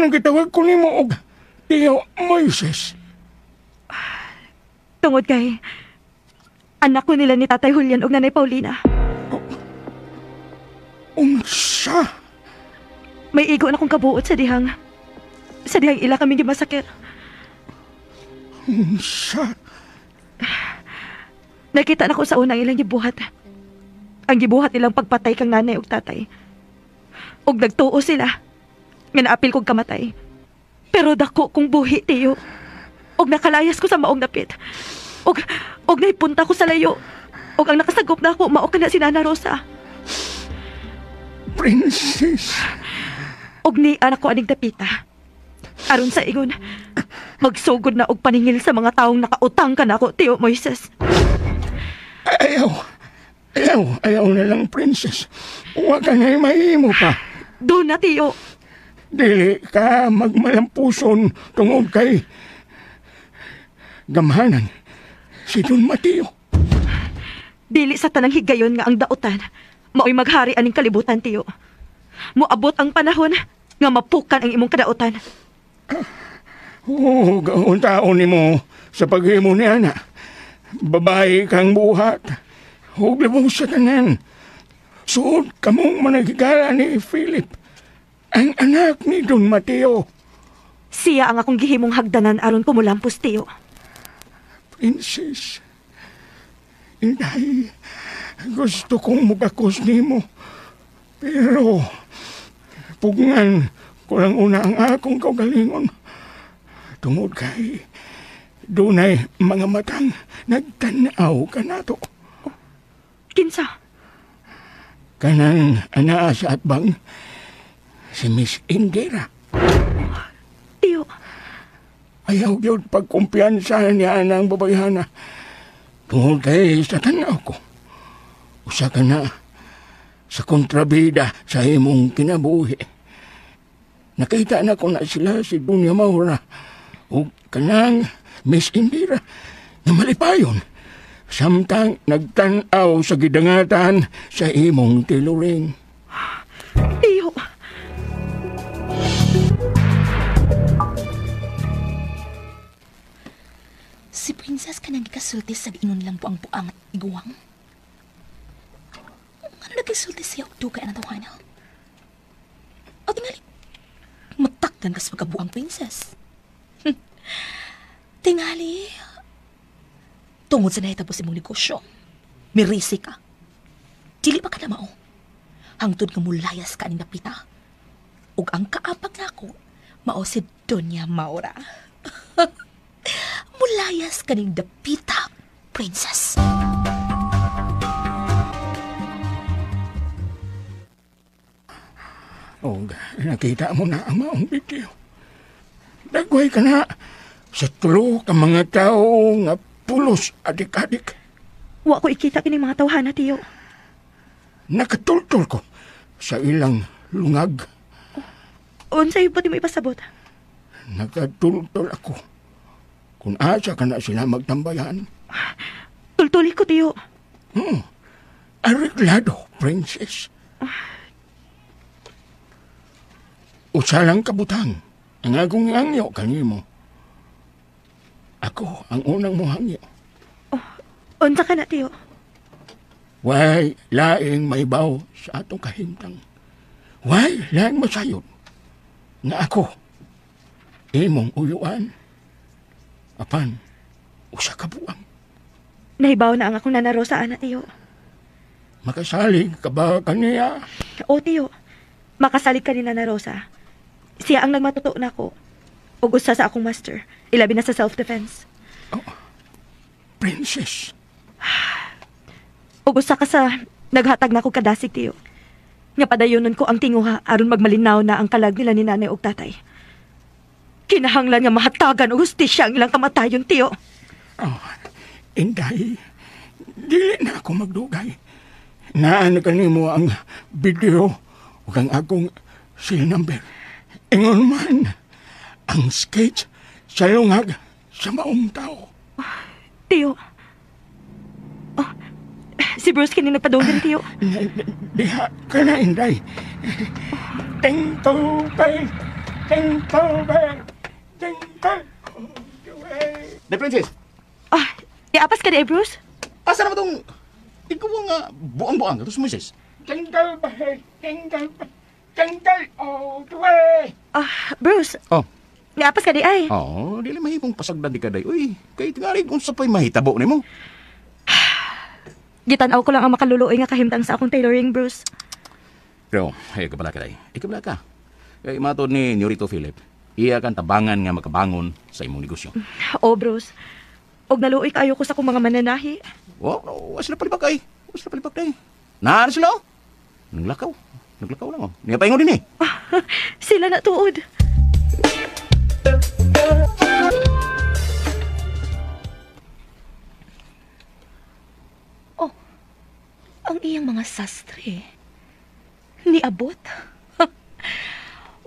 gitawag ko nimo og Tio Moises? Tungod kay anak ko nila ni Tatay Julian og Nanay Paulina. Unsa? May igo na kong kabuot sa dihang. Sa dihang ila kami gimasakit. Unsa? Nakita na ko sa unang ilang gibuhat. Ang gibuhat nilang pagpatay kang nanay ug tatay. Ug nagtuo sila nga naapil kog kamatay. Pero dako kong buhi, Tiyo. Og nakalayas ko sa maong dapit. Og naipunta ko sa layo. Og ang nakasagop na ako, mao ka na si Nana Rosa. Princess. Og ni anak ko aning dapita. Aron sa ingon, magsugod na og paningil sa mga taong nakautang ka na ako, Tio Moises. Ayaw. Ayaw. Ayaw na lang, Princess. Huwag ka na mahimo pa. Doon na, Tio. Dili ka magmalampuson tungod kay gamhanan si Don Mateo. Dili sa tanang higayon nga ang dautan Maoy maghari aning kalibutan, tiyo. Moabot ang panahon nga mapukan ang imong kadautan. Oo, gaon taon nimo sa paghimo niya na. Babae kang buhat. Huwag mo sa tanan. Suod kamong managigala ni Philip, ang anak ni Don Mateo. Siya ang akong gihimong hagdanan aron kumulampos, tiyo. Princess, Inday, gusto kong mugakos nimo. Pero, pugngan ko lang una ang akong kaugalingon. Tungod kay, dunay mga matang nagtanaw ka nato. Oh, kinsa? Kanang anaa sa atbang, si Miss Indira. Oh, tiyo. Ayaw yun pagkumpiyansa niya ng babayhana. Tungod kay sa tanaw ko, usa ka na sa kontrabida sa imong kinabuhi. Nakita na ko na sila si Dunya Maura o kanang Miss Indira na malipayon samtang nagtan-aw sa gidangatan sa imong tiluring. Tiyo! Si Princess kanang gikasulti sa giingon lang buang-buang at iguwang. Ano nagkasulti siya og dugay ang tawana? O tingali, matakdan kas pagkabuang princess. Tingali, tungod sa nahitabo sa imong negosyo, mirisi ka. Dili pa ka na mao. Hangtod nga mulayas ka aning napita. Ug ang kaapag nako, mao si Doña Maura. Mulayas kaning dapita, princess. Oh, nakita mo na ang maong video. Dagway ka na sa tulo ka mga tao nga pulos adik-adik. Wa ko ikita kining mga tawhana, tiyo. Nakatultol ko sa ilang lungag. Oh, unsay pa di mo ipasabot? Nakatultol ako. Kung asa ka na sila magtambayan. Tultuli ko, tiyo. Areglado, princess. Usa lang kabutang ang akong hangyo kanimo. Ako ang unang mohangyo. Oh, unsa ka na, tiyo? Way laing maibaw sa atong kahimtang. Way laing masayod nga ako imong uyuan. Apan usa ka buang. Nahibaw na ang akong Nana Rosa, ana, tiyo. Makasalig ka ba kaniya? O, tiyo. Makasalig ka ni Nana Rosa. Siya ang nagmatuto na ako. Ug usa sa akong master. Ilabi na sa self-defense. Oh, princess. Ug usa ka sa naghatag na ako kadasig, tiyo. Nga padayonon ko ang tinguha aron magmalinaw na ang kalag nila ni nanay ug tatay. Kinahanglan nga mahatagan og hustisya ang ilang kamatayon, tiyo. Oh, Inday, dili na ako magdugay. Naan kanimo ang video ug ang akong cell number. Ingon man ang sketch sa lungag sa maong tao. Oh, tiyo. Oh, si Bruce kini nagpadunggan, tiyo. Diha ka na, Inday. Tingle bell, tingle bell, tingle all the way. Day, Princess. Ah, iapas ka di, Bruce? Asa na ba itong ikaw nga buang-buang? Ito si Moises. Jingle bell, jingle bell, jingle all the way. Ah, Bruce. Oh. Iapas ka di ay. Oh, dili mahimong pasagdan di ka day. Uy, kay tingali kung sa pa'y mahitabo nimo. Gitanaw ko lang ang makaluluoy nga kahimtang sa akong tailoring, Bruce. Pero, ay, kabala ka day. Ay, kabala ka. Kay matod ni Nyorito Philip, iya kang tabangan nga makabangon sa imong negosyo. Oh, Bruce. Og naluoy kaayo ko sa akong mga mananahi. Oh, no, wa sila palibak ay. Wa sila palibak day. Naan sila, oh. Naglakaw. Naglakaw lang, oh. Niya paingon din eh. Sila na tuod. Oh, ang iyang mga sastre. Niabot.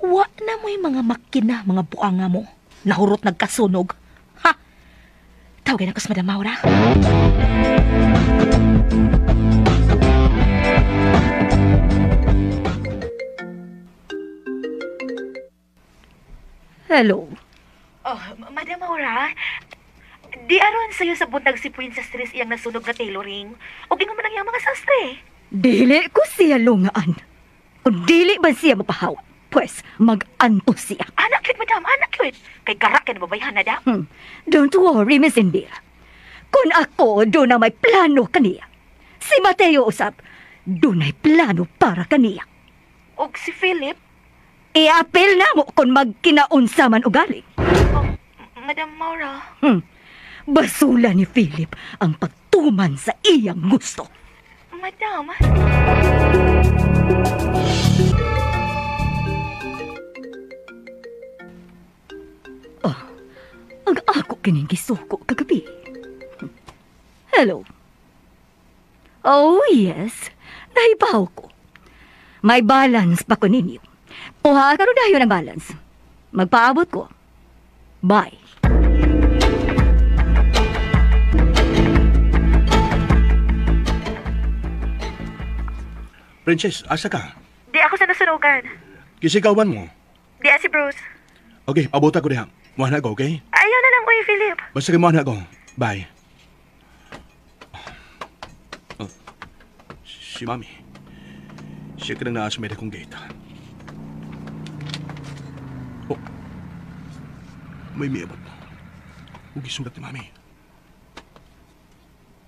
Wa na mo'y mga makina, mga buanga mo. Nahurot nagkasunog. Ha! Tawagin ako sa Madam Maura. Hello. Oh, Madam Maura, di aron sa'yo sa buntag si Princess Therese iyang nasunog na tailoring. O ingon man ang iyang mga sastre. Dili ko siya lungaan. Kung dili man siya mapahawat, pues mag-anto siya. Anak cute, madam, anak cute. Kay karak ka na babayhan na da. Don't worry, Miss Indira. Kung ako doon na may plano kaniya. Si Mateo usab, doon ay plano para kaniya. Og si Philip? Iapil na mo kung magkinaunsa man ugali. Oh, Madam Maura. Basula ni Philip ang pagtuman sa iyang gusto. Madam. Oh, ang ako kining gisuko kagabi. Hello. Oh, yes. Nahibaw ko. May balance pa ko ninyo. Kuha ka ro dayon ang balance. Magpaabot ko. Bye. Princess, asa ka? Di ako sa nasunugan. Kisikawan mo. Di si Bruce. Okay, abot ako diha. Muha na ko, okay? Ayaw na lang, Uy, Philip. Basta kay muha na ko. Bye. Oh, si Mami. Siya ka nang naa sa may dakong gate. Oh, may miabot. Huwag isulat ni Mami.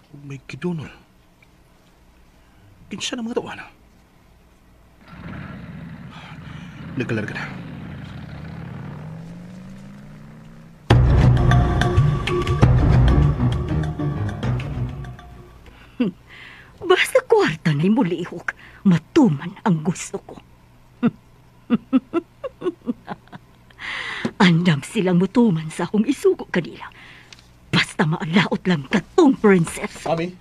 Huwag may kidunol. Kinsa na mga tawana? Nagkalarga na. Basta kwarta na'y mulihok, matuman ang gusto ko. Andam silang mutuman sa akong isugo kanila. Basta maalaot lang katong princess. Mami?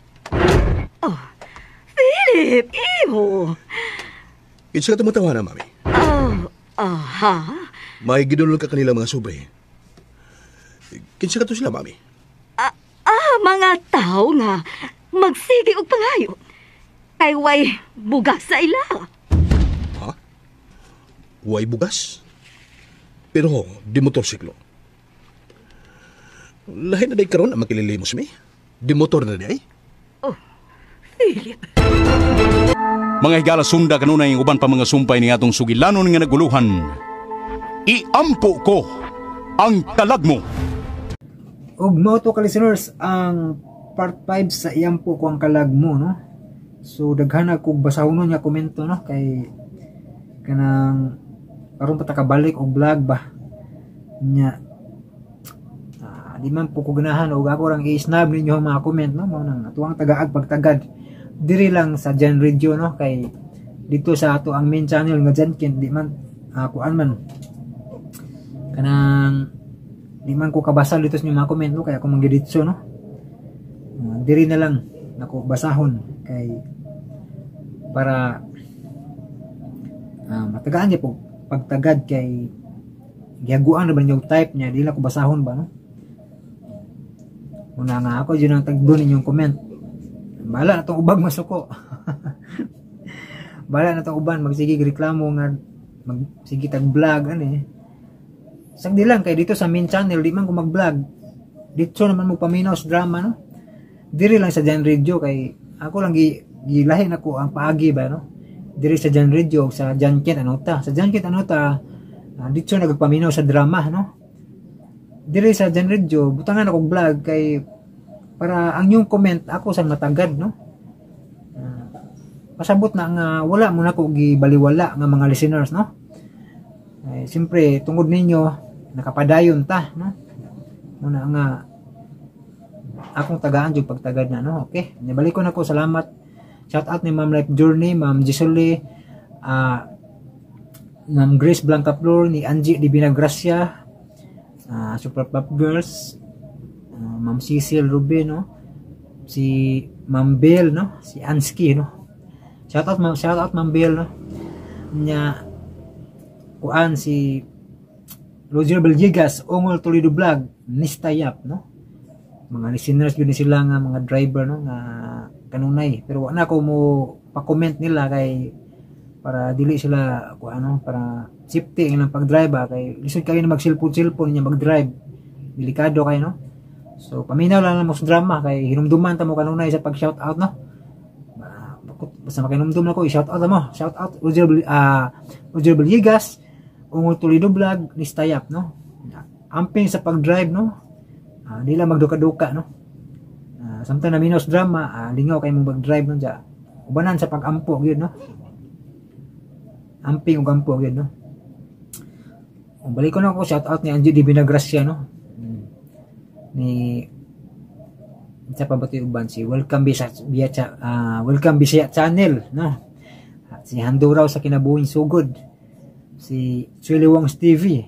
Oh, Philip, iho! Kinsa ka tumatawa na, Mami? Oh, aha. May gidulol ka kanila mga sobre. Kinsa ka to sila, Mami? Mga tao nga magsige og pangayo. Kay way bugas sa ila. Ha? Way bugas? Pero di motorsiklo. Lahi na day karon ang makililimos mi. Di motor na day. Oh, Philip. Mga higala, sunda kanunay ang uban pa mga sumpay ni atong sugilanon nga naguluhan. Iampo ko ang kalag mo. Og mao to ka listeners ang part 5 sa Iampo ko ang kalag mo, no? So daghan na kog basahonon nga komento, no, kay kanang karon pa ta kabalik og vlog ba nya. Di man po ko ganahan og ako rang i-snub ninyo ang mga comment, no, mao nang atuang tagaag pagtagad diri lang sa Jan Radio, no, kay dito sa ato ang main channel nga Jan Kent di man kuan man kanang di man ko kabasa dito sa inyong mga comment, no, kaya ako manggiditso, no. Diri na lang nako basahon kay para matagaan niya po pagtagad kay gihaguan na ba ninyong type niya, di lang ko basahon ba, no. Una nga ako dyan ang tagdo ninyong comment. Bahala na itong ubag masuko. Bahala na itong uban magsige reklamo nga magsige tag vlog ano eh. Sagdi lang kay dito sa main channel di man ko mag-vlog. Dito naman mo paminaw sa drama, no. Diri lang sa Jan Radio kay ako lang gilahin ako ang paagi ba, no. Diri sa Jan Radio sa Jan Kent Anota. Sa Jan Kent Anota dito nagpaminaw sa drama, no. Diri sa Jan Radio butangan ako vlog kay para ang yung comment ako sa matagad, no. Pasabot na nga wala mo na ko gibaliwala nga mga listeners, no. Eh, siyempre tungod ninyo nakapadayon ta, no. Muna nga akong tagaan jud pagtagad na, no. Okay, nibalik ko na ko, salamat. Shout out ni Ma'am Life Journey, Ma'am Gisole, Ma'am Grace Blancaflor, ni Angie Divina Gracia, Super Pop Girls, Ma'am Cecil Rubin, no, si Ma'am Bell, no, si Ansky, no. Shout out Ma'am Bell, no. Nya kuan si Roger Villegas, Ongol Toledo Vlog, Nista Yap, no. Mga listeners yun sila nga mga driver, no, nga kanunay, pero wala na ako mo pa-comment nila kay Para dili sila kung ano, para safety ang pag-drive ba kay lisod kayo na mag-cellphone niya mag-drive. Delikado kayo, no? So paminaw lang mo sa drama kay hinumduman ta mo kanunay sa pag-shout out, no? Basta makinumdum na ko, i-shout out mo. Shout out Roger Roger Villegas, Ungol Toledo Vlog, ni Stayap, no? Amping sa pag-drive, no? Di lang magduka-duka, no? Samtang naminaw sa drama, lingaw kayo mong mag-drive, no? Diya. Ubanan sa pag-ampo, yun, no? Amping ug ampo, yun, no? Balik ko na ako, shout out ni Angie Divina Gracia, no? Ni sa pa ba ito uban si Welcome Bisaya, Welcome Bisaya Channel, no? Si Handuraw sa Kinabuhing Sugod, si Chili Wong's TV,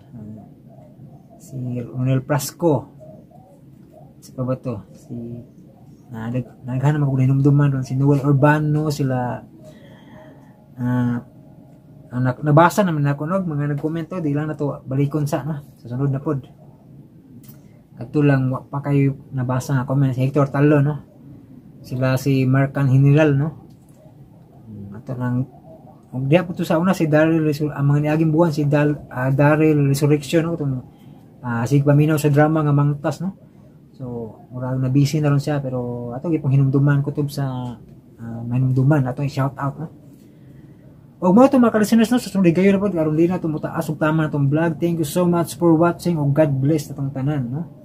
si Ronel Prasco, sa pa ba to si naghanap ako hinumduman doon, si Noel Urbano, sila nabasa naman ako, no, mga nagkomento, di lang na to balikon sa, no, sa sunod na pod. Adto lang wa pa kayo nabasa nga comment si Hector Talo, no? Sila si Marcan General, no? Ato lang og diha po to sa una si Daryl ang mga niaging buwan si Daryl Resurrection, no? Itong sige paminaw sa drama nga Mangtas, no? So murag na busy na ron siya, pero ato gipong hinumduman kutob sa mahinumduman ato i-shout out, no? Og mo to mga ka-listeners, no, sa sunod gayo na pod aron di na tumutaas og tama na tong vlog. Thank you so much for watching ug God bless atong tanan, no?